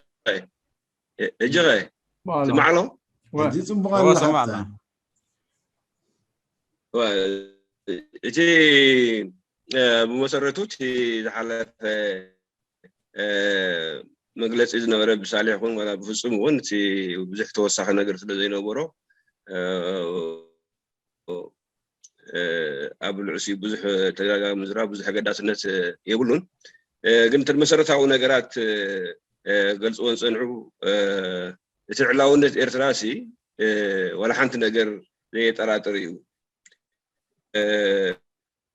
ሕጂ ኸ ስማዕ ኣሎ። ሕጂ ፅቡቅ እወ ኣሎ ሰማዕና ሓታ እቲ ብመሰረቱ እቲ ዝሓለፈ መግለፂ ዝነበረ ብሳሌሕ ይኹን ዋላ ብፍፁም እውን እቲ ብዙሕ ተወሳኺ ነገር ስለ ዘይነበሮ ኣብ ልዕሲ ብዙሕ ተደጋጋሚ ምዝራብ ብዙሕ ኣገዳስነት የብሉን። ግን እተን መሰረታዊ ነገራት ገልፅወን ፀንሑ እቲ ልዕላውነት ኤርትራ ሲ ዋላ ሓንቲ ነገር ዘየጠራጥር እዩ።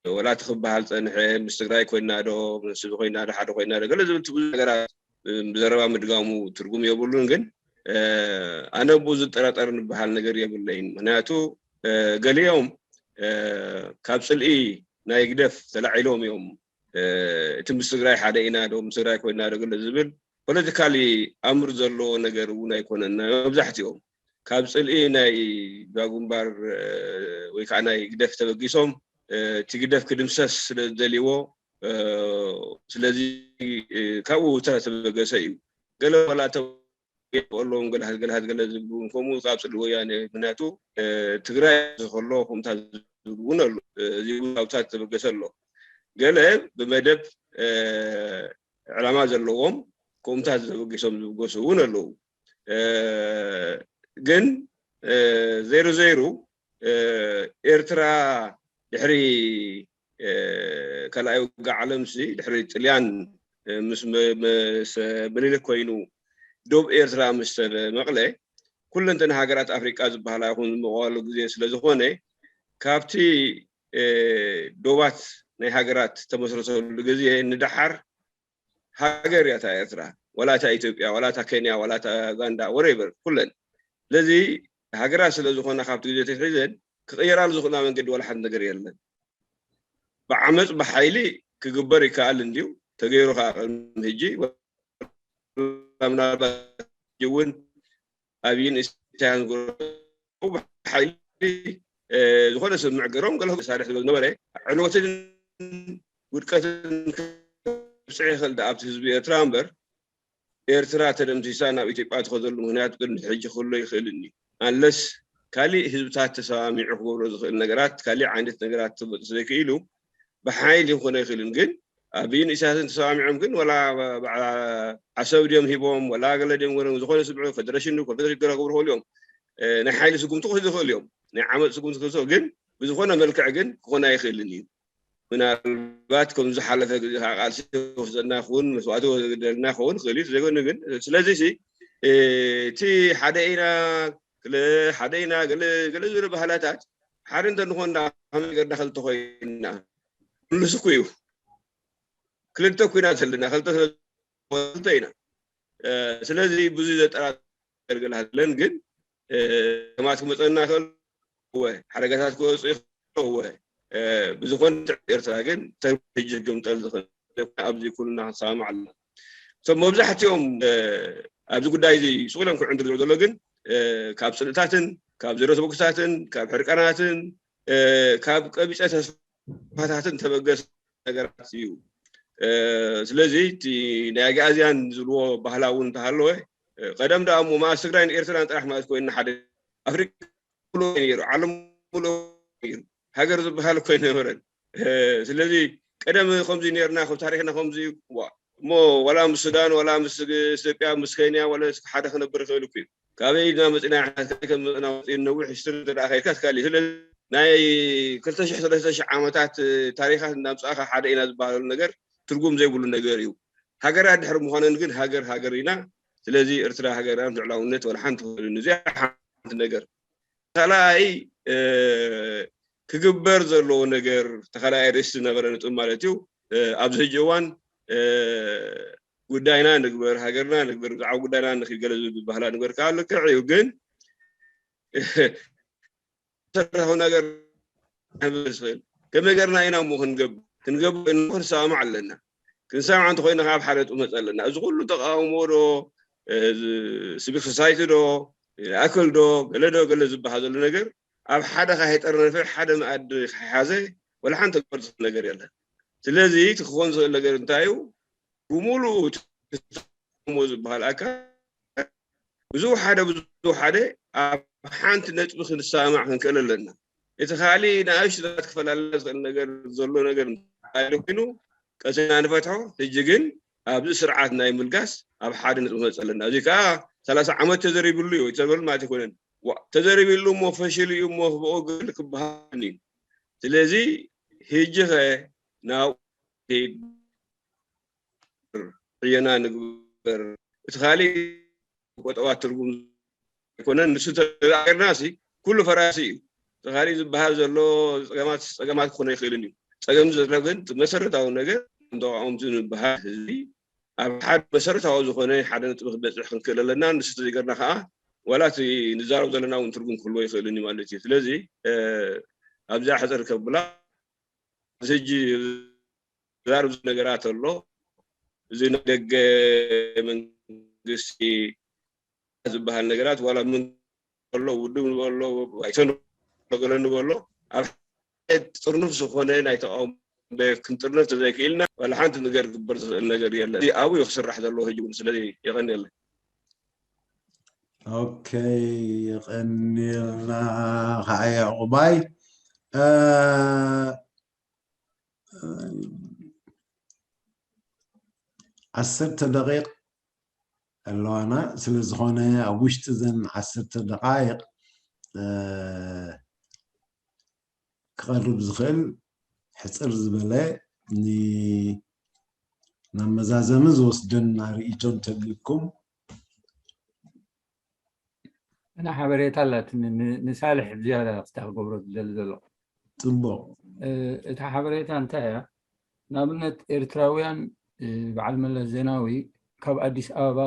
ወላ እቲ ክበሃል ፀንሐ ምስ ትግራይ ኮይና ዶ ምስ ህዝቢ ኮይና ዶ ሓደ ኮይና ዶ ገለ ዝብል ብዙሕ ነገራት ብዘረባ ምድጋሙ ትርጉም የብሉን። ግን ኣነ ብኡ ዝጠራጠር ንበሃል ነገር የብለይን። ምክንያቱ ገሊኦም ካብ ፅልኢ ናይ ግደፍ ተላዒሎም እዮም እቲ ምስ ትግራይ ሓደ ኢና ዶ ምስ ትግራይ ኮይና ዶ ገለ ዝብል ፖለቲካሊ ኣምር ዘለዎ ነገር እውን ኣይኮነን። ናይ መብዛሕትኦም ካብ ፅልኢ ናይ ዳጉምባር ወይ ከዓ ናይ ግደፍ ተበጊሶም እቲ ግደፍ ክድምሰስ ስለ ዝደልይዎ ስለዚ ካብኡ ዝተበገሰ እዩ። ገለ ዋላ ኣለዎም ገለሃት ገለሃት ገለ ዝብሉ እውን ከምኡ ካብ ፅልኢ ወያነ ምክንያቱ ትግራይ ዝከሎ ከምታት ዝብሉ እውን ኣሎ። እዚ እውን ካብታት ዝተበገሰ ኣሎ። ገለ ብመደብ ዕላማ ዘለዎም ከምታት ዘበጊሶም ዝብገሱ እውን ኣለዉ። ግን ዜሮ ዜሮ ኤርትራ ድሕሪ ካልኣይ ውግእ ዓለም ሲ ድሕሪ ጥልያን ምስ ምስ ምኒልክ ኮይኑ ዶብ ኤርትራ ምስ ተመቕለ ኩለንተን ሃገራት ኣፍሪቃ ዝበሃላ ይኹን ዝመቐሉ ግዜ ስለ ዝኾነ ካብቲ ዶባት ናይ ሃገራት ተመስረተሉ ግዜ ንደሓር ሃገር እያ እታ ኤርትራ፣ ዋላ እታ ኢትዮጵያ፣ ዋላ እታ ኬንያ፣ ዋላ እታ ኡጋንዳ፣ ወሬቨር ኩለን። ስለዚ ሃገራት ስለ ዝኾና ካብቲ ግዜ ተትሒዘን ክቕየራሉ ዝኽእላ መንገዲ ዋላ ሓንቲ ነገር የለን። ብዓመፅ ብሓይሊ ክግበር ይከኣል እንድዩ፣ ተገይሩ ከዓ ቅድሚ ሕጂ ምናልባት እውን ኣብይን ኢሳያን ዝጎረቡ ብሓይሊ ዝኾነ ሰብ መዕገሮም ገለ መሳርሒ ዝነበረ ዕንወትን ውድቀትን ክብፅሕ ይኽእል ኣብቲ ህዝቢ ኤርትራ እምበር ኤርትራ ተደምሲሳ ናብ ኢትዮጵያ ትኸደሉ ምክንያት ቅድሚ ሕጂ ክህሉ ይኽእልን እዩ። ኣንለስ ካሊእ ህዝብታት ተሰማሚዑ ክገብሮ ዝኽእል ነገራት ካሊእ ዓይነት ነገራት ክመፅእ ስለይክእሉ ብሓይሊ ክኾነ ይኽእልን ግን ኣብይን ኢሳያስን ተሰማሚዖም ግን ወላ ዓሰብ ድዮም ሂቦም ወላ ገለ ድዮም ገለ ዝኾነ ስምዑ ፌደሬሽን ኮንፌደሬሽን ገለ ክገብሩ ይኽእሉ እዮም። ናይ ሓይሊ ስጉምቲ ክወስዱ ይኽእሉ እዮም። ናይ ዓመፅ ስጉምቲ ክወስዱ ግን ብዝኾነ መልክዕ ግን ክኾነ ኣይኽእልን እዩ። ምናልባት ከም ዝሓለፈ ግዜ ከዓ ቃልሲ ወስደና ክውን መስዋእቲ ወስደና ክኸውን ክእል እዩ ዘይኮኑ ግን ስለዚ ሲ እቲ ሓደ ኢና ገለ ሓደ ኢና ገለ ገለ ዝብሉ ባህላታት ሓደ እንተንኾን ከመይ ገርና ክልተ ኮይና ምልስ እኮ እዩ ክልተ ኩናት ዘለና ክልተ ክልተ ኢና ስለዚ ብዙ ዘጠራጠር ገለ ሃለን ግን ከማት ክመፀና ከል እወ ሓደጋታት ክወፁ ይኽእሉ እወ ብዝኾነ ኤርትራ ግን ተርሕጂ ክምጠል ዝኽእል ኣብዚ ኩልና ክንሰማማዕ ኣለና እቶም መብዛሕትኦም ኣብዚ ጉዳይ እዚ ስቁሎም ክዕንድር ዘሎ ግን ካብ ፅልእታትን ካብ ዜሮ ተበግሳትን ካብ ሕርቀናትን ካብ ቀቢፀ ተስፋታትን ተበገስ ነገራት እዩ ስለዚ እቲ ናይ ኣግኣዝያን ዝብልዎ ባህላ እውን እንተሃለወ ቀደም ደኣ እሞ ማእስ ትግራይን ኤርትራን ጥራሕ ማለት ኮይኑ ሓደ ኣፍሪቃ ሙሉእ ነይሩ፣ ዓለም ሙሉእ ነይሩ። ሃገር ዝበሃል እኮ ኣይነበረን። ስለዚ ቀደም ከምዚ ነርና፣ ካብ ታሪክና ከምዚ እሞ ዋላ ምስ ሱዳን ዋላ ምስ ኢትዮጵያ ምስ ኬንያ ዋላ ሓደ ክነብር ይኽእል እኮ እዩ። ካበይ ኢና መፂና፣ ከመፅና መፂን ነዊሕ ሂስትሪ እንተ ደኣ ከይድካ ትካል እዩ። ስለዚ ናይ ክልተ ሽሕ ሰለስተ ሽሕ ዓመታት ታሪኻት እንዳምፃእካ ሓደ ኢና ዝበሃለሉ ነገር ትርጉም ዘይብሉ ነገር እዩ። ሃገራት ድሕሪ ምዃነን ግን ሃገር ሃገር ኢና። ስለዚ ኤርትራ ሃገር ኢና፣ ልዕላውነት ዋላ ሓንቲ ክኾነን እዚኣ ሓንቲ ነገር። ካልኣይ ክግበር ዘለዎ ነገር ተኻልኣይ ርእሲ ዝነበረ ነጥብ ማለት እዩ። ኣብዚ ሕጂ እዋን ጉዳይና ንግበር፣ ሃገርና ንግበር፣ ብዛዕባ ጉዳይና ንኺድ ገለ ዝበሃላ ነገር ከዓ ልክዕ እዩ። ግን መሰረታዊ ነገር ክብል ዝኽእል ከመይ ገርና ኢና እሞ ክንገብር ክንገብር ክንሰማማዕ ኣለና። ክንሰማማዕ እንተኮይና ካብ ሓደ ጥመፅ ኣለና። እዚ ኩሉ ተቃውሞ ዶ ሲቪክ ሶሳይቲ ዶ ኣክል ዶ ገለ ዶ ገለ ዝበሃል ዘሎ ነገር ኣብ ሓደ ካይጠርነፈ ሓደ መኣዲ ካይሓዘ ወላ ሓንቲ ቅርፂ ነገር የለን። ስለዚ እቲ ክኾን ዝኽእል ነገር እንታይ እዩ? ብምሉኡ ሞ ዝበሃል ኣካል ብዙ ሓደ ብዙ ሓደ ኣብ ሓንቲ ነጥቢ ክንሰማማዕ ክንክእል ኣለና። እቲ ካሊ ንኣሽቱ ክፈላለ ዝኽእል ነገር ዘሎ ነገር ኮይኑ ቀሲና ንፈትሖ። ሕጂ ግን ኣብዚ ስርዓት ናይ ምልጋስ ኣብ ሓደ ነጥቢ መፅ ኣለና። እዚ ከዓ ሰላሳ ዓመት ተዘሪብሉ እዩ ተበል ማለት ኣይኮነን። ተዘሪብሉ እሞ ፈሽል እዩ እሞ ብኡ ግን ክበሃል እዩ። ስለዚ ሕጂ ኸ ናብ ዕዮና ንግበር። እቲ ካሊእ ቆጠባ ትርጉም ኣይኮነን። ንሱ ተዛገርና ሲ ኩሉ ፈራሲ እዩ። እቲ ካሊእ ዝበሃል ዘሎ ፀገማት ፀገማት ክኾነ ይኽእልን እዩ። ፀገም ዘሎ ግን እቲ መሰረታዊ ነገር እንተቃወምቲ ዝበሃል ህዝቢ ኣብ ሓደ መሰረታዊ ዝኾነ ሓደ ነጥቢ ክበፅሕ ክንክእል ኣለና። ንሱ ተዘይገርና ከዓ ዋላ እቲ ንዛረብ ዘለና እውን ትርጉም ክህልዎ ይኽእልን እዩ ማለት እዩ። ስለዚ ኣብዚኣ ሕፅር ከብላ ሕጂ ዝዛረብ ነገራት ኣሎ። እዚ ናይ ደገ መንግስቲ ዝበሃል ነገራት ዋላ ምን ኣሎ ውድብ ኣሎ ኣይተን ገለ ንበሎ ኣብ ጥርኑፍ ዝኾነ ናይ ተቃውሞ ክንጥርነፍ ተዘይክኢልና ዋላ ሓንቲ ነገር ግበር ዝኽእል ነገር የለን። ኣብኡ ክስራሕ ዘለዎ ሕጂ እውን ስለዚ የቐንየለን። ኦኬ፣ የቐንየልና ከዓ ያዕቁባይ። ዓሰርተ ደቂቕ ኣለዋና። ስለ ዝኾነ ኣብ ውሽጢ እዘን ዓሰርተ ደቃይቕ ክቐርብ ዝኽእል ሕፅር ዝበለ ናብ መዛዘሚ ዝወስደና ርእይቶ እንተልዩኩም። እና ሓበሬታ ኣላትኒ ንሳልሕ ዝያዳ ክስታ ክገብሮ ዝደሊ ዘሎ። ፅቡቕ። እታ ሓበሬታ እንታይ እያ? ንኣብነት ኤርትራውያን በዓል መለስ ዜናዊ ካብ ኣዲስ ኣበባ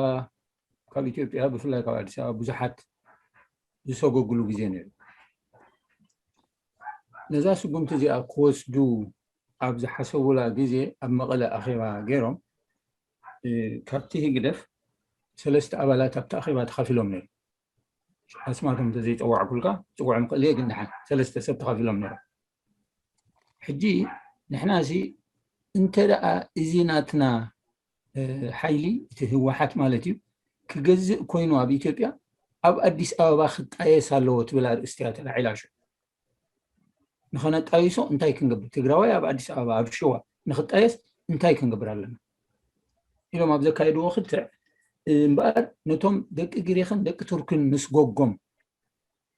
ካብ ኢትዮጵያ ብፍላይ ካብ ኣዲስ ኣበባ ብዙሓት ዝሰጎግሉ ግዜ ነይሩ። ነዛ ስጉምቲ እዚኣ ክወስዱ ኣብ ዝሓሰቡላ ግዜ ኣብ መቐለ ኣኼባ ገይሮም ካብቲ ህግደፍ ሰለስተ ኣባላት ኣብቲ ኣኼባ ተኻፊሎም ነይሩ። ኣስማቶም እንተዘይፀዋዕኩልካ ፅውዖም ክእል እየ፣ ግን ደሓን ሰለስተ ሰብ ተኻፊሎም ነይሮም። ሕጂ ንሕና ሲ እንተ ደኣ እዚ ናትና ሓይሊ እቲ ህወሓት ማለት እዩ ክገዝእ ኮይኑ ኣብ ኢትዮጵያ ኣብ ኣዲስ ኣበባ ክጣየስ ኣለዎ ትብል ኣርእስቲ እያ ተላዒላ። ሽዑ ንኸነጣይሶ እንታይ ክንገብር፣ ትግራዋይ ኣብ ኣዲስ ኣበባ ኣብ ሽዋ ንኽጣየስ እንታይ ክንገብር ኣለና ኢሎም ኣብ ዘካየድዎ ክትዕ እምበኣር ነቶም ደቂ ግሪኽን ደቂ ቱርክን ምስ ጎጎም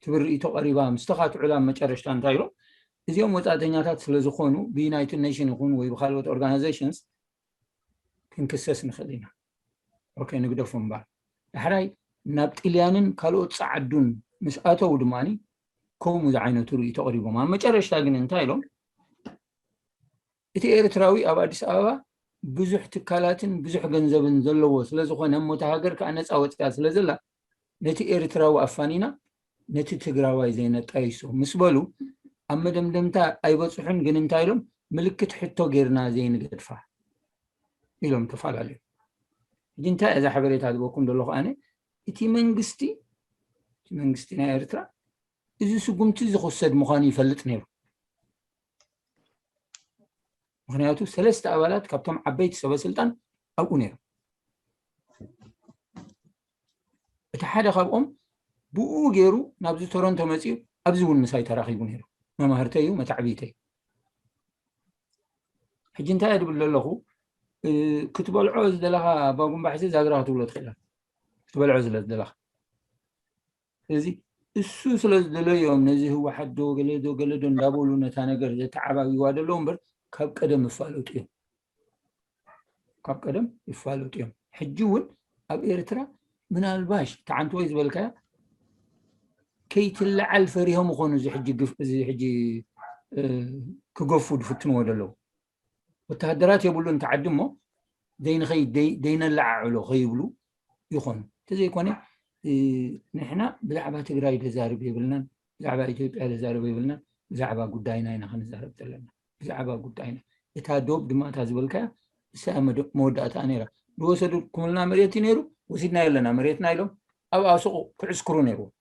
ትብል ርእይቶ ቀሪባ ምስ ተኻትዑላ ኣብ መጨረሽታ እንታይ ኢሎም እዚኦም ወፃእተኛታት ስለ ዝኾኑ ብዩናይትድ ኔሽን ይኹን ወይ ብካልኦት ኦርጋናይዜሽንስ ክንክሰስ ንኽእል ኢና። ኦኬ ንግደፎም እምበኣር ዳሕራይ ናብ ጥልያንን ካልኦት ፀዓዱን ምስ ኣተው ድማ ከምኡ ዝዓይነቱ ርእይቶ ቀሪቦም ኣብ መጨረሽታ ግን እንታይ ኢሎም እቲ ኤርትራዊ ኣብ ኣዲስ ኣበባ ብዙሕ ትካላትን ብዙሕ ገንዘብን ዘለዎ ስለዝኾነ እሞ እታ ሃገር ከዓ ነፃ ወፅያ ስለዘላ ነቲ ኤርትራዊ ኣፋኒና ነቲ ትግራዋይ ዘይነጣይሶ ምስ በሉ ኣብ መደምደምታ ኣይበፅሑን ግን እንታይ ኢሎም ምልክት ሕቶ ጌርና ዘይንገድፋ ኢሎም ተፈላለዩ ሕጂ እንታይ እዛ ሓበሬታ ዝበኩም ዘለኹ ኣነ እቲ መንግስቲ እቲ መንግስቲ ናይ ኤርትራ እዚ ስጉምቲ እዚ ክውሰድ ምዃኑ ይፈልጥ ነይሩ ምክንያቱ ሰለስተ ኣባላት ካብቶም ዓበይቲ ሰበ ስልጣን ኣብኡ ነይሮም እቲ ሓደ ካብኦም ብኡ ገይሩ ናብዚ ቶሮንቶ መፂኡ ኣብዚ እውን ምሳይ ተራኺቡ ነይሩ። መማህርተይ እዩ፣ መታዕብይተይ። ሕጂ እንታይ እየ ድብል ዘለኹ? ክትበልዖ ዝደለኻ ባጉምባሕሲ ዛግራ ክትብሎ ትኽእል ክትበልዖ ስለ ዝደለኻ። ስለዚ እሱ ስለ ዝደለዮም ነዚ ህወሓት ዶ ገለ ዶ ገለ ዶ እንዳበሉ ነታ ነገር ዘተዓባብይዋ ዘለዉ እምበር ካብ ቀደም ይፋለጡ እዮም። ካብ ቀደም ይፋለጡ እዮም። ሕጂ እውን ኣብ ኤርትራ ምናልባሽ ተዓንትወይ ዝበልካያ ከይትለዓል ፈሪሆም ይኾኑ እዚ ሕጂ ግፍ- እዚ ሕጂ እ፣ ክገፉ ዝፍትንዎ ዘለዉ። ወተሃደራት የብሉን ተዓዲ እሞ ዘይንኸይድ ደይ- ደይነለዓዕሎ ከይብሉ ይኾኑ። እንተዘይኮነ እ፣ ንሕና ብዛዕባ ትግራይ ደዛርብ የብልናን፣ ብዛዕባ ኢትዮጵያ ደዛርብ የብልናን፣ ብዛዕባ ጉዳይና ኢና ክንዛረብ ዘለና። ብዛዕባ ጉዳይና እታ ዶብ ድማ እታ ዝበልካያ እሳ መወዳእታ ነይራ። ዝወሰድኩምልና መሬት እዩ ነይሩ፣ ወሲድና የለና መሬትና ኢሎም ኣብ ኣሱቕ ክዕስክሩ ነይርዎም።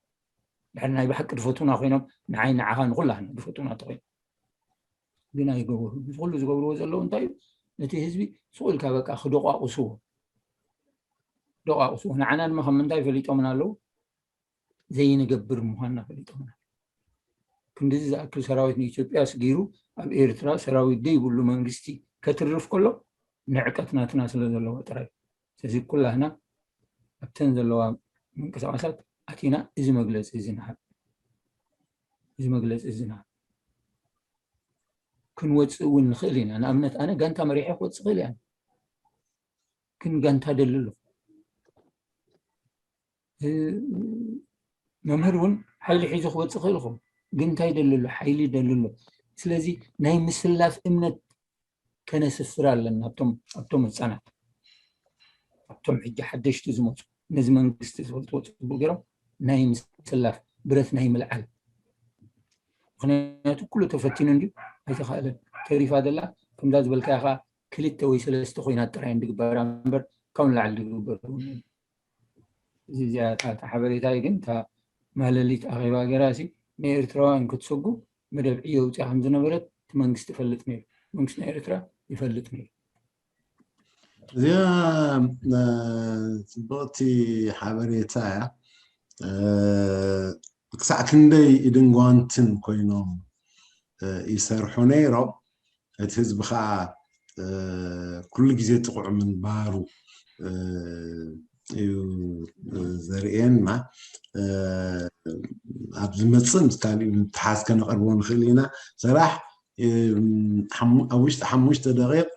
ድሕሪ ናይ ብሓቂ ዝፈቱና ኮይኖም ንዓይ ንዓኻ ንኩላህና ዝፈቱና ተኮይኖም ግን ኣይገበሩ። እዚ ኩሉ ዝገብርዎ ዘለዉ እንታይ እዩ? ነቲ ህዝቢ ስቕ ኢልካ በቃ ክደቋቁስዎ ደቋቁስዎ። ንዓና ድማ ከም ምንታይ ፈሊጦምና ኣለዉ? ዘይንገብር ምዃንና ፈሊጦምና። ክንድዚ ዝኣክል ሰራዊት ንኢትዮጵያ ስጊሩ ኣብ ኤርትራ ሰራዊት ደይብሉ መንግስቲ ከትርፍ ከሎ ንዕቀት ናትና ስለ ዘለዎ ጥራይ። ስለዚ ኩላህና ኣብተን ዘለዋ ምንቅስቃሳት ኣቲና እዚ መግለፂ እዚ ንሃብ እዚ መግለፂ እዚ ንሃብ ክንወፅእ እውን ንኽእል ኢና። ንኣብነት ኣነ ጋንታ መሪሐ ክወፅእ ክእል እያ ግን ጋንታ ደሊ ኣለኹ መምህር እውን ሓይሊ ሒዙ ክወፅእ ክእል ኹም ግን እንታይ ደሊ ኣሎ ሓይሊ ደሊ ኣሎ ስለዚ ናይ ምስላፍ እምነት ከነስፍር ኣለና ኣብቶም ኣብቶም ህፃናት ኣብቶም ሕጂ ሓደሽቲ ዝመፁ ነዚ መንግስቲ ዝፈልጥዎ ፅቡቅ ገይሮም ናይ ምስላፍ ብረት ናይ ምልዓል ምክንያቱ ኩሉ ተፈቲኑ እንዲ ኣይተካእለን ተሪፋ ዘላ ከምዛ ዝበልካያ ከዓ ክልተ ወይ ሰለስተ ኮይናት ጥራይ እንድግበራ እምበር ካብ ንላዕሊ ዝግበር እዚ እዚኣ እታ ሓበሬታይ ግን እታ ማለሊት ኣኼባ ገይራ ሲ ንኤርትራውያን ክትሰጉ መደብ ዕዮ ውፅያ ከም ዝነበረት እቲ መንግስቲ ይፈልጥ ነይሩ መንግስቲ ናይ ኤርትራ ይፈልጥ ነይሩ እዚኣ ፅብቕቲ ሓበሬታ እያ ክሳዕ ክንደይ ኢድን ጓንትን ኮይኖም ይሰርሑ ነይሮም እቲ ህዝቢ ከዓ ኩሉ ግዜ ጥቑዕ ምንባሩ እዩ ዘርእየና ኣብ ዝመፅእ ምስ ካሊእ ምትሓዝ ከነቐርቦ ንኽእል ኢና ሰራሕ ኣብ ውሽጢ ሓሙሽተ ደቂቕ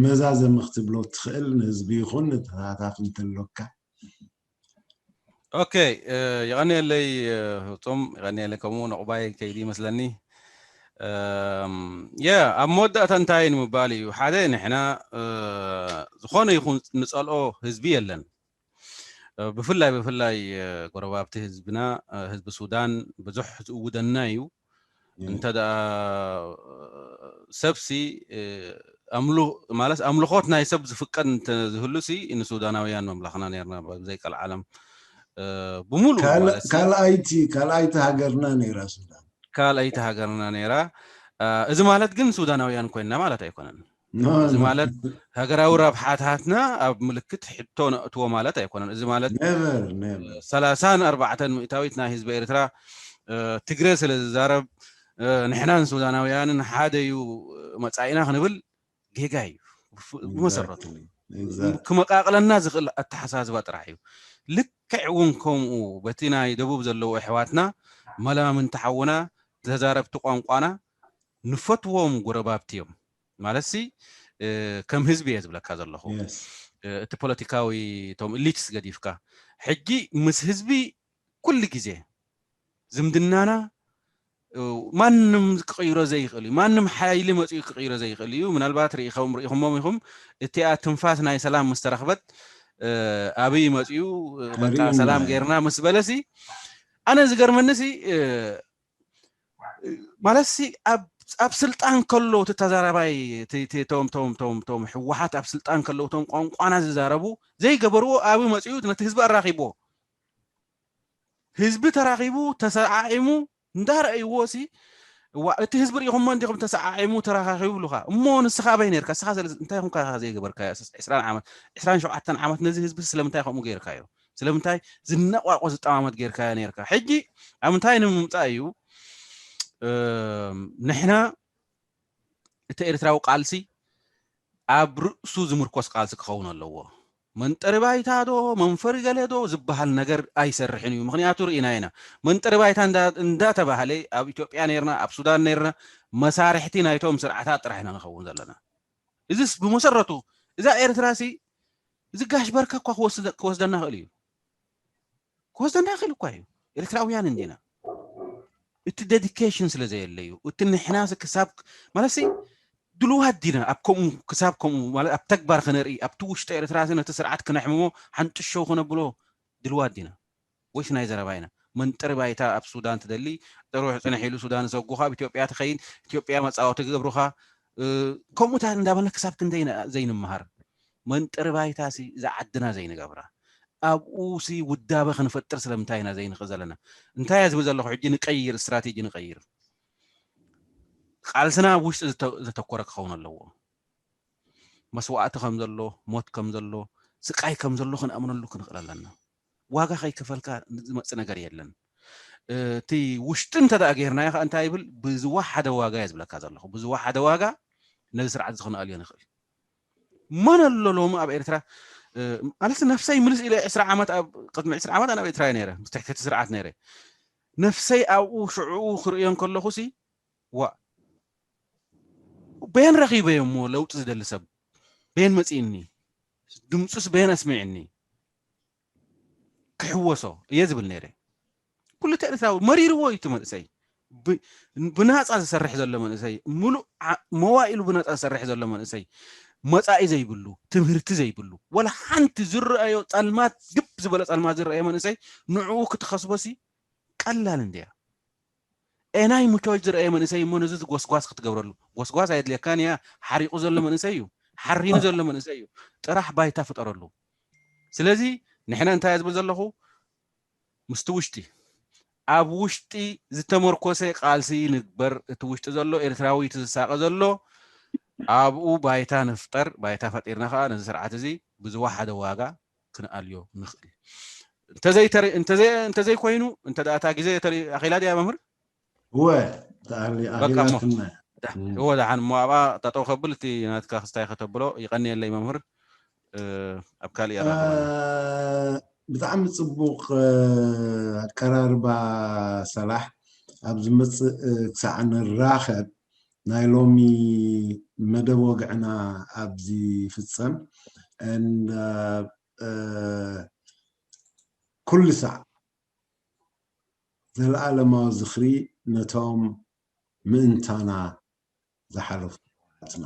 መዛዘሚ ክትብሎ ትኽእል ንህዝቢ ይኹን ንተሳታፊ እንተሎካ ኦኬ የቐንየለይ ፍጹም የቐንየለይ ከምኡ ንቑባይ ከይዲ ይመስለኒ የ ኣብ መወዳእታ እንታይ ንምባል እዩ ሓደ ንሕና ዝኾነ ይኹን ንፀልኦ ህዝቢ የለን ብፍላይ ብፍላይ ጎረባብቲ ህዝብና ህዝቢ ሱዳን ብዙሕ ዝእውደና እዩ እንተ ደኣ ሰብሲ ማለት ኣምልኾት ናይ ሰብ ዝፍቀድ እንተዝህሉሲ ንሱዳናውያን መምላኽና ነርና ብዘይቀልዓለም ብሙሉእ ካልኣይቲ ካልኣይቲ ሃገርና ነይራ ሱዳን ካልኣይቲ ሃገርና ነይራ እዚ ማለት ግን ሱዳናውያን ኮይንና ማለት ኣይኮነን እዚ ማለት ሃገራዊ ረብሓታትና ኣብ ምልክት ሕቶ ነእትዎ ማለት ኣይኮነን እዚ ማለት ሰላሳን ኣርባዕተን ሚእታዊት ናይ ህዝቢ ኤርትራ ትግረ ስለ ዝዛረብ ንሕናን ሱዳናውያንን ሓደ እዩ መጻኢና ክንብል ጌጋ እዩ ብመሰረቱ ክመቃቅለና ዝኽእል ኣተሓሳስባ ጥራሕ እዩ ልክዕ እውን ከምኡ በቲ ናይ ደቡብ ዘለዉ ኣሕዋትና መላምንቲ ሓውና ተዛረብቲ ቋንቋና ንፈትዎም ጎረባብቲ እዮም ማለት ሲ ከም ህዝቢ እየ ዝብለካ ዘለኹ እቲ ፖለቲካዊ ቶም ኢሊትስ ገዲፍካ ሕጂ ምስ ህዝቢ ኩሉ ግዜ ዝምድናና ማንም ክቕይሮ ዘይኽእል እዩ ማንም ሓይሊ መፅኡ ክቕይሮ ዘይኽእል እዩ ምናልባት ርኢኹም ርኢኹሞም ኢኹም እቲኣ ትንፋስ ናይ ሰላም ምስ ተረኽበት ኣብይ መፅኡ በቃ ሰላም ገይርና ምስ በለሲ ኣነ ዝገርመኒ ሲ ማለት ሲ ኣብ ስልጣን ከሎ እቲ ተዛራባይ ቶም ቶም ቶም ቶም ህወሓት ኣብ ስልጣን ከለዉ ቶም ቋንቋና ዝዛረቡ ዘይገበርዎ ኣብ መፅኡ ነቲ ህዝቢ ኣራኺብዎ ህዝቢ ተራኺቡ ተሰዓዒሙ እንዳረኣይዎ ሲ እዋ እቲ ህዝቢ ርኢኹሞ እንዲኹም ተሰዓዒሙ ተረኻኺቡ ብሉኻ። እሞ ንስኻ ኣበይ ነርካ? ንስኻ ስለ እንታይ ኹንካ ዘይገበርካዮ? ዕስራን ዓመት፣ ዕስራን ሸውዓተን ዓመት ነዚ ህዝቢ ስለምንታይ ከምኡ ገይርካዮ? ስለምንታይ ዝነቋቆ ዝጠማመት ገይርካዮ ነርካ? ሕጂ ኣብ ምንታይ ንምምጻእ እዩ? እም፣ ንሕና እቲ ኤርትራዊ ቃልሲ ኣብ ርእሱ ዝምርኮስ ቃልሲ ክኸውን ኣለዎ። መንጠሪ ባይታ ዶ መንፈሪ ገለ ዶ ዝበሃል ነገር ኣይሰርሕን እዩ። ምክንያቱ ርኢና ኢና። መንጠሪ ባይታ እንዳ- እንዳተባህለ ኣብ ኢትዮጵያ ነርና፣ ኣብ ሱዳን ነርና፣ መሳርሕቲ ናይቶም ስርዓታት ጥራሕ ኢና ንኸውን ዘለና። እዚስ ብመሰረቱ እዛ ኤርትራ ሲ እዚ ጋሽ በርከ እኳ ክወስደ- ክወስደና ክእል እዩ። ክወስደና ይኽእል እኳ እዩ። ኤርትራውያን እንዲና። እቲ ዴዲኬሽን ስለ ዘየለ እዩ። እቲ ንሕና ሲ ክሳብ ማለት ሲ ድልዋት ዲና ኣብ ከምኡ ክሳብ ከምኡ ማለት ኣብ ተግባር ክነርኢ ኣብቲ ውሽጢ ኤርትራ ሲ ነቲ ስርዓት ክነሕምሞ ሓንጥሸው ክነብሎ ድልዋት ዲና ወይስ ናይ ዘረባ ኢና? መንጠሪ ባይታ ኣብ ሱዳን ትደሊ ጥሩሕ ጽንሕ ኢሉ ሱዳን ዘጉኻ ኣብ ኢትዮጵያ ትኸይድ ኢትዮጵያ መጻወቲ ክገብሩኻ እ፣ ከምኡታት እንዳበልና ክሳብ ክንደይ ኢና ዘይንመሃር መንጠሪ ባይታ ሲ እዛ ዓድና ዘይንገብራ ኣብኡ ሲ ውዳበ ክንፈጥር ስለምንታይ ኢና ዘይንኽእል ዘለና? እንታይ እየ ዝብል ዘለኹ? ሕጂ ንቀይር፣ ስትራቴጂ ንቀይር። ቃልስና ኣብ ውሽጢ ዝተ- ዘተኮረ ክኸውን ኣለዎ። መስዋእቲ ከም ዘሎ፣ ሞት ከም ዘሎ፣ ስቃይ ከም ዘሎ ክንኣምነሉ ክንኽእል ኣለና። ዋጋ ከይከፈልካ ዝመፅእ ነገር የለን። እቲ ውሽጢ እንተ ደኣ ጌርናዮ ከዓ እንታይ ይብል? ብዝወሓደ ዋጋ እየ ዝብለካ ዘለኹ። ብዝወሓደ ዋጋ ነዚ ስርዓት እዚ ክንኣልዮ ንኽእል። መን ኣሎ ሎሚ ኣብ ኤርትራ ማለት ነፍሰይ ምልስ ኢለ ዕስራ ዓመት ኣብ ቅድሚ ዕስራ ዓመት ኣነ ኣብ ኤርትራ እየ ነይረ፣ ምስ ትሕቲ እቲ ስርዓት ነይረ። ነፍሰይ ኣብኡ ሽዕኡ ክርእዮ እንከለኹ ሲ ዋ በየን ረኺበዮ እሞ ለውጢ ዝደሊ ሰብ በየን መፂእኒ ድምፁስ በየን ኣስሚዕኒ ክሕወሶ እየ ዝብል ነይረ። ኩሉ እቲ ኤርትራዊ መሪርዎ እዩ እቲ መንእሰይ። ብ- ብናፃ ዝሰርሕ ዘሎ መንእሰይ፣ ሙሉእ ዓ- መዋኢሉ ብናፃ ዝሰርሕ ዘሎ መንእሰይ፣ መፃኢ ዘይብሉ፣ ትምህርቲ ዘይብሉ፣ ወላ ሓንቲ ዝረኣዮ ፀልማት፣ ግብ ዝበለ ፀልማት ዝረኣዮ መንእሰይ ንዕኡ ክትኸስቦሲ ቀላል እንድያ። ኤናይ ምቾት ዝረኣየ መንእሰይ እሞ ነዚ ጎስጓስ ክትገብረሉ ጎስጓስ ኣየድልየካን እያ። ሓሪቑ ዘሎ መንእሰይ እዩ፣ ሓሪኑ ዘሎ መንእሰይ እዩ። ጥራሕ ባይታ ፍጠረሉ። ስለዚ ንሕና እንታይ እየ ዝብል ዘለኹ? ምስቲ ውሽጢ ኣብ ውሽጢ ዝተመርኮሰ ቃልሲ ንግበር። እቲ ውሽጢ ዘሎ ኤርትራዊ እቲ ዝሳቐ ዘሎ ኣብኡ ባይታ ንፍጠር። ባይታ ፈጢርና ከዓ ነዚ ስርዓት እዚ ብዝወሓደ ዋጋ ክንኣልዮ ንኽእል። እንተዘይተሪ- እንተዘይ- እንተዘይኮይኑ እንተ ደኣ እታ ግዜ ተሪ- ኣኺላ ድያ መምህር? እወ ተኣሊ- በቃ እሞ ኣኺላትና ዳ- እወ ደሓን እሞ ኣብኣ ጠጠው ከብል እቲ ናትካ ክስታይ ከተብሎ ይቐንየለይ መምህር። እ፣ ኣብ ካልእ እ፣ ኣራኽበና። ብጣዕሚ ፅቡቅ እ፣ ኣቀራርባ ሰላሕ። ኣብ ዝመፅእ እ፣ ክሳዕ ንራኸብ ናይ ሎሚ መደብ ወግዕና ኣብዚ ይፍፀም። And እ፣ ኩሉ ሳዕ ዘለኣለማዊ ዝኽሪ ነቶም ምእንታና ዝሓለፉ ኣሕዋትና።